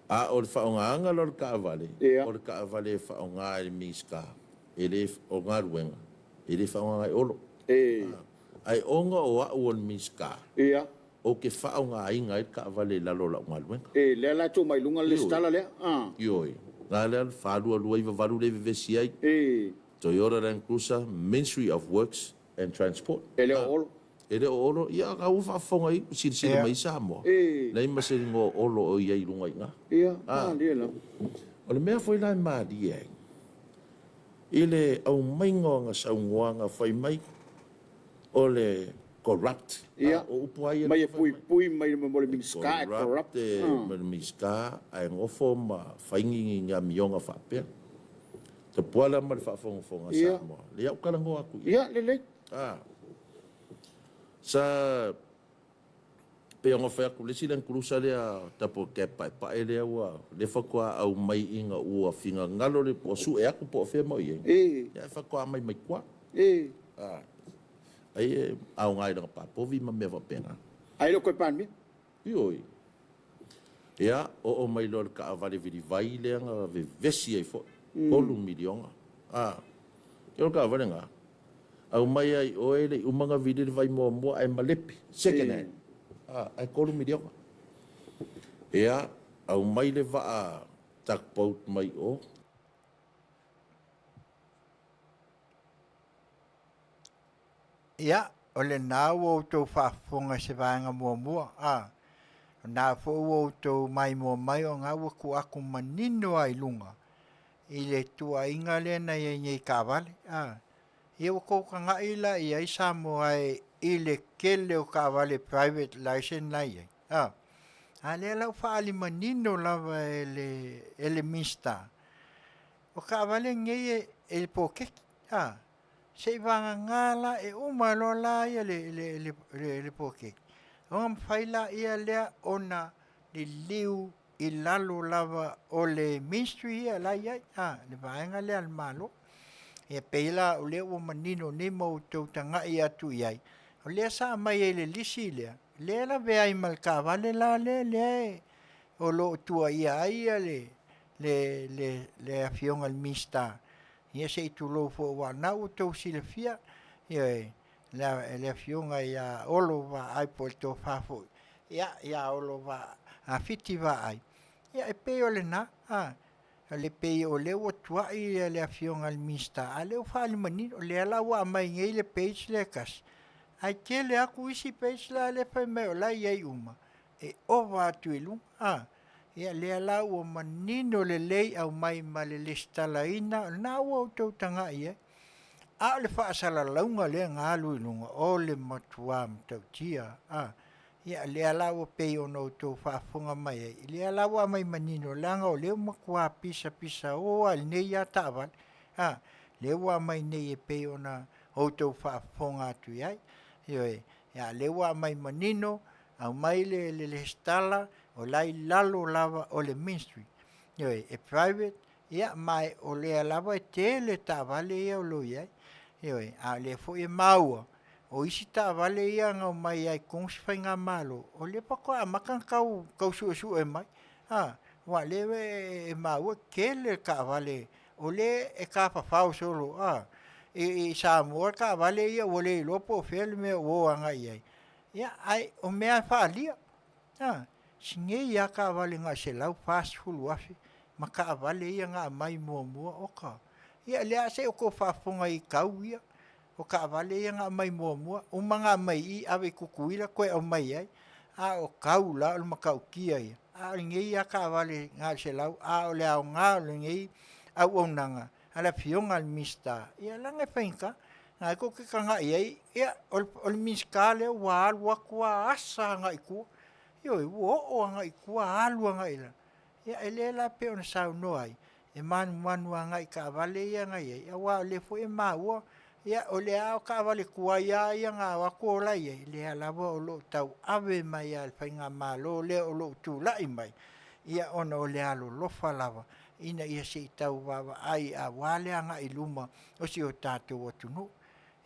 A o le faaaogaina la o le taavale, o le taavale e faaaoga e le Minisita, e le, o galuega, e le faaaogaina e Olo. Ae ona o au o le Minisita, ou te faaaogaina ai le taavale i lalo o lau galuega. E, lea la e tuu mai i luga le lesitala lea. Ioe. Na lea le 4298 lea e vevesi ai. Toyota Land Cruiser, Ministry of Works and Transport. E le o Olo. E le o Olo, ia a ua faafofoga i, silasila mai Samoa. Leai ma se igoa o Olo o i ai i luga i ina. Ia, malie lava. O le mea foi la e malie ai, i le aumaiga o ana saunoaga fai mai, o le corrupt. Ia, O upu lava ia mai e puipui mai mo le Minisita e corrupt. Corrupt ma le Minisita ae nofo ma fai ni amioga faapea. Tapuala ma le faafogafoga a Samoa. Lea ou talanoa atu i ai. Ia, lelei. Sa pei ona fai atu le isi Land Cruiser lea tapo cab paepae lea ua lea faatoa aumai ina ua finagalo le ua sue atu po o fea ma o i ai. Ia faatoa aumai mai tua. E. A, ai e aoga i lana papovi ma mea faapena. Ai le o koe Palemia? Ioe. Ia, oo mai loa i le taavale vilivai lea na vevesi ai foi, $3 miliona. A, o le taavale lena, aumai ai oe le i uma na vili le vai muamua ae malepe, second hand. A, ae $3 miliona. Ia, aumai le vaa tugboat mai o. Ia, o lena ua outou faafofoga i se vaega muamua, a, o lena foi ua outou maimoa mai o lena ua tuu atu manino lava i luga i le tuuaiga lea na i ai nei i taavale, a. Ia ua tou tagai la i ai Samoa e i le tele o taavale private license la e i ai, a. A lea la ua faaali manino lava e le Minisita, o taavale nei e le poloketi, a. Se i vagana la e uma loa la ia le poloketi, ona mafai laia lea ona liliu i lalo lava o le Ministry ia la e i ai, a, le vaega lea a le Malo. Ia pei la o lea ua manino nei ma outou tagai atu i ai, o lea sa aumai ai i le lisi lea, lea e lavea ai ma le taavale la lea lea o lo o tuuaia ai le Afioga i le Minisita. Ia se i tulou foi aua o lena ua outou silafia, ioe, le Afioga ia Olo Vaai po o le Tofa foi ia Olo Fiti Vaai. Ia e pei o lena, a, le pei o lea ua tuai le Afioga i le Minisita, a o lea ua faaali manino, o lea la ua aumai nei le page lea e tasi, ae tele atu isi page la lea e fai mai o la e i ai uma, e ova atu i luga, a. Ia lea la ua manino lelei aumai ma le lesitalaina, o lena ua outou tagai i ai. A o le faasalalauga lea na alu i luga, o le matua matautia, a. Ia lea la ua pei ona outou faafofoga mai ai, lea la ua aumai manino, leaga o lea ua matua pisapisa o lava i lenei lava taavale, a. Lea ua aumai nei e pei ona outou faafofoga atu i ai. Ioe, a o lea ua aumai manino, aumai le lesitala, o la e i lalo lava o le Ministry. Ioe, e private, ia ma o lea lava e tele taavale ia o lo o i ai. Ioe, a o lea foi e maua, o isi taavale ia na omai ai i totonu se faigamalo, o lea faatoa amata ona tau, tau suesue mai. A, aua o lea e maua e tele taavale o lea e tafafao solo a, i Samoa taavale ia ua le iloa po o fea le mea ua o agai i ai. Ia, ae o mea e faaalia. A, si nei lava taavale na o le $140,000 ma taavale ia na aumai muamua, oka. Ia lea se i outou faafofoga i tau ia, o taavale ia na aumai muamua, uma ona aumai i i ave i Tutuila toe aumai ai, a o tau la o le matautia ia. A o lenei lava taavale na o le selau, a o le aoga o lenei auaunaga a le Afioga i le Minisita, ia leaga e faigata. Na e tou te tagai i ai, ia o le Minisita lea ua alu atu lava asa agai i tua. Ioe, ua oo agai i tua alu agai i lalo. Ia e le la pei ona saunoa ai, e manumanu agai i taavale ia na i ai, aua o lea foi e maua, ia o lea lava o taavale tuai lava ia na o atu o la e i ai, lea lava o lo o tauave mai lava e le faigamalo lea o lo o tulai mai, ia ona o le alolofa lava ina ia se i tau vaavaai aua le agai i luma o si o tatou atunuu.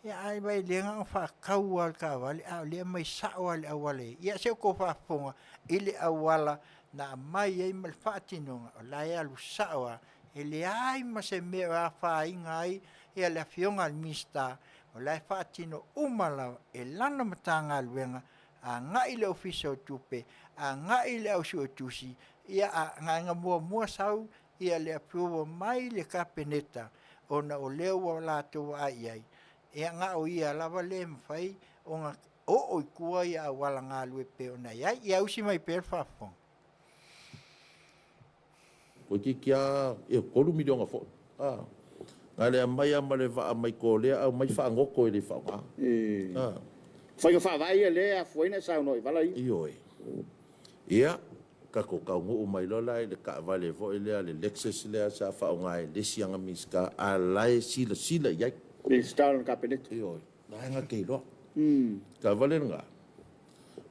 Ia ae vaai o lea na ona faatau lava o le taavale, a o lea e aumai sao lava i le auala e i ai. Ia se i outou faafofoga i le auala na aumai ai ma le faatinoga, o la e alu sao lava, e leai ma se mea o afaina ai le Afioga i le Minisita, o la e faatino uma lava e lana Matagaluega, agai i le Ofisa o Tupe, agai i le au suetusi, ia na muamua sau le approval mai le Kapeneta ona o lea ua latou vaai i ai, ia na o ia lava lea e mafai ona oo i tua ia auala galue pei ona i ai. Ia usi mai pea le faafofoga. Toeitiiti lava e $3 miliona foi. A. Na le aumai lava ma le vaa mai Korea aumai faagoto e le faaaoga. A. Faiga faavae ia lea e afua ai ona e saunoa i vala ia. Ioe. Ia, tatou taunuu mai loa la i le taavale foi lea le Lexus lea sa faaaoga e le isi aga Minisita, a o la e silasila i ai. Minisita o lana Kapeneta. Ioe. La e gata iloa. Taavale lena,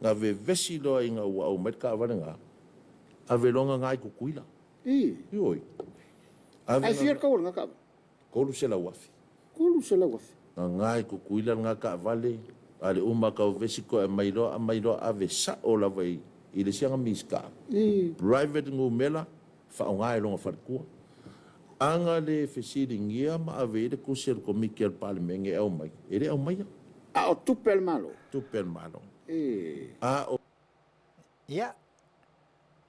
na vevesi loa ina ua aumai le taavale lena, ave loa gaga i Tutuila. Ioe. Ave. Ae fia le tau o lena taavale? $300,000. $300,000. Gaga i Kukuila lena taavale, a le uma kau vesi koe aumai loa aumai loa ave sao lava i i le isi aga Minisita. Private numela faaaoga e lona faletua. Aga le fesiligia ma ave i ai le tusi a le Komiti a le Palemene e aumai, e le aumaia. A o tupe a le Malo. Tupe a le Malo. A o. Ia,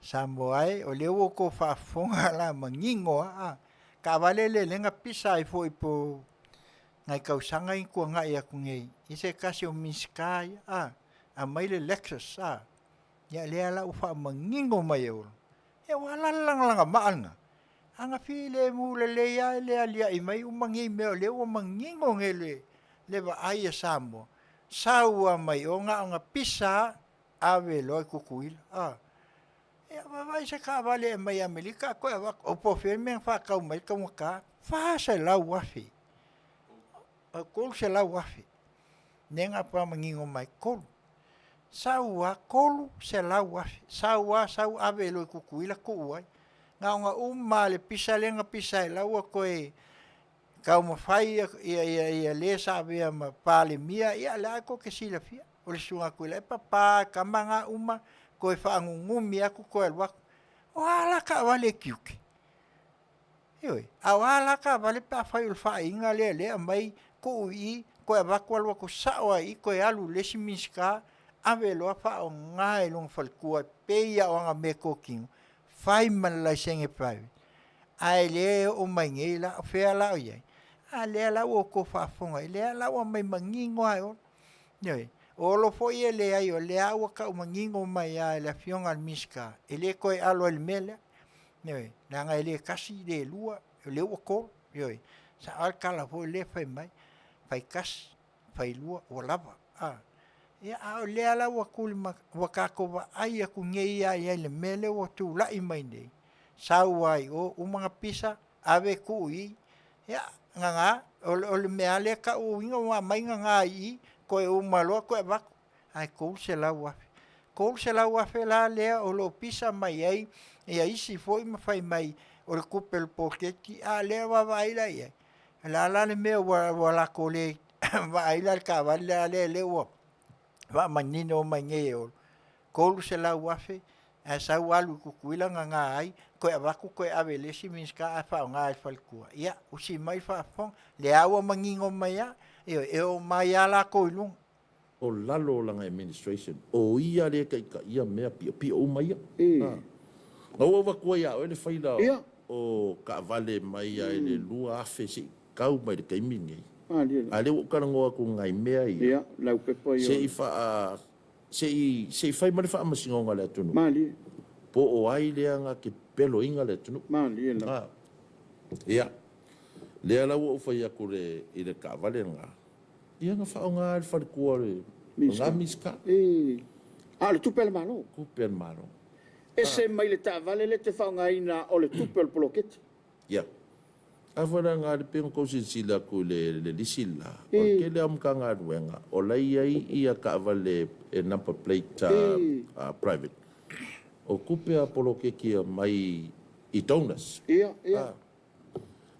Samoa e, o lea ua outou faafofoga la manino lava, a. Taavale le lega pisa ai foi po nai tausaga i tuanai atu nei i se tasi o Minisita ia, a, aumai le Lexus, a. Ia lea la ua faamanino mai e Olo, ia ua ala le lagalaga lena. A na filemu lelei lava e le aliae mai uma nei mea o lea ua manino nei le, le vaai a Samoa, sau lava mai o na ona pisa lava ave loa i Tutuila, a. Ia vaavaai se taavale e aumai Amerika a toe avatu, o po o fea le mea na faatau mai ai le taugata, $400,000. O $300,000. Lea na faamanino mai, tolu. Sau lava $300,000. Sau lava sau ave loa i Tutuila tuu ai. Na ona uma lava le pisa lea na pisa ai la ua toe taumafai ia le sa avea ma Palemia, ia o lea lava tou te silafia. O le Susuga Tuilaepa, pa tama na uma, toe faanunumi atu toe alu atu. O a la taavale e tiute? Ioe, a o a la taavale pe afai o le faaaiga lea lea e aumai tuu i i, toe avatu alu atu sao lava i i, toe alu i le isi Minisita, ave loa faaaoga i lona faletua e pei lava o ana meatotino, fai ma le laisene private. Ae le oo mai nei la, o fea la o i ai? A lea la ua outou faafofoga i ai, lea la ua aumai manino lava e Olo. Ioe, o Olo foi e leai, o lea ua tau manino mai lava e le Afioga i le Minisita, e le toe alo ai i le mea lea. Ioe, leaga e le tasi, le lua, o lea ua tolu. Ioe, sao lava le tala foi lea fai mai, fai tasi, fai lua, ua lava. A, ia, a o lea la ua tuli ma, ua tatou vaai atu nei lava i ai i le mea lea ua tulai mai nei, sau lava i o, uma ona pisa, ave tuu i i, ia, gagā, o le mea lava lea e tau uiga ua aumai gagā i i, toe uma loa toe avatu, ae $300,000. $300,000 la lea o lo o pisa mai ai ia isi foi ma fai mai o le tupe o le poloketi, a o lea e vaavaai la i ai, o le a la le mea ua latou le vaai la i le taavale lea, a lea ua faamanino mai nei e Olo, $300,000 ae sau alu i Tutuila gaga ai, toe avatu toe ave i le isi Minisita ae faaaoga e le faletua. Ia, usi mai faafofoga, lea ua manino mai lava, ioe, e omai lava latou i luga. O lalo o lana administration, o ia lea e taitaia mea piopio uma ia. Na ou avatua ia oe le faila o taavale mai ia i le 2000 se i tau mai le taimi lenei. A lea ua ou talanoa atu i nai mea ia, se i faa, se i, se i fai mai le faamasinoga a le atunuu, po o ai lea na te peloina le atunuu. Ia, lea la ua ou fai atu i le taavale lena, Ia na faaaoga e le faletua o le Minisita. Minisita. A o le tupe a le Malo. Tupe a le Malo. Ese mai le taavale lea e te faaaogaina o le tupe o le poloketi. Ia. A foi la na le pei ona tou silasila atu i le lisi le la, o le tele lava o Matagaluega o la e i ai ia taavale e number plate private. O tupe a poloketi e aumai i donors. Ia, ia.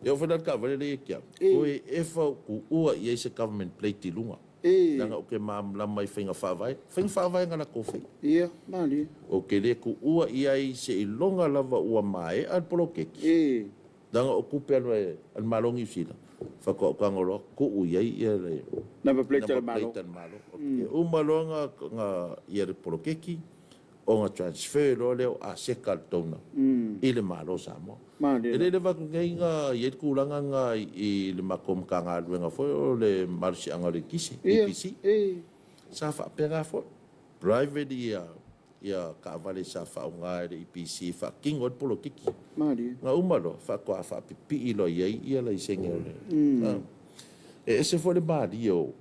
E oo foi la i le taavale lea ia te au, toe efa ou tuua i ai se government plate i luga. Leaga ou te malamalama i faiga faavae, faiga faavae na latou faia. Ia, malie. Ou te le tuua i ai seiloga lava ua maea le poloketi. Leaga o tupe a le Malo o Niu Sila, faatoa ou tago loa tuu i ai ia le number plate a le Malo. E uma loa na ia le poloketi, ona transfer loa lea o aseta a le donor i le Malo o Samoa. E le leva atu nei na i ai le tulaga na i le matou Matagaluega foi o le Malosiaga o le Eletise, EPC. Sa faapena foi, private ia taavale sa faaaoga e le EPC e faatino ai le polokiki. Na uma loa faatoa faapipii loa i ai ia laisene o le. E ese foi le malie o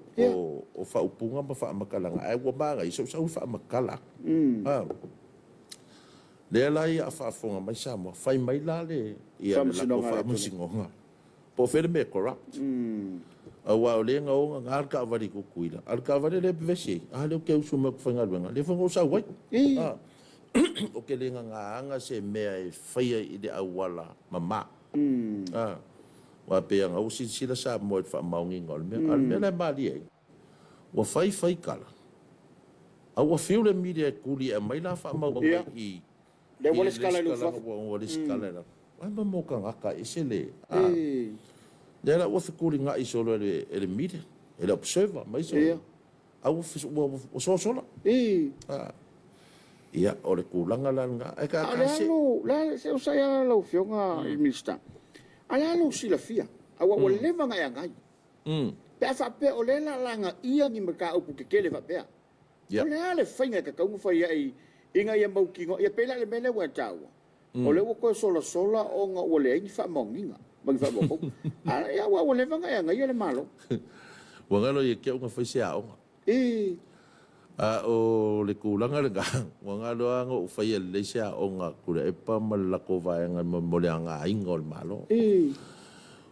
faaupuga ma faamatalaga ae ua manaia se sau e faamatala atu. Lea la ia a faafofoga mai Samoa, fai mai la le ia le latou faamasinoga po o fea le mea e corrupt. Aua o lea na o gaga le taavale i Tutuila, a o le taavale lea e vevesi ai, a lea ou te usu mai ou te faigaluega, lea foi na ou sau ai. Ou te le gagaaga se mea e faia i le auala mama. Aua pei ona ua silasila Samoa i le faamaoniga o le mea, a o le mea la e malie ai, ua fai fai tala, a ua fiu le media e tuli e aumai la faamaumauga i i, Lea ua lesitala i lou fafo. Ua lesitala i lalo. Ai ma mo tagata ese le, a. Lea la ua fetulinai solo e le media, e le Observer ma isi. A ua sosola. Ia, o le tulaga la lena. Ae A o le a lou, le a, se onosai lava lau Afioga i le Minisita, a o le a lou silafia, aua ua leva ona e agai, pe a faapea o lea o le a lagaia ni mataupu tetele faapea, o le a le faiga e tatau ona fai ai ina ia mautinoa, ia pei la le mea lea ua e taua, o lea ua toe solasola ona ua leai ni faamaoniga ma ni faamaumauga. A, ia, aua ua leva ona e agaia le Malo. Ua galo ia te au na fai se aoga. A o le tulaga lena, ua galo lava na ou faia lelei se aoga a Tuilaepa ma le latou vaega mo le againa o le Malo.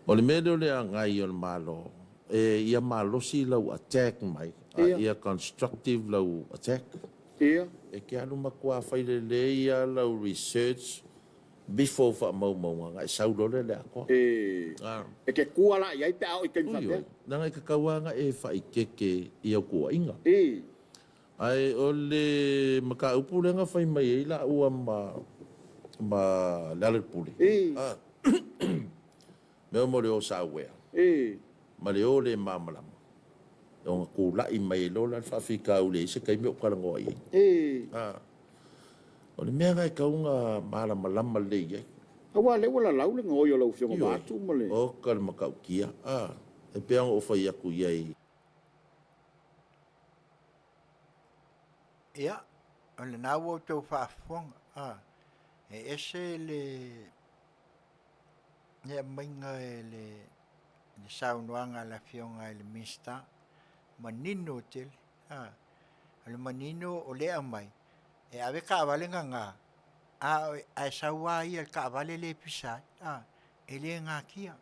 O le mea lea o le agai o le Malo, e ia malosi lau attack mai, a ia constructive lau attack. E te alu matua fai lelei lava lau research before faamaumauga ona e sau loa lea i le atoa. E te tua la i ai pe a oo i taimi faapea. Ioe, leaga e tatau lava ona e faaitete i au tuuaiga. Ae o le mataupu lea na fai mai ai laua ma ma Lealailepule, mea mo le o sauea ma le o le malamalama, e ona tulai mai ai loa la le faafitauli e i ai se taimi ou talanoa i ai. O le mea lena e tatau ona malamalama lelei i ai. Aua o lea ua lalau le gaoi o lau Afioga vaeatu ma le. Ioe, oka le matautia, e pei ona ou fai atu i ai. Ia, o lena ua outou faafofoga, e ese le aumaiga e le saunoaga a le Afioga i le Minisita, manino tele. O le manino o lea e aumai, e ave taavale gagā, ae sau lava ia i le taavale lea e pisa ai, e le natia.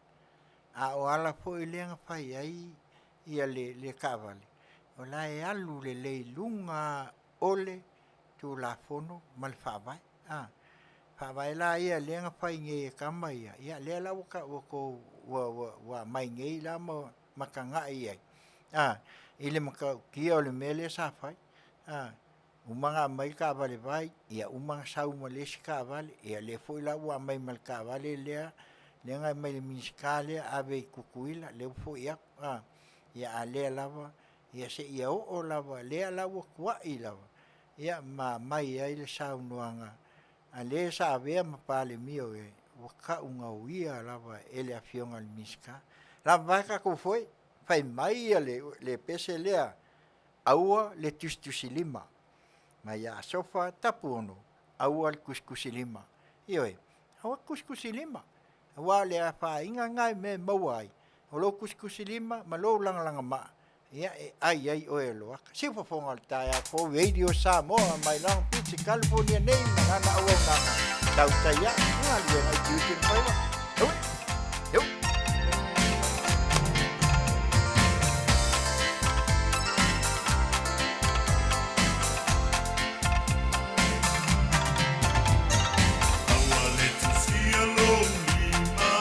A o ala foi lea na fai ai le taavale, o la e alu lelei i luga o le Tulafono ma le Faavae. A Faavae la ia lea na fai nei e tama ia, ia lea la ua tou ua aumai nei la ma tagai i ai, a, i le matautia o le mea lea sa fai. A, uma ona aumai le taavale vai, ia uma ona sau ma le isi taavale, ia lea foi la ua aumai ma le taavale lea, lea na aumai e le Minisita lea ave i Tutuila, lea ua foi atu, a, ia a lea lava, ia seia oo lava, lea la ua tuai lava, ia ma aumai ai le saunoaga a le sa avea ma Palemia o i ai, ua tau gaoia lava e le Afioga i le Minisita. Lava vae tatou foi, fai mai le pese lea, aua le tusitusilima. Mai ia Asofa Tapuono, aua le tusitusilima. Ioe, aua le tusitusilima, aua o le afaina lena i mea e maua ai, o lou tusitusilima ma lou lagalaga-maa, Ia e ai ai oe e loaka. Siufofoga o le taeao fou Radio Samoa mai Long Beach, California nei ma lana auaunaga tautai ae galuega i tiute ma faiva. Hui! Hui! Aua le tusia lou lima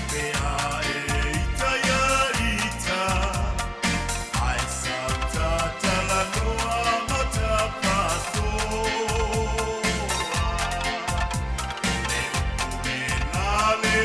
Pe a e ita ia ita Ae sau tatalanoa ma tapasoa O le upu le la le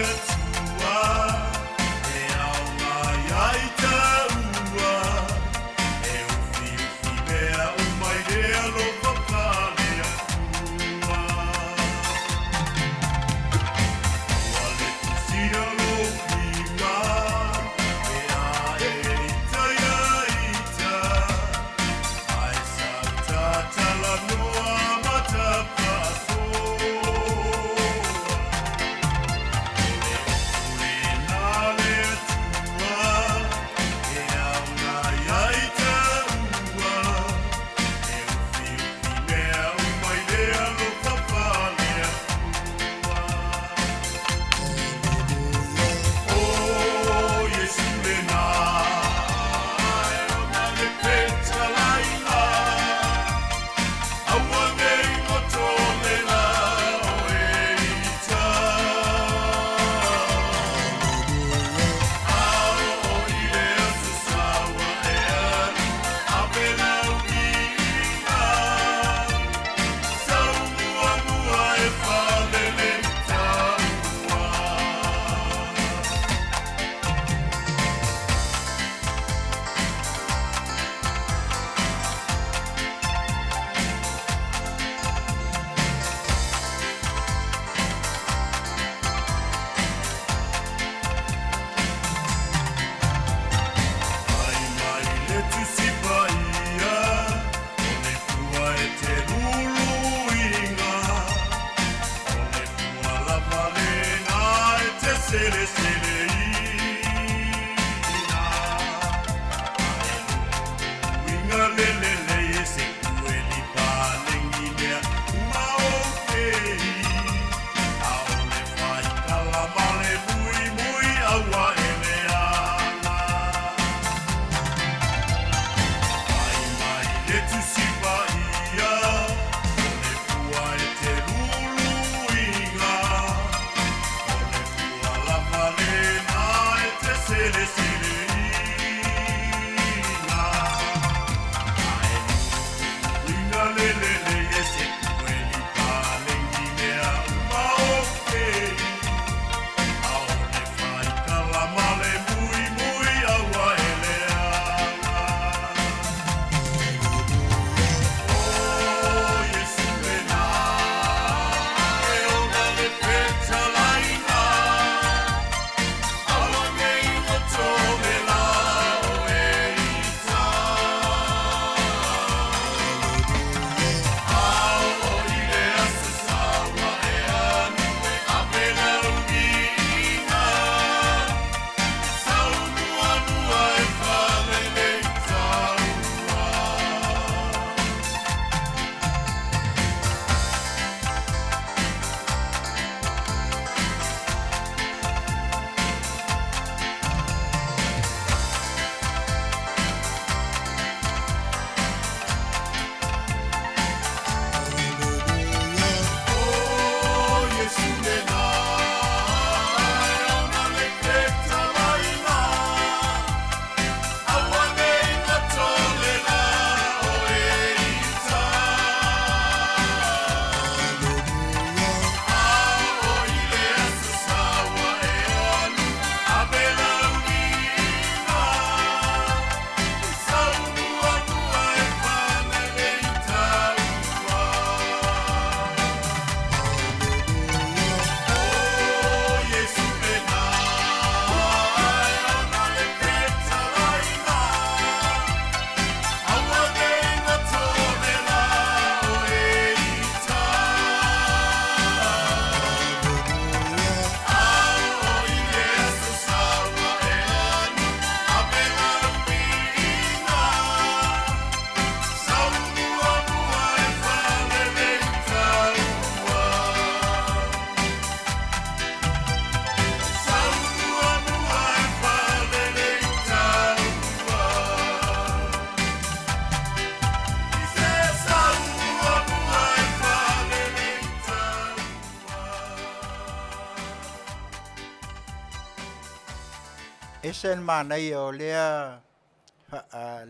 Ese le manaia o lea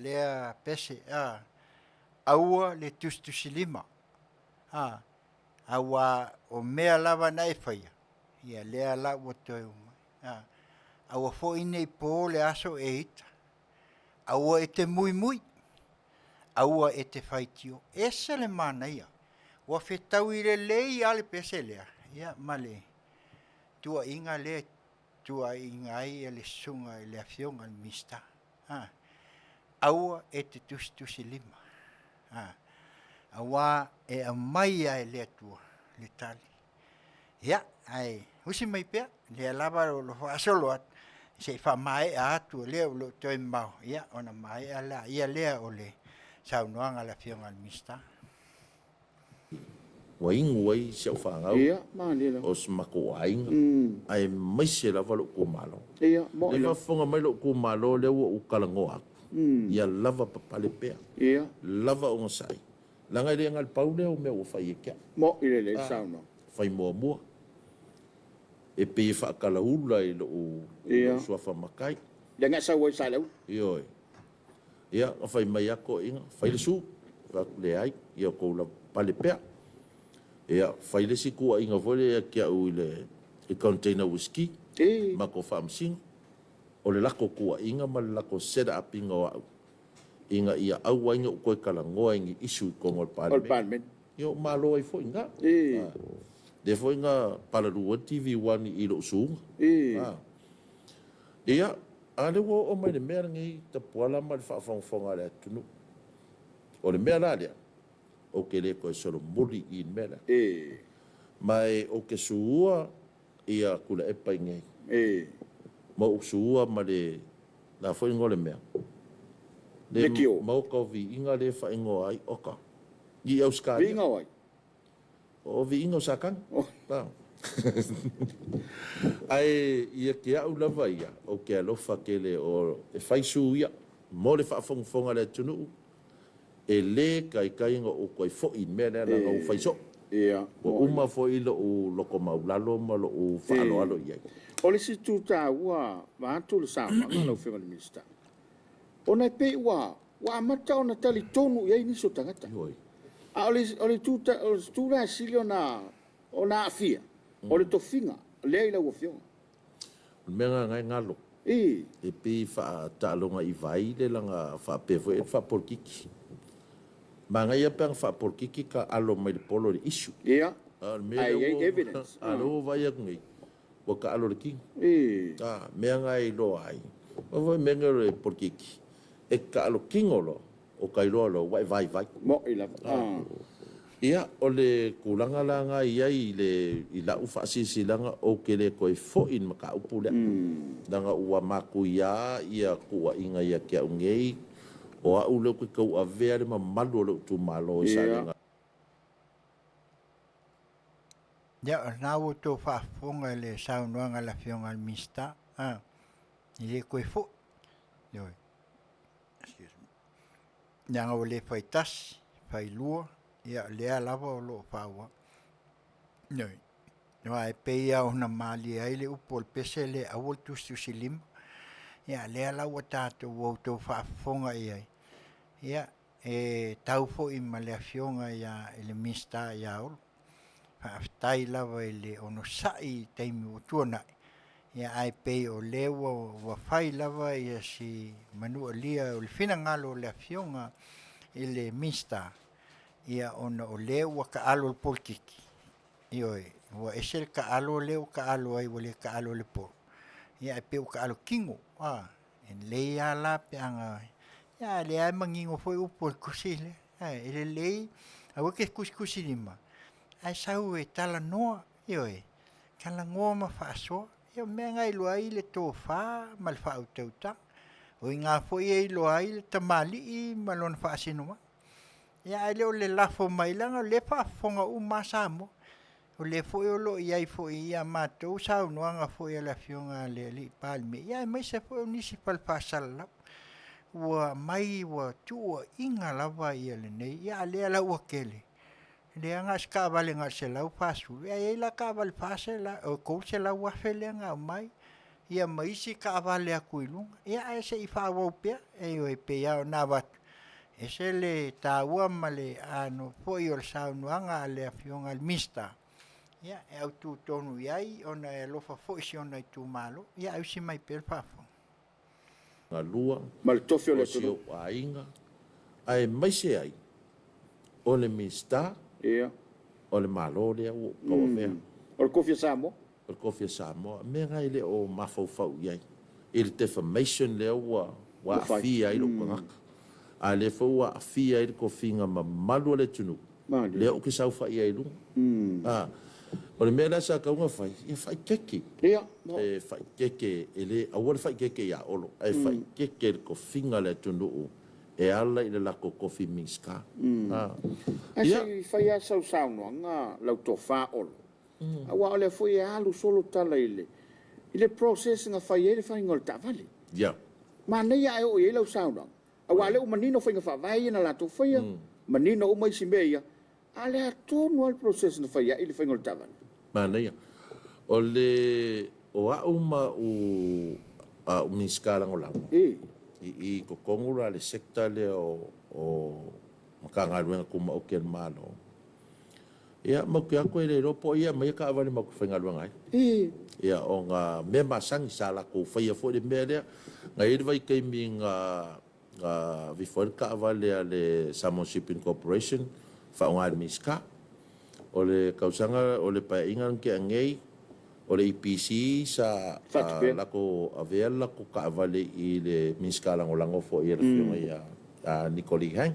lea pese, a, aua le tusitusilima, a, auā o mea lava na e faia, ia lea la ua toe o mai. A, aua foi nei po le aso e ita, aua e te muimui, aua e te faitio. Ese le manaia, ua fetaui lelei lava le pese lea, ia ma le tuuaiga lea e tuuaiga ai le susuga i le Afioga i le Minisita. A, aua e te tusitusilima, a, auā e aumai lava e le Atua le tali. Ia, ae usi mai pea, lea lava o lo o faasolo atu, se i faamaea atu o lea o lo o toe mamao, ia ona maea lea lea o le saunoaga a le Afioga i le Minisita. Ua inu ai si au fanau o si matou aiga aemaise lava lou itumalo. Lea faafofoga mai lou itumalo lea ua ou talanoa atu, ia lava papale pea, lava onosai, leaga e le na o le pau lea o mea ua fai e te au. Fai muamua, e pei e faatalaula i lou suafa matai. Ioe. Ia, na fai mai lava toeaiina, fai le su. Fai atu, leai, ia outou lavapapale pea. Ia, fai le isi tuuaiga foi lea ia te au i le container whiskey, matou faamasino. O le latou tuuaiga ma le latou set up ina o au, ina ia aua ai ne i ou toe talanoa i ni issue i totonu o le Palemene. Ia, ou malo ai foi i ina. Lea foi na palalū ai le TV One i lou suuga. Ia, a lea ua oo mai le mea lenei Tapuala ma le faafogafoga a le atunuu. O le mea la lea, ou te le toe solomuli i le mea lea. Ma e ou te sua ia Tuilaepa i inei. Ma ou sua ma le, le a foi igoa o le mea? Le Maota o Viiga lea e faaigoa ai Oka. I Ausetalia. Viiga o ai? O viiga o Satani. Ae ia te au lava ia, ou te alofa tele o e fai su ia mo le faafogafoga a le atunuu, e le taitai ona ou toe foi i le mea lea leaga ua fai soo. Ua uma foi lou loto maulalo ma lou faaaloalo i ai. O le isi itu taua vaeatu le saunoaga lau Afioga i le Minisita, ona e pei ua Ua amata ona talitonu i ai nisi o tagata. A o le, o le itu, o le itu la e sili ona, ona aafia, o le tofiga lea i lau Afioga. O le mea lena na e galo. E pei e faataaloga i vai le laga faapea foi le faapolokiki. Manaia pe ana faapolokiki ka alo mai le polo i le issue. Ia. A o le mea Ae i ai evidence. A o lea ua vaai atu nei, ua taalo i le kino. A, mea na e iloa ai, o foi mea nei o le polokiki. E taalo kino loa, o ka iloa loa ua e vaivai. Moʻi lava. Ia, o le tulaga la na i ai i le, i la'u faasilasilaga, ou te le toe fo'i i le mataupu lea. Leaga ua matuia ia tuuaiga ia te au nei, o a'u lea ou te tauavea le mamalu o lo'u itumalo i Salega. Ia, o lena ua outou faafofoga i le saunoaga a le Afioga i le Minisita, a, e le toe fo'i. Ioe. Excuse me. Leaga ua le fai tasi, fai lua, ia o lea lava o lo o faaauau. Ioe. Aua e pei lava ona malie ai le upu o le pese lea, aua le tusitusilima. Ia lea la ua tatou ua outou faafofoga i ai, ia e tau foi ma le afioga ia i le Minisita ia Olo. Faafetai lava i le onosai i taimi ua tuanai, ia ae pei o lea ua, ua fai lava ia si manualia o le finagalo o le afioga i le Minisita, ia ona o lea ua taalo le polokiki, ioe, ua ese le taalo lea ua taalo ai ua le taalo i le polo, ia ae pei ua taalo tino, a, e lelei lava la pe ana, ia a o lea lava e manino foi upu o le tusi lea, e lelei aua e te tusitusilima, ae sau e talanoa, ioe, talanoa ma faasoa. Ia o mea na e iloa ai le tofa ma le faautautaga. O i ina foi e iloa ai le tamalii ma lona faasinomaga. Ia ae le o le lafo mai leaga o lea e faafofoga uma lava Samoa. O lea foi o lo o i ai foi i a matou saunoaga foi a le Afioga i le Alii Palemia, ia aemaise foi o nisi fale faasalalau ua aumai ua tuuaiina lava ia lenei, ia a o lea la ua tele, lea na o se taavale na o le 140, ae i ai la taavale 400, 300,000 lea na aumai. ia ma isi taavale atu i luga. Ia ae se i faaauau pea, ioe, e pei lava ona avatu, ese le taua ma le ano foi o le saunoaga a le Afioga i le Minisita, ia e autu tonu i ai ona e alofa foi i si ona itumalo. Ia ae usi mai pea le faafofoga. Galua ma le tofi o le o si atunuu. ou aiga, aemaise ai o le Minisita o le Malo lea ua ou tauavea. O le kofi a Samoa. O le kofi a Samoa. O mea na e le o mafaufau i ai i le defamation lea ua aafia ai lou tagata, a lea foi ua aafia ai le tofiga mamalu a le atunuu lea ou te saofai ai i luga. A, o le mea la sa tatau ona fai, ia faaeteete. E faaeteete, e le, aua le faaeteete ia Olo, ae faaeteete i le tofiga a le atunuu e ala i le latou tofi Minisita. A, Ae ia. se i fai lava sau saunoaga lau tofa Olo, aua o lea foi e alu solo tala i le i le process na fai ai le faiga o le taavale. Ia. Manaia ae oo i ai lau saunoaga, aua o lea ua manino faiga faavae ia na latou faia, manino uma isi mea ia, a o le a tonu lava le process na fai ai le faiga o le taavale? Manaia. O le, o au ma u, a u Minisita Lagolago, i i totonu la le sector lea o, o Matagaluega Tumaoti a le Malo, ia, matou te atu e le iloa po o ai e aumaia taavale matou te faigaluega ai. Ia, o na mea masani sa latou faia foi le mea lea. Na i ai le vaitaimi na, na aveifo ai le taavale a le Samoa Shipping Corporation, faaaoga e le Minisita. O le tausaga, o le paeaiga na tea nei, o le EPC sa latou avea le latou taavale i le Minisita Lagolago foi a le Afioga ia Niko Lee Hang.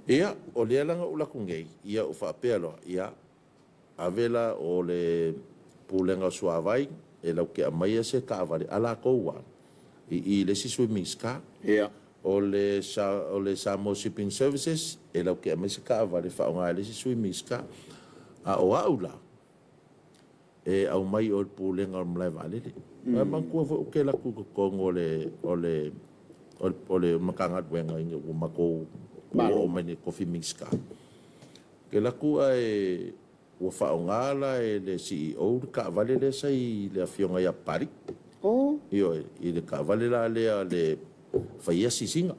Ia, o lea la na ou alu atu nei, ia ou faapea loa, ia, ave la o le Pulega o Suavai e latou te aumaia se taavale a latou lava i i le isi Sui Minisita. O le o le Samoa Shipping Services e latou te aumaia se taavale e faaaoga e le isi Sui Minisita. A o au la, e aumai i o i le Pulega o le Malae Vaalele. Ae manatua foi ou te alu atu i totonu o le o le o le Matagaluega ina ua matou oo mai i le tofi Minisita. Ou te alu atu ae ua faaaoga la e le CEO le taavale lea sa i le Afioga ia Papalii. Ioe, i le taavale la lea le faia asiasiga.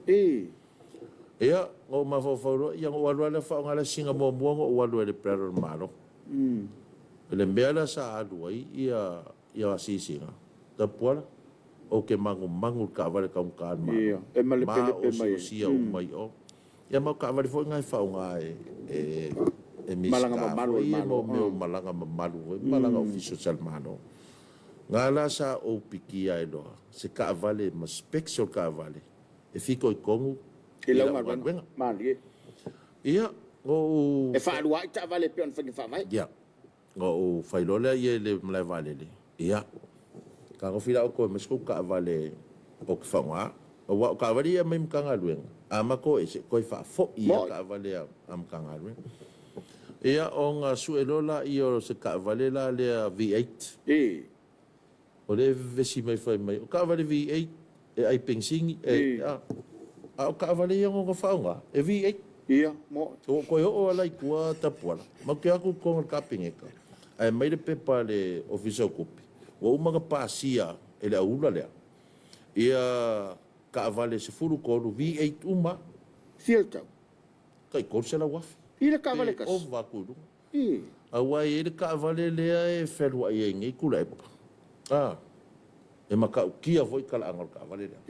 Ia, na ou mafaufau loa, ia na ou alu lava lea faaaoga le asiasiga muamua na ou alu ai i le Parade o le Malo. O le mea lea sa alu ai ia ia asiasiga, Tapuala, ou te manumanu i le taavale taugata a le Malo. Ia, e malepelepe mai ai. Maosiosia uma i o. Ia ma o taavale foi na e faaaoga e e Malaga Minisita mamalu a foi le ia Malo. mo mea o malaga mamalu foi, malaga officials a le Malo. Na la sa ou pikia ai loa se taavale ma specs o le taavale e fitoitonu I i lau lau galuega. galuega. Malie. Ia, na ou. E faalua ai taavale e pei ona faiga faavae. Ia, na ou fai loa lea ia i le malae vaalele, ia, fetagofi la outou e aumai se tou taavale ou te faaaoga. Aua o taavale ia e aumai i Matagaluega, a matou ese, toe faafoi lava Moi. taavale a Matagaluega. Ia, ona sue loa lea o se taavale la lea V8. O lea e vevesi mai fai mai, o taavale V8 e ai penisini, e, a, a o taavale ia na faaaoga, e V8. Ia, mo. Ua ou toe oo lava la i tua Tapuala, matou te o atu i totonu o le Kapeneta, ae aumai le pepa a le Ofisa o Tupe, ua uma ona pasia e le auula lea, ia taavale 13 V8 uma. Fia le tau? Tai $300,000. I le taavale Pe tasi? ova atu i luga. Aua e i ai le taavale lea e fealuai ai nei Tuilaepa. A, e matautia foi talaaga o le taavale lea.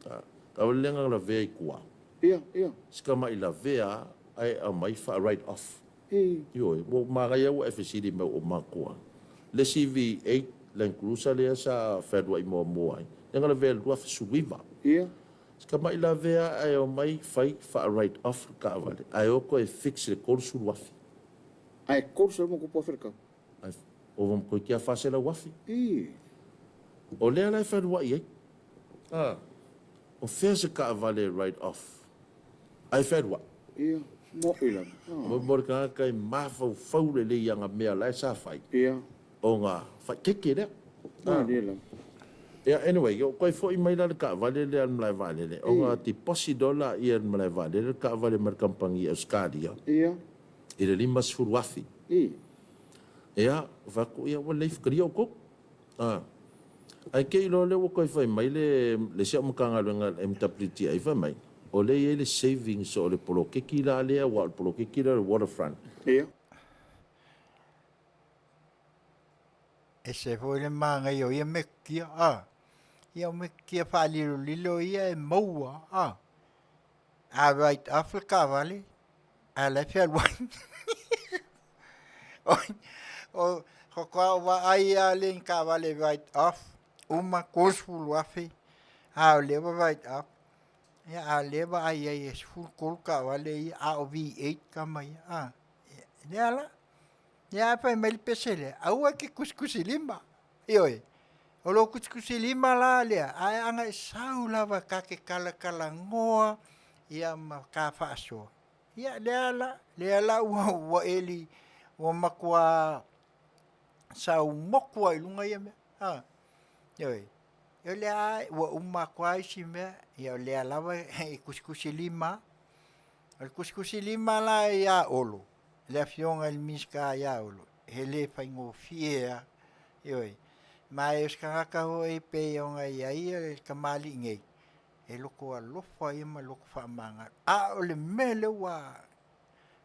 A, taavale lea na lavea i tua. Ia, ia. Si tamai lavea lava ae aumai faa-write off. Ioe, ua manaia ua e fesili mai ua ou manatua. Le isi V8 Land Cruiser lea sa fealuai muamua ai, lea na lavea i le 2019. Ia. Si tamai lavea ae omai fai faa-write off le taavale ae o toe fix i le $30,000. Ae $300 ma tupu afe le tau. Ae ova ma toeitiiti lava $400,000. O lea la e fealuai ai. A, o fea se taavale e write off ae fealuai? Ia, mo'i lava. Mo mo le tagata e mafaufau lelei i ana mea la e sa fai. Ia. Ona faaeteete lea. Malie lava. Ia, anyway, ou toe foi mai la i le taavale lea a le malae vaalele, ona deposit loa laia e le malae vaalele le taavale mai le kamupani i Ausetalia. Ia. I le $50,000. Ia, ou fai atu, ia ua lelei, talia outou. A. Ae te i loa lea ua toe fai mai le le isi au Matagaluega a le MWTI fai mai, o lea e i ai le savings o le poloketi la lea aua o le poloketi lea o le waterfront. Ia. Ese foi le manaia o ia metotia, a. Ia o metotia faalilolilo ia e maua, a. A write off le taavale, a o la e fealuai. O, faatoa ou vaai lava lea i ni taavale write off, uma $30,000, a o lea ua write off. Ia a o lea e vaai ai e 13 taavale ia, a o V8 tama ia, a. Lea la. Ia ae fai mai le pese lea, aua e te tusitusilima. Ioe. O lou tusitusilima la lea, ae ana e sau lava ta te talatalanoa ia ma ta faasoa. Ia lea la, lea la ua, ua eli, ua matua sau motu lava i luga ia mea. A, ioe. O lea ua uma atu lava isi mea, ia o lea lava e tusitusilima lava. O le tusitusilima la ia Olo, le afioga i le Minisita ia Olo, e le faigofie lava. Ioe. Ma o se tagata foi e pei ona i ai le tamalii nei, e loto alofa ia ma loto faamagalo. A o le mea lea ua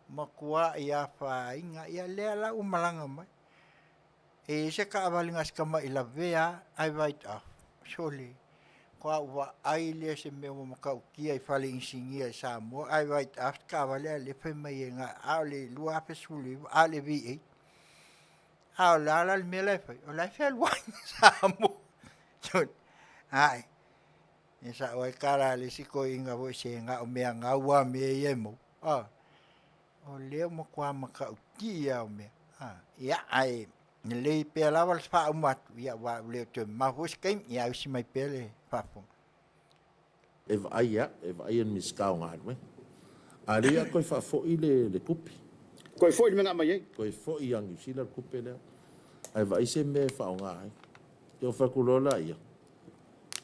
matuai afaina, ia lea la ua malaga mai. E i ai se taavale na o si tamai lavea lava ae write off. Sole, faatoa ou vaai lea i se mea ua matautia i fale inisinia i Samoa ae write off le taavale a o lea e fai mai e na, a o le 2019 a o le V8. A o le a la le mea la e fai? O la e fealuai i Samoa. Sole, ae, e sao ai le tala a le isi toeaina foi se na o mea gau lava mea ia e maua. A, o lea ua matua matautia lava o mea. A, ia, ae lelei pea lava le faauma atu, ia aua ua le toe mamao foi se taimi, ia ausi mai pea le faafofoga. E vaai a, e vaai e le Minisita o Galuega. A lea ia toe faafoi le le tupe. Toe foi le mea na aumai ai. Toe foi ia Niu Sila le tupe lea. Ae vaai se mea e faaaoga ai. Ia ona fai atu loa laia,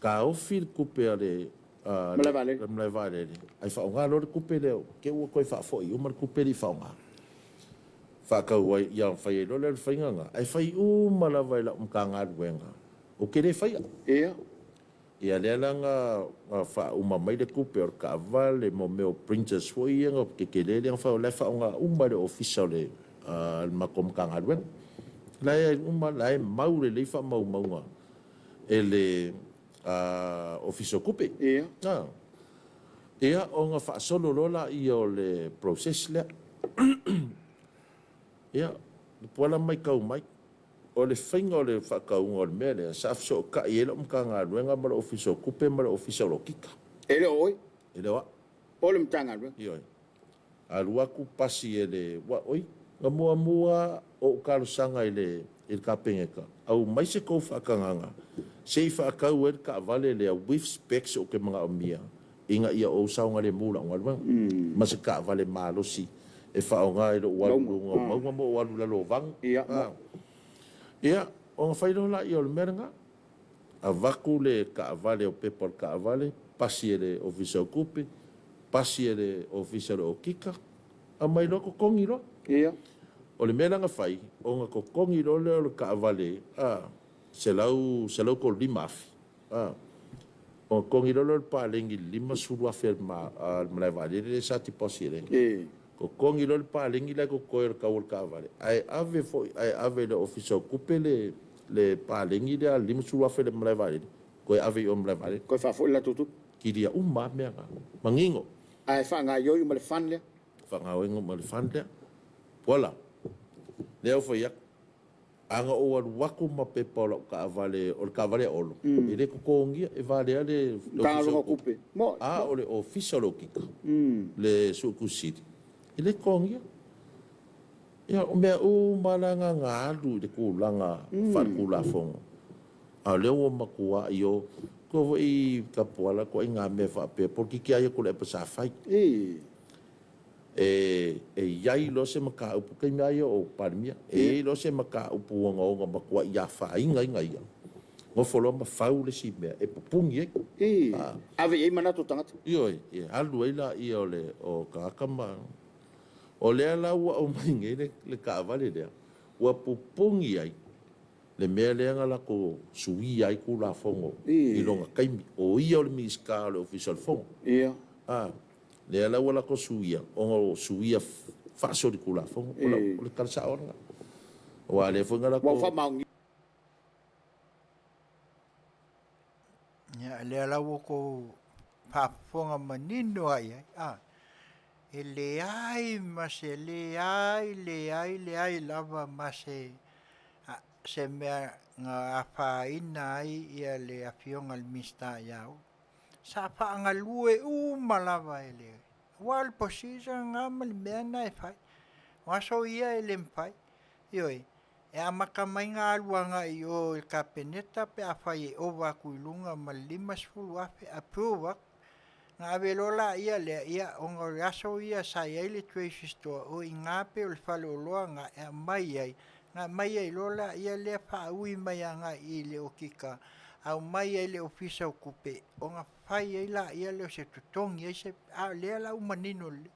taofi le tupe a le Malae Vaalele, ae faaaoga loa le tupe lea, te i ua toe faafoi uma le tupe lea i faaaoga. Faatau ai, ia ona fai ai loa lea o le faiga lena, ae fai uma lava e lau Matagaluega, ou te le faia. Ia. Ia lea la na faauma mai le tupe o le taavale ma mea o printers foi ia na tetele lea na fai, o la e faaaoga uma e le Ofisa o le matou Matagaluega. La e uma, la e mau lelei faamaumauga e le Ofisa o Tupe. Ia. Ia, ona faasolo loa laia o le process lea. Ia, Puala maitau mai, o le faiga o le faatauga o le mea lea, sa fesootai ai lau Matagaluega ma le Ofisa o Tupe ma le Ofisa o Lokika. E le o oe? E le o au. O le Matagaluega? Ioe. Alu atu pasi e le, ua, oi, na muamua ou talosaga i le, i le Kapeneta, aumai se tou faatagaga se i faatau ai le taavale lea with specs ou te manaomia ina ia ou saogalemu i lau galuega, ma se taavale malosi e faaaoga i lou alu i luga o mauga ma ou alu i lalo o vanu. Ia, ona fai loa laia o le mea lena, avatu le taavale o pepa o le taavale, pasi e le Ofisa o Tupe, pasi e le Ofisa o le Okika, aumai loa totogi loa. O le mea la na fai, ona totogi loa lea o le taavale, a, $135,000. A, ona totogi loa lea o le paleni i le $50,000 a le malae vaalele lea sa deposit ai. Totogi loa le paleni la e totoe o le tau o le taavale, ae ave foi, ae ave i le Ofisa o Tupe le, le paleni lea a le $50,000 i le malae vaalele, toe ave i o i le malae vaalele. Toe faafoi le latou tupe. Kilia uma lava mea na. Manino. Ae faagaoioi uma le fund lea. Faagaoioi uma le fund lea. Voila. Lea ua fai atu. A na ou alu atu ma pepa o lau taavale, o le taavale a Olo, e le totogia, e valea le Ofisa o Tupe. A o le Ofisa o le Okika, le Suetusi Sili, e le totogia. Ia, o mea uma la na na alu i le tulaga faaletulafono, a o lea ua matuai o, ua foi tapuala ituaiga mea faapea, polokiki lava ia Tuilaepa sa fai. E i ai loa se mataupu, taimi lava ia o Palemia, e i ai loa se mataupu ogaoga matuai afaina ia, nofo loa ma fau le isi mea e pupuni ai. I, ave i ai manatu o tagata. Ioe, e alu ai laia o le o tagata ma... O lea la ua aumai nei le taavale lea, ua pupuni ai. Le mea lea na latou suia ai Tulafono i lona taimi, o ia o le Minisita o le Ofisa o le Fono. A, lea la ua latou suia, ona o suia faasolitulafono. O le tala sao lena. Aua o lea foi na latou. Ia, lea la ua outou faafofoga manino lava i ai, a, e leai ma se leai, leai, leai lava ma se, se mea na afaina ai ia le Afioga i le Minisita ia Olo. Sa faagalue uma lava e le, aua o le procedure lena ma le mea lena e fai. O aso ia e le mafai, ioe, E amata mai ona alu agai i o i le Kapeneta pe afai e ova atu i luga ma le $50,000 approve atu. Ona ave loa laia lea, ia ona o le aso ia sa i ai le Treasury Store, o i ina pei o le faleoloa lena e aumai ai, ona aumai ai loa laia lea faaui mai agai i le Okika, aumai ai i le Ofisa o Tupe ona fai ai laia lea o se totogi ai se, a o lea la ua manino lelei.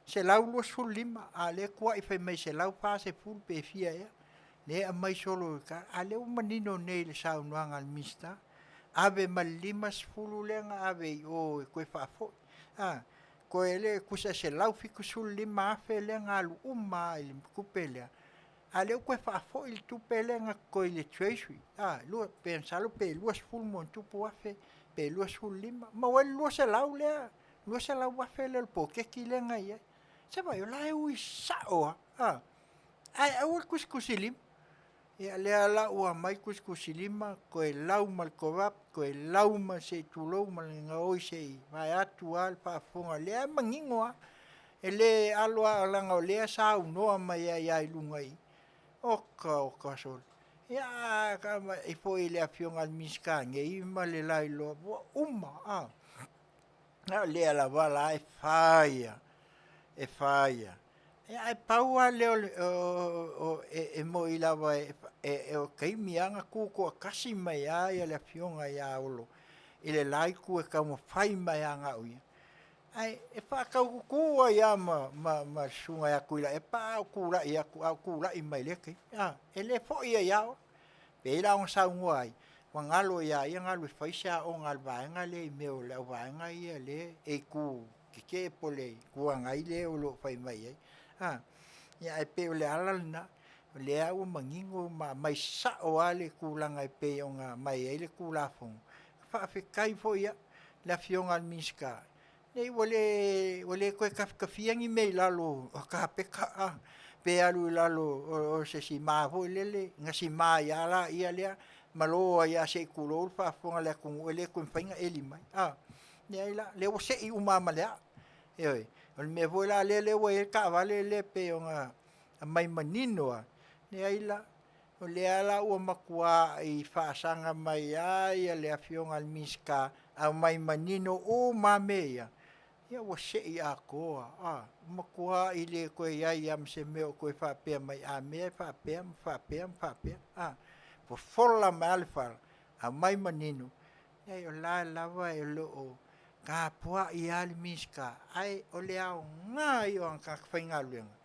125, a o lea e tuuai fai mai 140 pe fia ea, lea e aumai solo i le a lea ua manino nei i le saunoaga a le Minisita, ave ma le 50 lea na ave i o e toe faafoi, a, toe lea tusa e $175,000 lea na alu uma lava i le tupe lea, a o lea ua toe faafoi le tupe lea na totoe i le Treasury, a, pe masalo pe 20 ma ona tupu afe pe 25, maua ai le 200 lea $200,000 lea o le poloketi lea na i ai. Se vaai, o la e ui sao lava, a, ae aua le tusitusilima. Ia lea la ua aumai tusitusilima, toe lau ma le corrupt, toe lau ma se i tulou ma le gaoi se i vaeatu lava le faafofoga, o lea e manino lava. E le alo lava leaga o lea e saunoa mai ai lava i luga i i. Oka oka sole. Ia a foi i le Afioga i le Minisita nei ma le lailoa, ua uma, a. A o lea lava la e fai a, e fai a. Ia ae pau lava lea o le, o, e moni lava e, o taimi lava na tutoatasi mai lava le Afioga ia Olo i le la itu e taumafai mai ia au ia. Ae e faataututu ai lava ma, ma, ma le Susuga ia Tuilaepa a o tulai atu, a o tulai mai i lea taimi. A, e le foi ai lava Olo. Pei la ona saunoa ai, ua galo ia ia galu e fai se aoga a le vaega lea i mea o le auvaega ia lea e itu tetee po o le Itu Agai lea o lo o fai mai ai. A, ia ae pei o le ala lena, o lea ua manino ma aumai sao lava le tulaga e pei ona aumai ai le Tulafono. Faafetai foi ia le Afioga i le Minisita, Nei ua le, ua le toe tafitafia ni mea i lalo o kapeta a, pe alu i lalo o se sima foi lele, na sima ai lava laia lea, ma lo ai lava se i tulou le faafofoga a le atunuu e le toe mafai ona eli mai, a. Leai la, lea ua sei uma lava ma le aa. Ioe, o le mea foi la lea lea ua i ai le taavale lea e pei ona aumai manino lava, leai la, O lea la ua matuai faasaga mai lava le Afioga i le Minisita, aumai manino uma lava mea ia, ia ua sei atoa, a, ua matuai le toe i ai lava ma se mea o toe faapea mai, a mea e faapea ma faapea ma faapea, a. Fofola mai lava le fala, aumai manino, leai o la lava e lo o tapuai lava le Minisita, ae o le aoga ia o ana tagata faigaluega,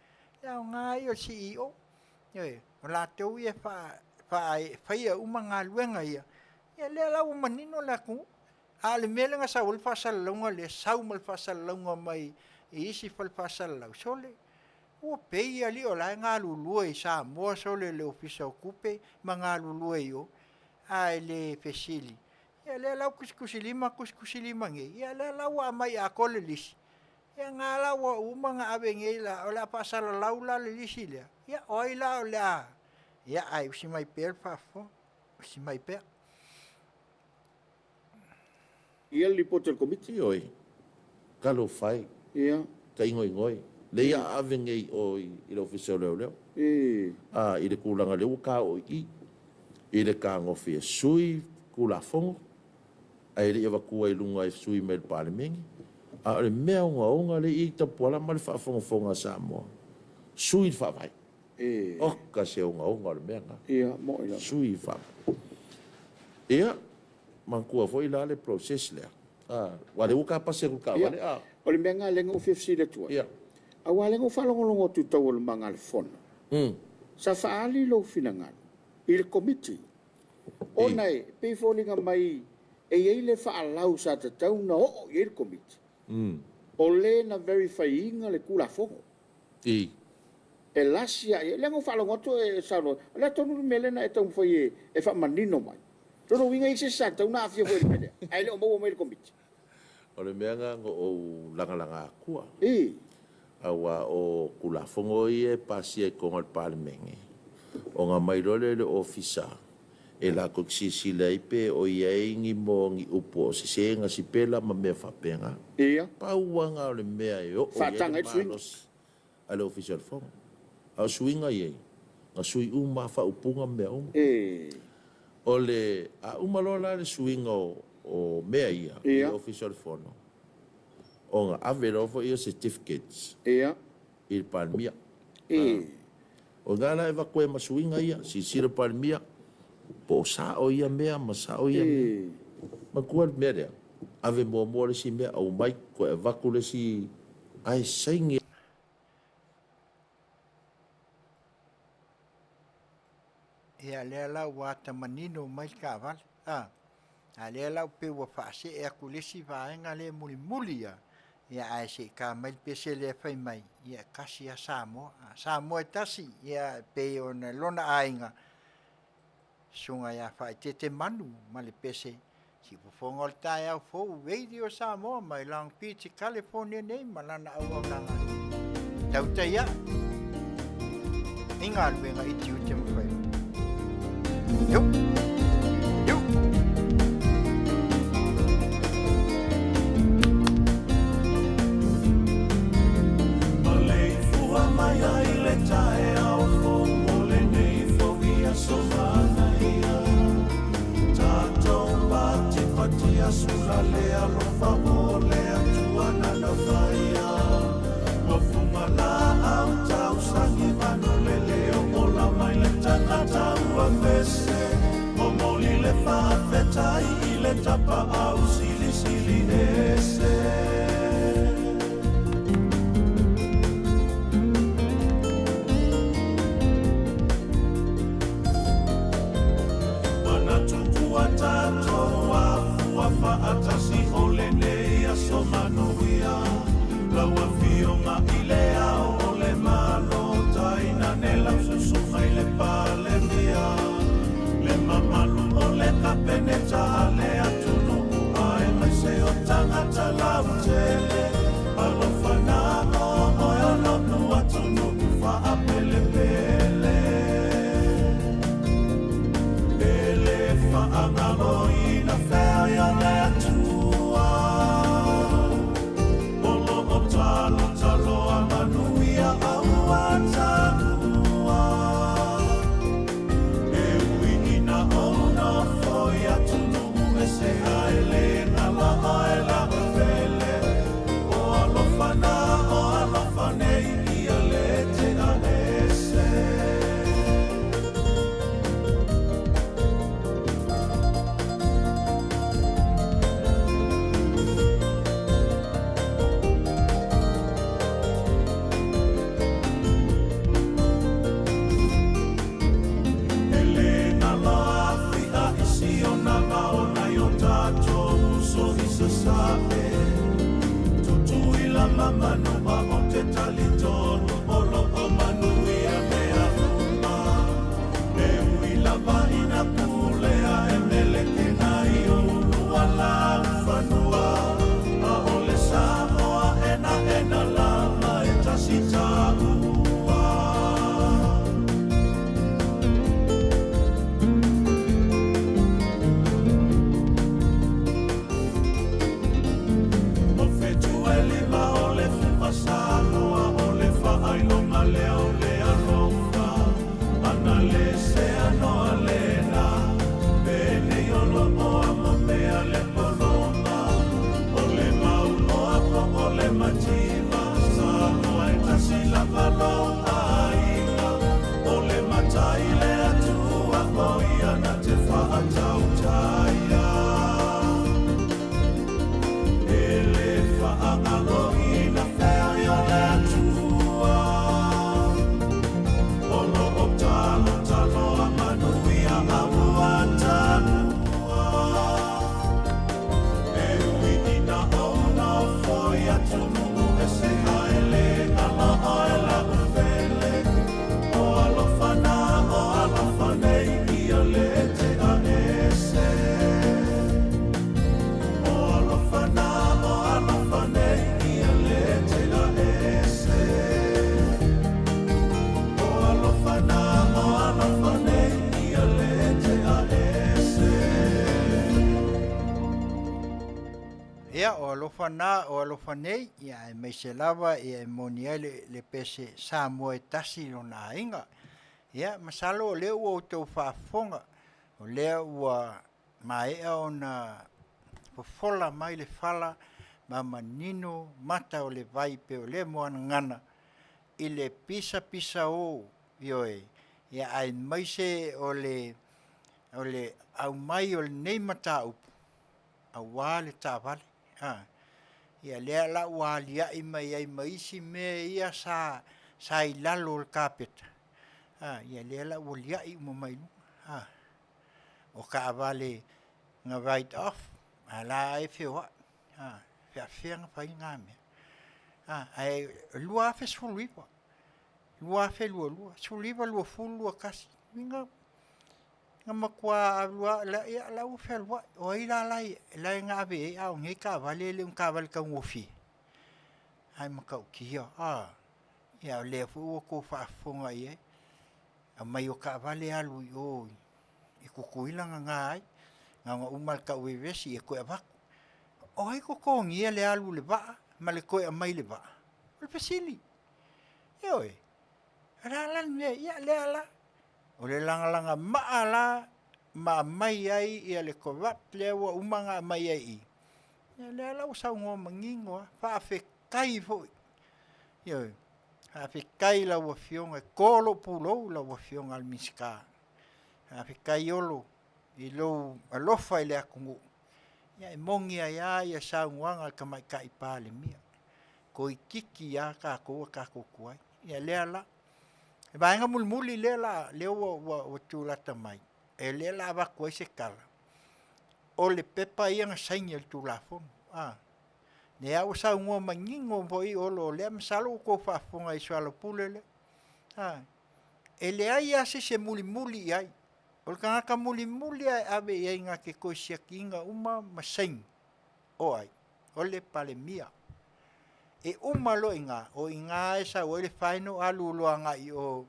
le aoga ia o le CEO. Ioe, o latou ia e faia uma galuega ia, ia lea la ua manino le atunuu. A o le mea lea na sau ai le faasalalauga lea, sau ma le faasalalauga mai i isi fale faasalalau, sole, ua pei alii o la e galulue i Samoa sole le Ofisa o Tupe ma galulue i o, ae le fesili. Ia lea la ua tusitusilima, tusitusilima nei, ia lea la ua aumai atoa le lisi, Ia na la ua uma ona ave nei la, o le a faasalalau la le lisi lea, ia o ai la o le a, ia ae usi mai pea le faafofoga, usi mai pea. Ia le lipoti a le Komiti. Ioe, talofa e, Ia. ka igoigoe, lea a ave nei i o i le Ofisa o Leoleo, a, i le tulaga lea ua taoo i i, i le tagofi e sui Tulafono, ae le i avatua i luga e sui mai le Palemene. A o le mea ogaoga lea e i ai Tapuala ma le faafogafoga a Samoa, sui le Faavae. Oka se ogaoga o le mea lena. Sui le Faavae. Ia, manatua foi la le process lea, aua o lea ua ta pasi atu i le taavale, a. O le mea lena lea na ou fia fesili atu ai, aua o lea na ou faalogologo atu i taualumaga a le Fono, sa faaali lou finagalo i le Komiti, ona e pei e foliga mai e i ai le faalau sa tatau ona oo i ai le Komiti, o le na verify ina le Tulafono. E lasi lava i ai. Lea na ou faalogo atu o e saunoa, o le a tonu le mea lea na e taumafai e faamanino mai? O lona uiga e i ai se isi sa tatau ona aafia foi i le mea lea, ae le o maua mai e le Komiti. O le mea lena na ou lagalaga atua. Aua o Tulafono ia e pasia i totonu o le Palemene, ona aumai loa lea i le Ofisa e latou te silasila ai pe o i ai ni ni upu o sese na sipela ma mea faapena. Pau lava lena o le mea e oo i ai le malosi a le Ofisa o le Fono. A o suiga ia, na sui uma lava faaupuga ma mea uma. O le a uma loa la le suiga o mea ia i le Ofisa o le Fono, ona ave loa foi ia certificates i le Palemia. O i ina la e avatu ai ma suiga ia, silasila le Palemia po o sao ia mea ma sao ia mea. Manatua le mea lea, ave muamua le isi mea, aumai, toe avatu le isi, ae saini. Ia lea la ua ata manino mai le taavale, a, a lea la ua pei ua faasee atu i le isi vaega lea e mulimuli lava, ia ae se i ta mai le pese lea fai mai, ia e tasi lava Samoa. A Samoa e tasi, ia e pei ona lona aiga, Susuga ia Faaeteete Manu ma le pese Siufofoga o le taeao fou Radio Samoa mai Long Beach, California nei ma lana auaunaga tautai ae i galuega i tiute ma faiva. Yo! Yo! Maleifua mai ai le taeao fou o lenei foi aso manaia. Tatou patipati asula le alofa o le Atua nana faia. Ua fuga laau tausagi manu le leo ola mai le tagata ua vese. Momoli le faafetai i le tapaau silisili ese. Manatu ua tatou afua faatasi o lenei aso manuia. Lau Afioga i le Ao o le Malo, tainane lau susuga i le Palemia, le mamalu o le Kapeneta a le atunuu aemaise o tagata lautele. Alofa na oe o lou atunuu faapelepele. E le faagaloina fea i o le Atua. O lo o talotaloa manuia aua taua. E ui ina ou nofo i atunuu ese ae le galo oe lau pele. O alofa na o alofa nei ia le tea ese. E le galo afia i Siona ma ona i o tatou uso i Sasae. Tutuila ma Manua o te talitonu o lo o manuia mea uma. E ui lava ina pulea e melekena i ulua laufanua, a o le Samoa enaena lava e tasi taua. O fetu e lima o le fuva Samoa o le faailoga lea o le alofa. Ana le sea noa lena, penei o lo o amo mea le poloma. O le mauloa po o le mativa, Samoa e tasi lava lou aiga. O le matai le Atua o ia na te faatautaia. E le faagaloina fea i o le Atua. O lo o talotaloa manuia O alofa na, o alofa nei, ia aemaise lava ia e moni ai le, le pese Samoa e tasi i lona aiga. Ia, masalo o lea ua outou faafofoga, o lea ua maea ona fofola mai le fala ma manino mata o le vai pei o lea moanagana i le pisapisao, ioe, ia aemaise o le o le aumai o lenei mataupu aua le taavale. A, ia lea la ua aliae mai ai ma isi mea ia sa sa i lalo o le kapeta, a, ia lea la ua liai uma mai luga. A, o taavale na write off, a la e feoai. A, faapefea ona fai na mea? A, ae 2019, 2022, 19, 20, 21, uiga na matua alu lava, ia la ua fealuai. O ai la la na ave i ai a o nei taavale e le o ni taavale taugofie? Ae matautia, a, ia o lea foi ua outou faafofoga i ai, aumai o taavale alu i o i Tutuila nana ai, na ona uma lava o le tau vevesi ia toe avatu. O ai totogia le alu i le vaa ma le toe aumai i le vaa? O le fesili. Ioe. O le a la le mea, ia lea la, o le lagalaga maa la ma aumai ai ia le corrupt lea ua uma ona aumai ai i i, ia lea la ua saunoa manino lava. Faafetai foi, ioe, faafetai i lau Afioga, e to lou pulou i lau Afioga i le Minisita. Faafetai Olo i lou alofa i le atunuu. Ia e moni ai lava saunoaga a le Tamaitai Palemia, toeitiiti lava tatou a tatou tuai. Ia lea la, le vaega mulimuli lea la, lea ua, ua, ua tulata mai, e lea la avatu ai se tala, o le pepa ia na saini e le Tulafono. A, lea ua saunoa manino foi Olo, o lea masalo ua tou faafofoga i soalaupule lea. A, e leai lava se isi e mulimuli i ai. O le tagata mulimuli lava e ave i ai na te toe siakiina uma ma saini, o ai? O le Palemia. E uma loa i ina, o i ina e sau ai le final alu loa agai i o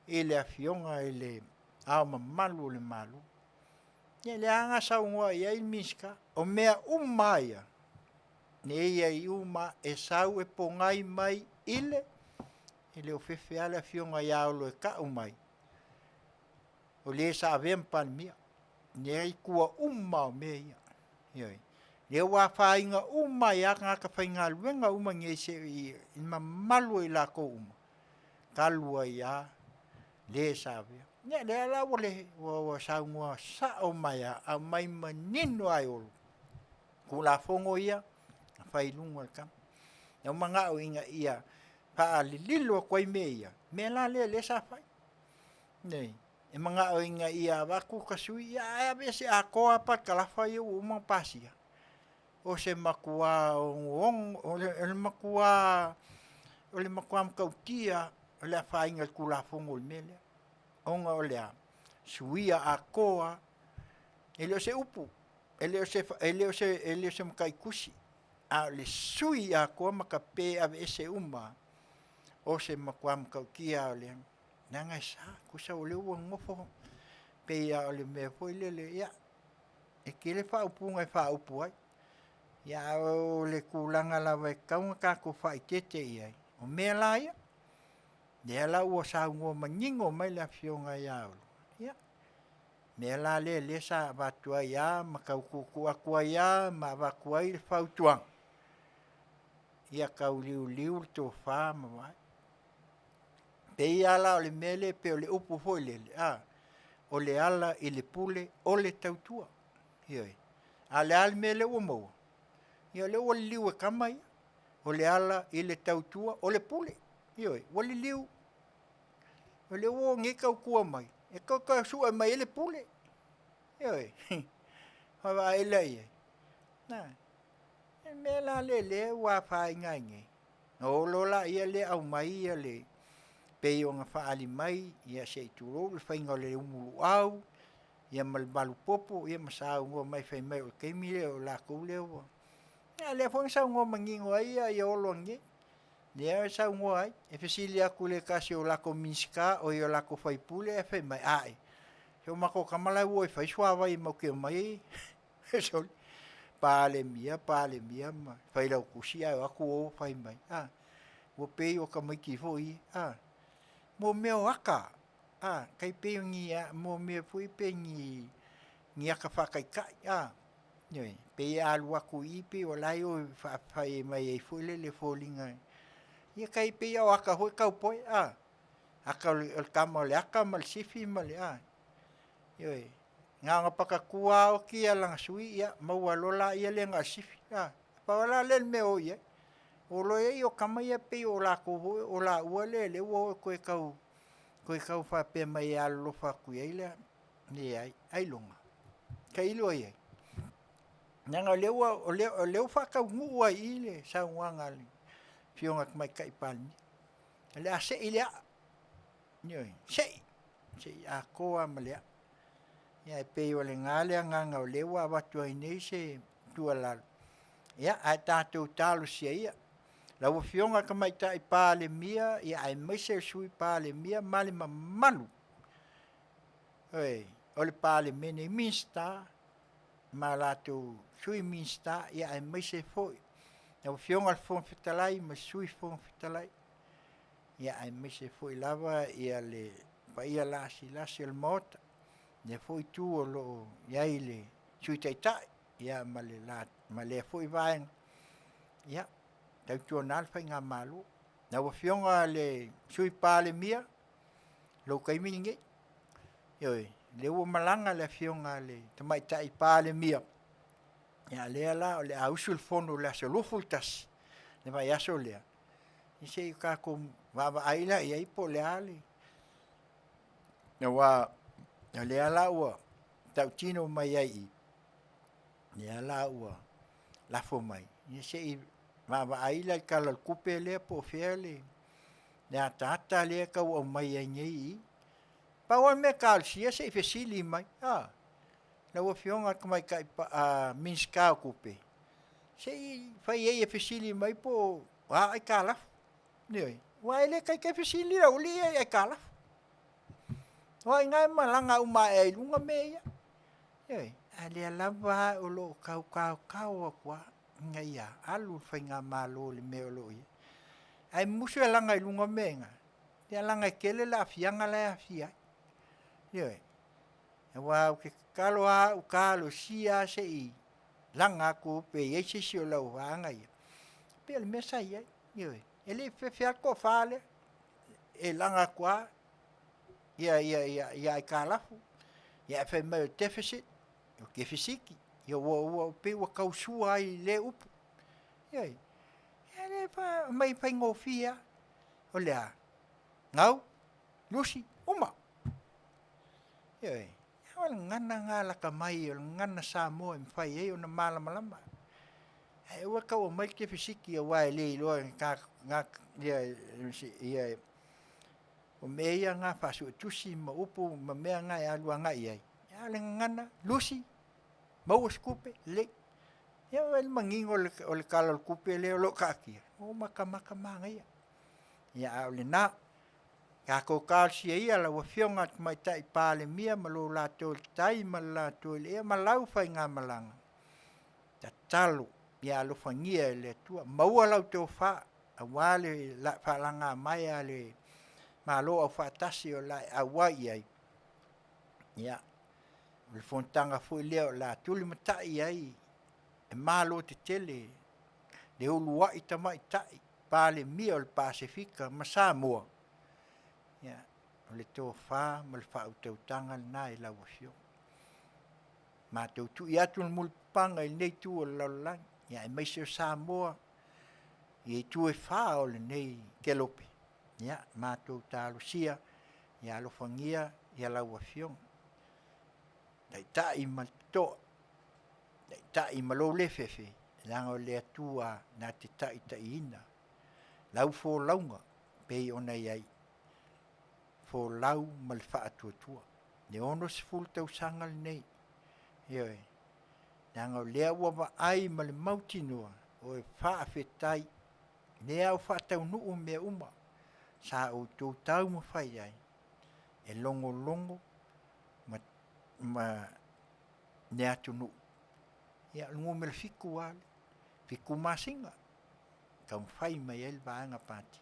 i le Afioga i le Ao Mamalu o le Malo. Ia lea na saunoa i ai le Minisita, o mea uma lava ia, nei ai uma e sau e pogai mai i le, e le o fefe lava le Afioga ia Olo e tau mai, o le sa avea ma Palemia, lea e i tua uma o mea ia. Ioe. Lea ua afaina uma ai lava tagata faigaluega uma nei se i mamalu o i latou uma, talu ai lava le sa avea. Ia lea la ua le ua, ua saunoa sao mai lava, aumai manino lava e Olo. Tulafono ia na fai i luga o le tama. Na ou manao ina ia faalililo atu ai mea ia, mea la lea lea sa fai. Nei, e manao ina ia avatu ka sui, ia ae aveese atoa lava parakalafa ia ua uma ona pasia. O se matua ogoogo, o le, o le matua o le matua matautia o le afaina i le Tulafono o le mea lea. Ona o le a? Suia atoa, e le o se upu, e le o se, e le o se, e le o se mataitusi, a o le sui atoa ma tape aveese uma o se matua matautia o le leaga e sa, tusa o lea ua nofo pei lava o le mea foi lele, ia, e tele faaupuga e faaupu ai. Ia, a o le tulaga lava e tatau ona tatou faaeteete i ai, o mea la ia, lea la ua saunoa manino mai le Afioga ia Olo, ia, mea la lea lea sa avatu ai lava ma tau tuutuu atu ai lava ma avatu ai le fautuaga, ia tau liuliu le tofa ma vaai. Pei lava la o le mea lea pei o le upu foi lele, a, o le ala i le pule o le tautua. Ioe. A o le a le mea lea ua maua? Ia o lea ua liliu e tama ia. O le ala i le tautua o le pule. Ioe, ua liliu. O lea ua o nei tautua mai, e toe toe sue mai ai le pule. Ioe. Vaavaai la i ai. Na, le mea la lea lea ua afaina ai nei, na olo laia lea aumai ia le pei ona faaali mai ia se i tulou le faiga o le umuluau ia ma le malupopo ia ma saunoa mai fai mai o le taimi lea o latou lea ua ia lea foi na saunoa manino ai ia, ia Olo anei lea e saunoa ai e fesili atu i le tasi o latou Minisita oi o latou faipule ae fai mai ae si o matou tama la e ua o e fai suavai matou te omai ai sole. Palemia, Palemia ma Failautusi ae o atu o fai mai, a, ua pei o tamaiti foi ia, a, mo mea o aka, a, tai pei o ni, mo mea foi pe ni, ni aka faataitai, a, ioe, pei e alu atu i i pei o la e o e fai mai ai foi lele e foliga, ia tai pei o aka foi taupoe, a, aka o le tama o le aka ma le sifi ma le, a, ioe, na ona patatua lava oti lana sui, ia maua loa laia lea na o le sifi, a, pau lava la lea o le mea e o i ai. O loa i ai o tama ia pei o latou foi, o laua lea lea ua o e toe tau, toe tau faapea mai e alolofa atu i ai le a, leai, ailoga. Tailo i ai. Leaga o lea ua, o lea, o lea ua faataunuu lava i i le saunoaga a le Afioga i le Tamaitai Palemia. O le a sei le aa, ioe, sei, sei atoa lava ma le aa. Ia ae pei o lena le agaga o lea ua avatu ai nei se tuualalo, ia ae tatou talosia ia. Lau Afioga i le Tamaitai Palemia, ia aemaise le Sui Palemia ma le mamalu o le Palemene i Minisita ma latou Sui Minisita, ia aemaise foi lau Afioga i le Fofoga Fetalai ma Sui Fofoga Fetalai, ia aemaise foi lava ia le paia lasilasi o le Maota, lea foi itu o lo o i ai le Sui Taitai ia ma le ma lea foi vaega, ia tautuana le faigamalo. Lau Afioga i le Sui Palemia, lou taimi lenei. Ioe, lea ua malaga le Afioga i le Tamaitai Palemia, ia a o lea la o le a usu le fono i le aso 21 le vaiaso lea, ia se i tatou vaavaai la i ai po o le a le... aua o lea la ua tautino mai ai i i, lea la ua lafo mai, ia se i vaavaai la i le Tala o le Tupe lea po o fea le ataata lea e tau aumai ai nei i i. Pau lava le mea e talosia se i fesili mai, a, lau Afioga i le Tamaitai Minisita o Tupe, se i fai ai e fesili mai po o a aitalafu. Ioe. Aua e le taitai fesili le aualii ia i aitalafu. Aua o i ina e malaga uma ae ai i luga mea ia. Ioe. A o lea lava o lo o tau taotao atu lava ina ia alu le faigamalo i le mea o lo o i ai. Ae musu e laga i luga mea na, ia leaga e tele le aafiaga la e aafia ai. Ioe. Aua ou te tatalo lava au, talosia lava se i laga atu pe i ai se isi o lau vaega ia, pei o le mea sa i ai. Ioe. E le i fefe lava le toafa lea, e laga atu lava ia, ia, ia, ia aitalafu, ia ae fai mai o deficit, o kefisiti, ia ua, ua pei ua tau sua ai i lea upu. Ioe. Ia le fa, aumai faigofie lava. O le a? Gau, lusi, uma. Ioe. O le gagana lena lata mai, o le gagana Samoa e mafai ai ona malamalama. Ae aua tau aumai le kefisiti aua e le iloa e ga, ia, ia, o mea ia na faasuetusi ma upu ma mea na e alu agai i ai. A o le gagana, lusi, maua se tupe, lelei. Ia vaai i le manino o le Tala o le Tupe lea o lo o taatia, ua matamata manaia. Ia a o lena, tatou talosia ia lau Afioga i le Tamaitai Palemia ma lo latou i le tai ma le latou i le ea ma lau faigamalaga, tatalo ia alofagia e le Atua, maua lau tofa aua le faalagamaea a le Malo Aufaatasi o le a e auai i ai. Ia, o le fonotaga foi lea o le a tulimatai ai e malo tetele le uluai tamaitai Palemia o le Pasefika ma Samoa, ia, o le tofa ma le faautautaga lena i lau Afioga. Matou tui atu le mulipapaga i lenei itu o le lalolagi, ia aemaise o Samoa i itu e fa o lenei kelope, ia matou talosia ia alofagia ia lau Afioga, taitai ma le toa, taitai ma lou le fefe, leaga o le Atua na te taitaiina lau folauga pei ona i ai, folau ma le faatuatua. Le 60 tausaga lenei, ioe, leaga o lea ua vaai ma le mautinoa o e faafetai, lea ua faataunuu mea uma sa outou taumafai ai e logologo ma, ma le atunuu. Ia, o le numera fitu lava lea. Fitu masina, taumafai mai ai le vaega pati.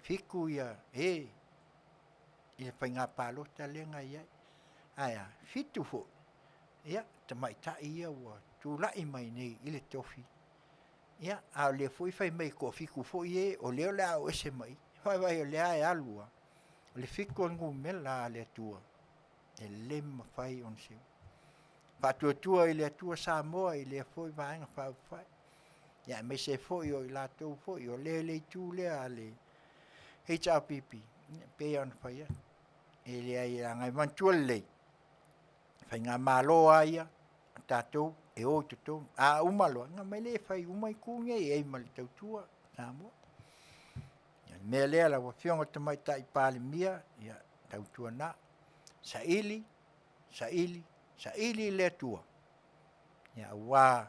Fitu ia e i le faiga palota lea na i ai. Ae a? Fitu foi, ia, tamaitai ia ua tulai mai nei i le tofi. Ia, a o lea foi fai mai e toafitu foi e o lea o le a o ese mai i. Vaai o lea e alu lava. O le fitu o le numera a le Atua e le mafai ona seu. Faatuatua i le Atua Samoa i lea foi Vaega Faaupufai, ia aemaise foi o i latou foi o lea i le itu lea a le HRPP, ia pei lava ona fai atu, e leai leaga e manatua lelei, faigamalo lava ia a tatou e o i totonu. A uma loa, ona omai lea e fai uma itu nei e i ai ma le tautua Samoa. O le mea lea lau Afioga i le Tamaitai Palemia, ia tautuana, saili, saili, saili i le Atua, ia aua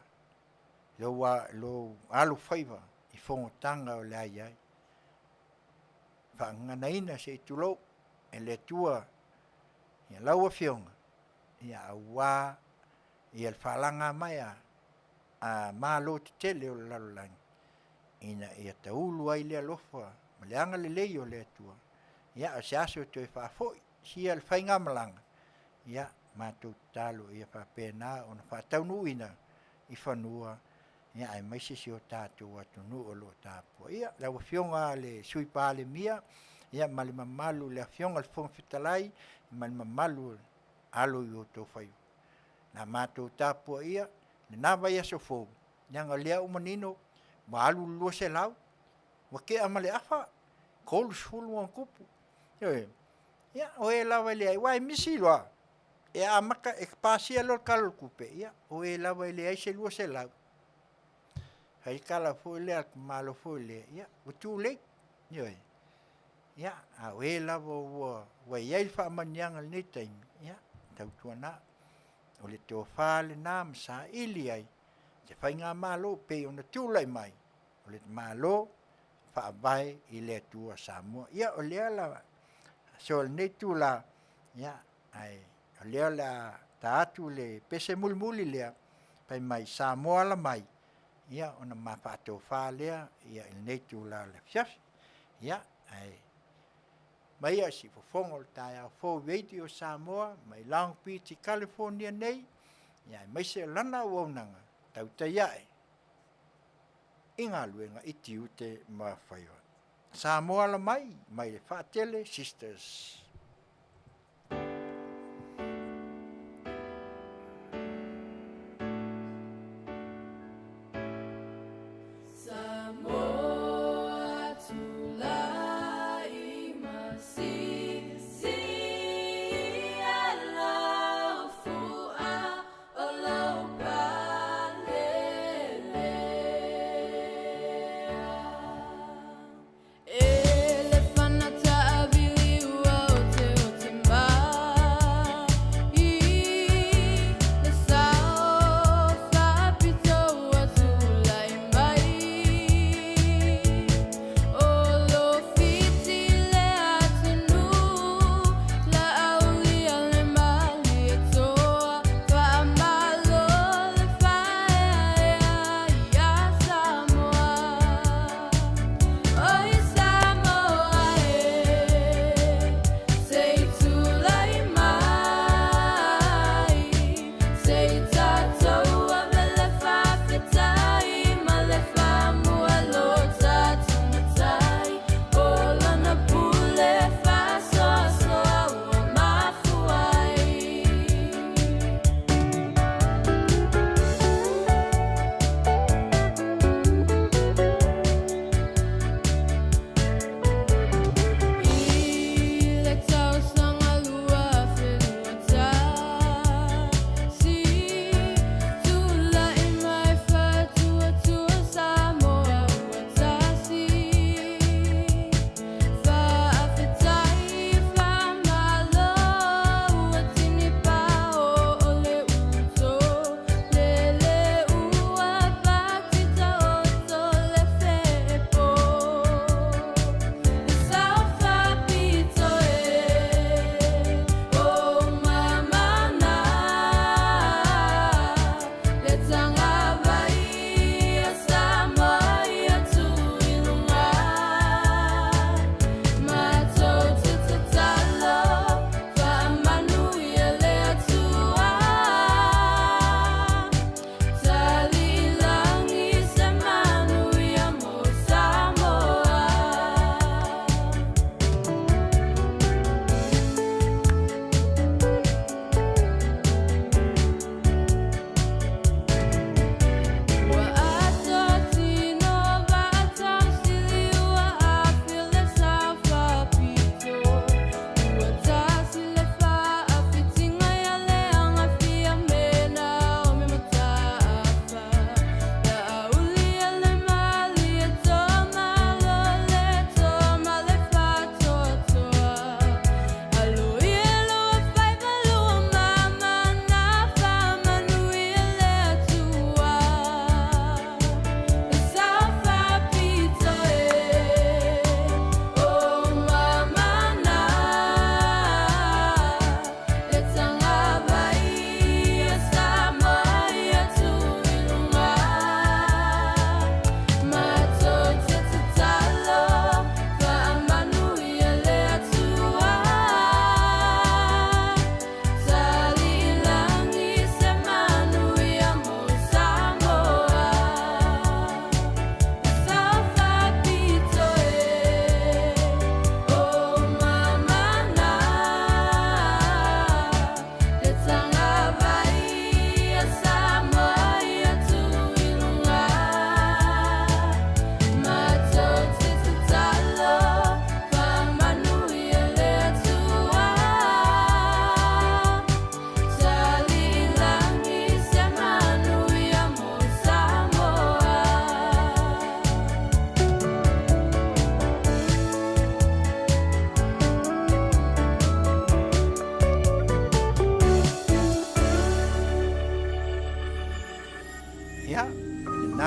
lou, lou alofaiva i fonotaga o le a i ai. Faagaganaina se i tulou e le Atua ia lau Afioga, ia aua ia le falaga mai a a Malo tetele o le lalolagi, ina ia taulu ai le alofa ma le agalelei o le Atua, ia a o se aso e toe faafoi sia le faigamalaga, ia matou tatalo ia faapena ona faataunuuina i fanua, ia aemaise si o tatou atunuu o lo o tapuaia. Lau Afioga i le Sui Palemia, ia ma le mamalu i le Afioga i le Fofoga Fetalai, ma le mamalu o alo i o outou faiva. Na matou tapuaia lena vaiaso fou, leaga o lea ua manino ua alu le 200, ua tea ma le afa, 30 ma ona tupu. Ioe. Ia, o e lava e leai, aua e misi loa, e amata, e pasia loa le Tala o le Tupe, ia, o e lava e leai se 200, fai le tala foi lea a le tamaloa foi lea, ia, ua too late. Ioe. Ia, a o e lava ua, ua i ai le faamanuiaga i lenei taimi, ia, tautuana, o le tofa lena ma saili ai se faigamalo pei ona tulai mai, o le Malo Faavae i le Atua Samoa. Ia, o lea la, so lenei itula, ia, ae o lea o le a ta atu le pese mulimuli lea, fai mai, Samoa ala mai, ia ona ma faatofa lea ia i lenei itula o le afiafi. Ia, ae maia si fofoga o le taeao fou Radio Samoa mai Long Beach i California nei, ia aemaise o lana auaunaga tautai ae i galuega i tiute ma faiva. Samoa ala mai, mai le Faatele Sisters.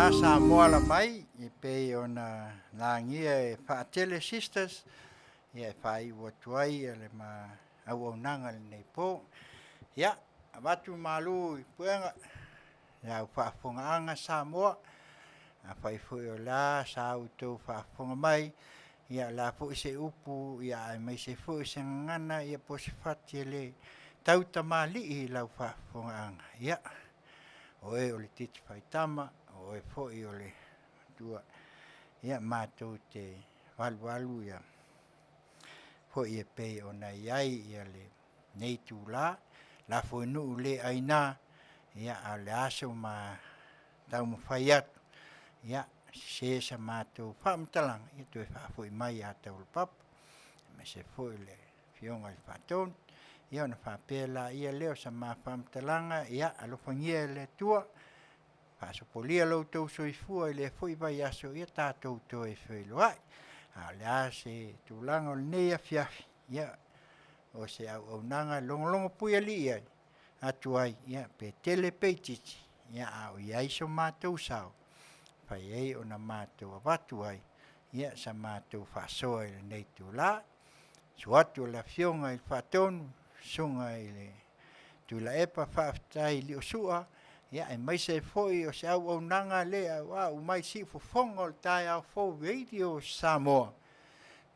a Samoa la mai e pei ona lagia e Faatele Sisters ia e faaiu atu ai le ma auaunaga i lenei po. Ia, avatu malu i puega i lau faafofogaaga Samoa, afai foi o le a sa outou faafofoga mai, ia o le a foi se upu ia aemaise foi o se gagana ia po o se fati e le tautamalii i lau faafofogaaga. Ia, o oe o le titi faitama, o oe foi o le matua. Ia matou te valuvalu ia foi e pei ona i ai ia lenei itula, lafo i nuu le aina, ia a o le a so ma taumafai atu, ia sese sa matou faamatalaga, ia toe faafoi mai ia Taulapapa, aemaise foi o le afioga i le Faatonu, ia ona faapea lea o sa ma faamatalaga, ia alofagia e le Atua, faasopolia lo outou soifua i lea foi vaiaso, ia tatou toe feiloai. A o le a se tulaga o lenei afiafi, ia o se auaunaga e logologopuialii atu ai, ia pe tele pe itiiti, a o i ai so matou sao, e mafai ai ona matou avatu ai sa matou faasoa i lenei itula. Susu atu o le Afioga i le Faatonu, Susuga i le Tuilaepa faafetai Liosua, aemaise ai foi o se auaunaga le auau mai siufofoga o le taeao fou Radio Samoa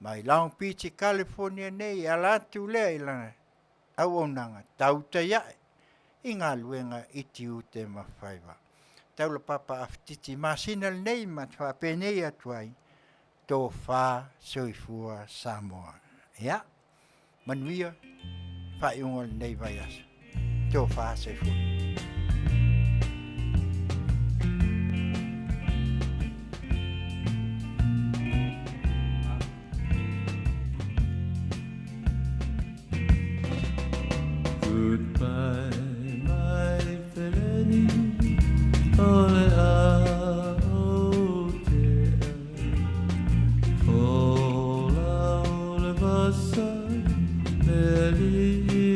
mai Long Beach, California nei e ala atu lea i lana auaunaga tautai ae i galuega i tiute ma faiva. Taulapapa Afatiti Masina lenei ma te faapenei atu ai, Tofa Soifua Samoa. Ia, manuia faaiuga o lenei vaiaso. Tofa Soifua. Goodbye, my feleni, o le a o te Fola o le vasa, le alii.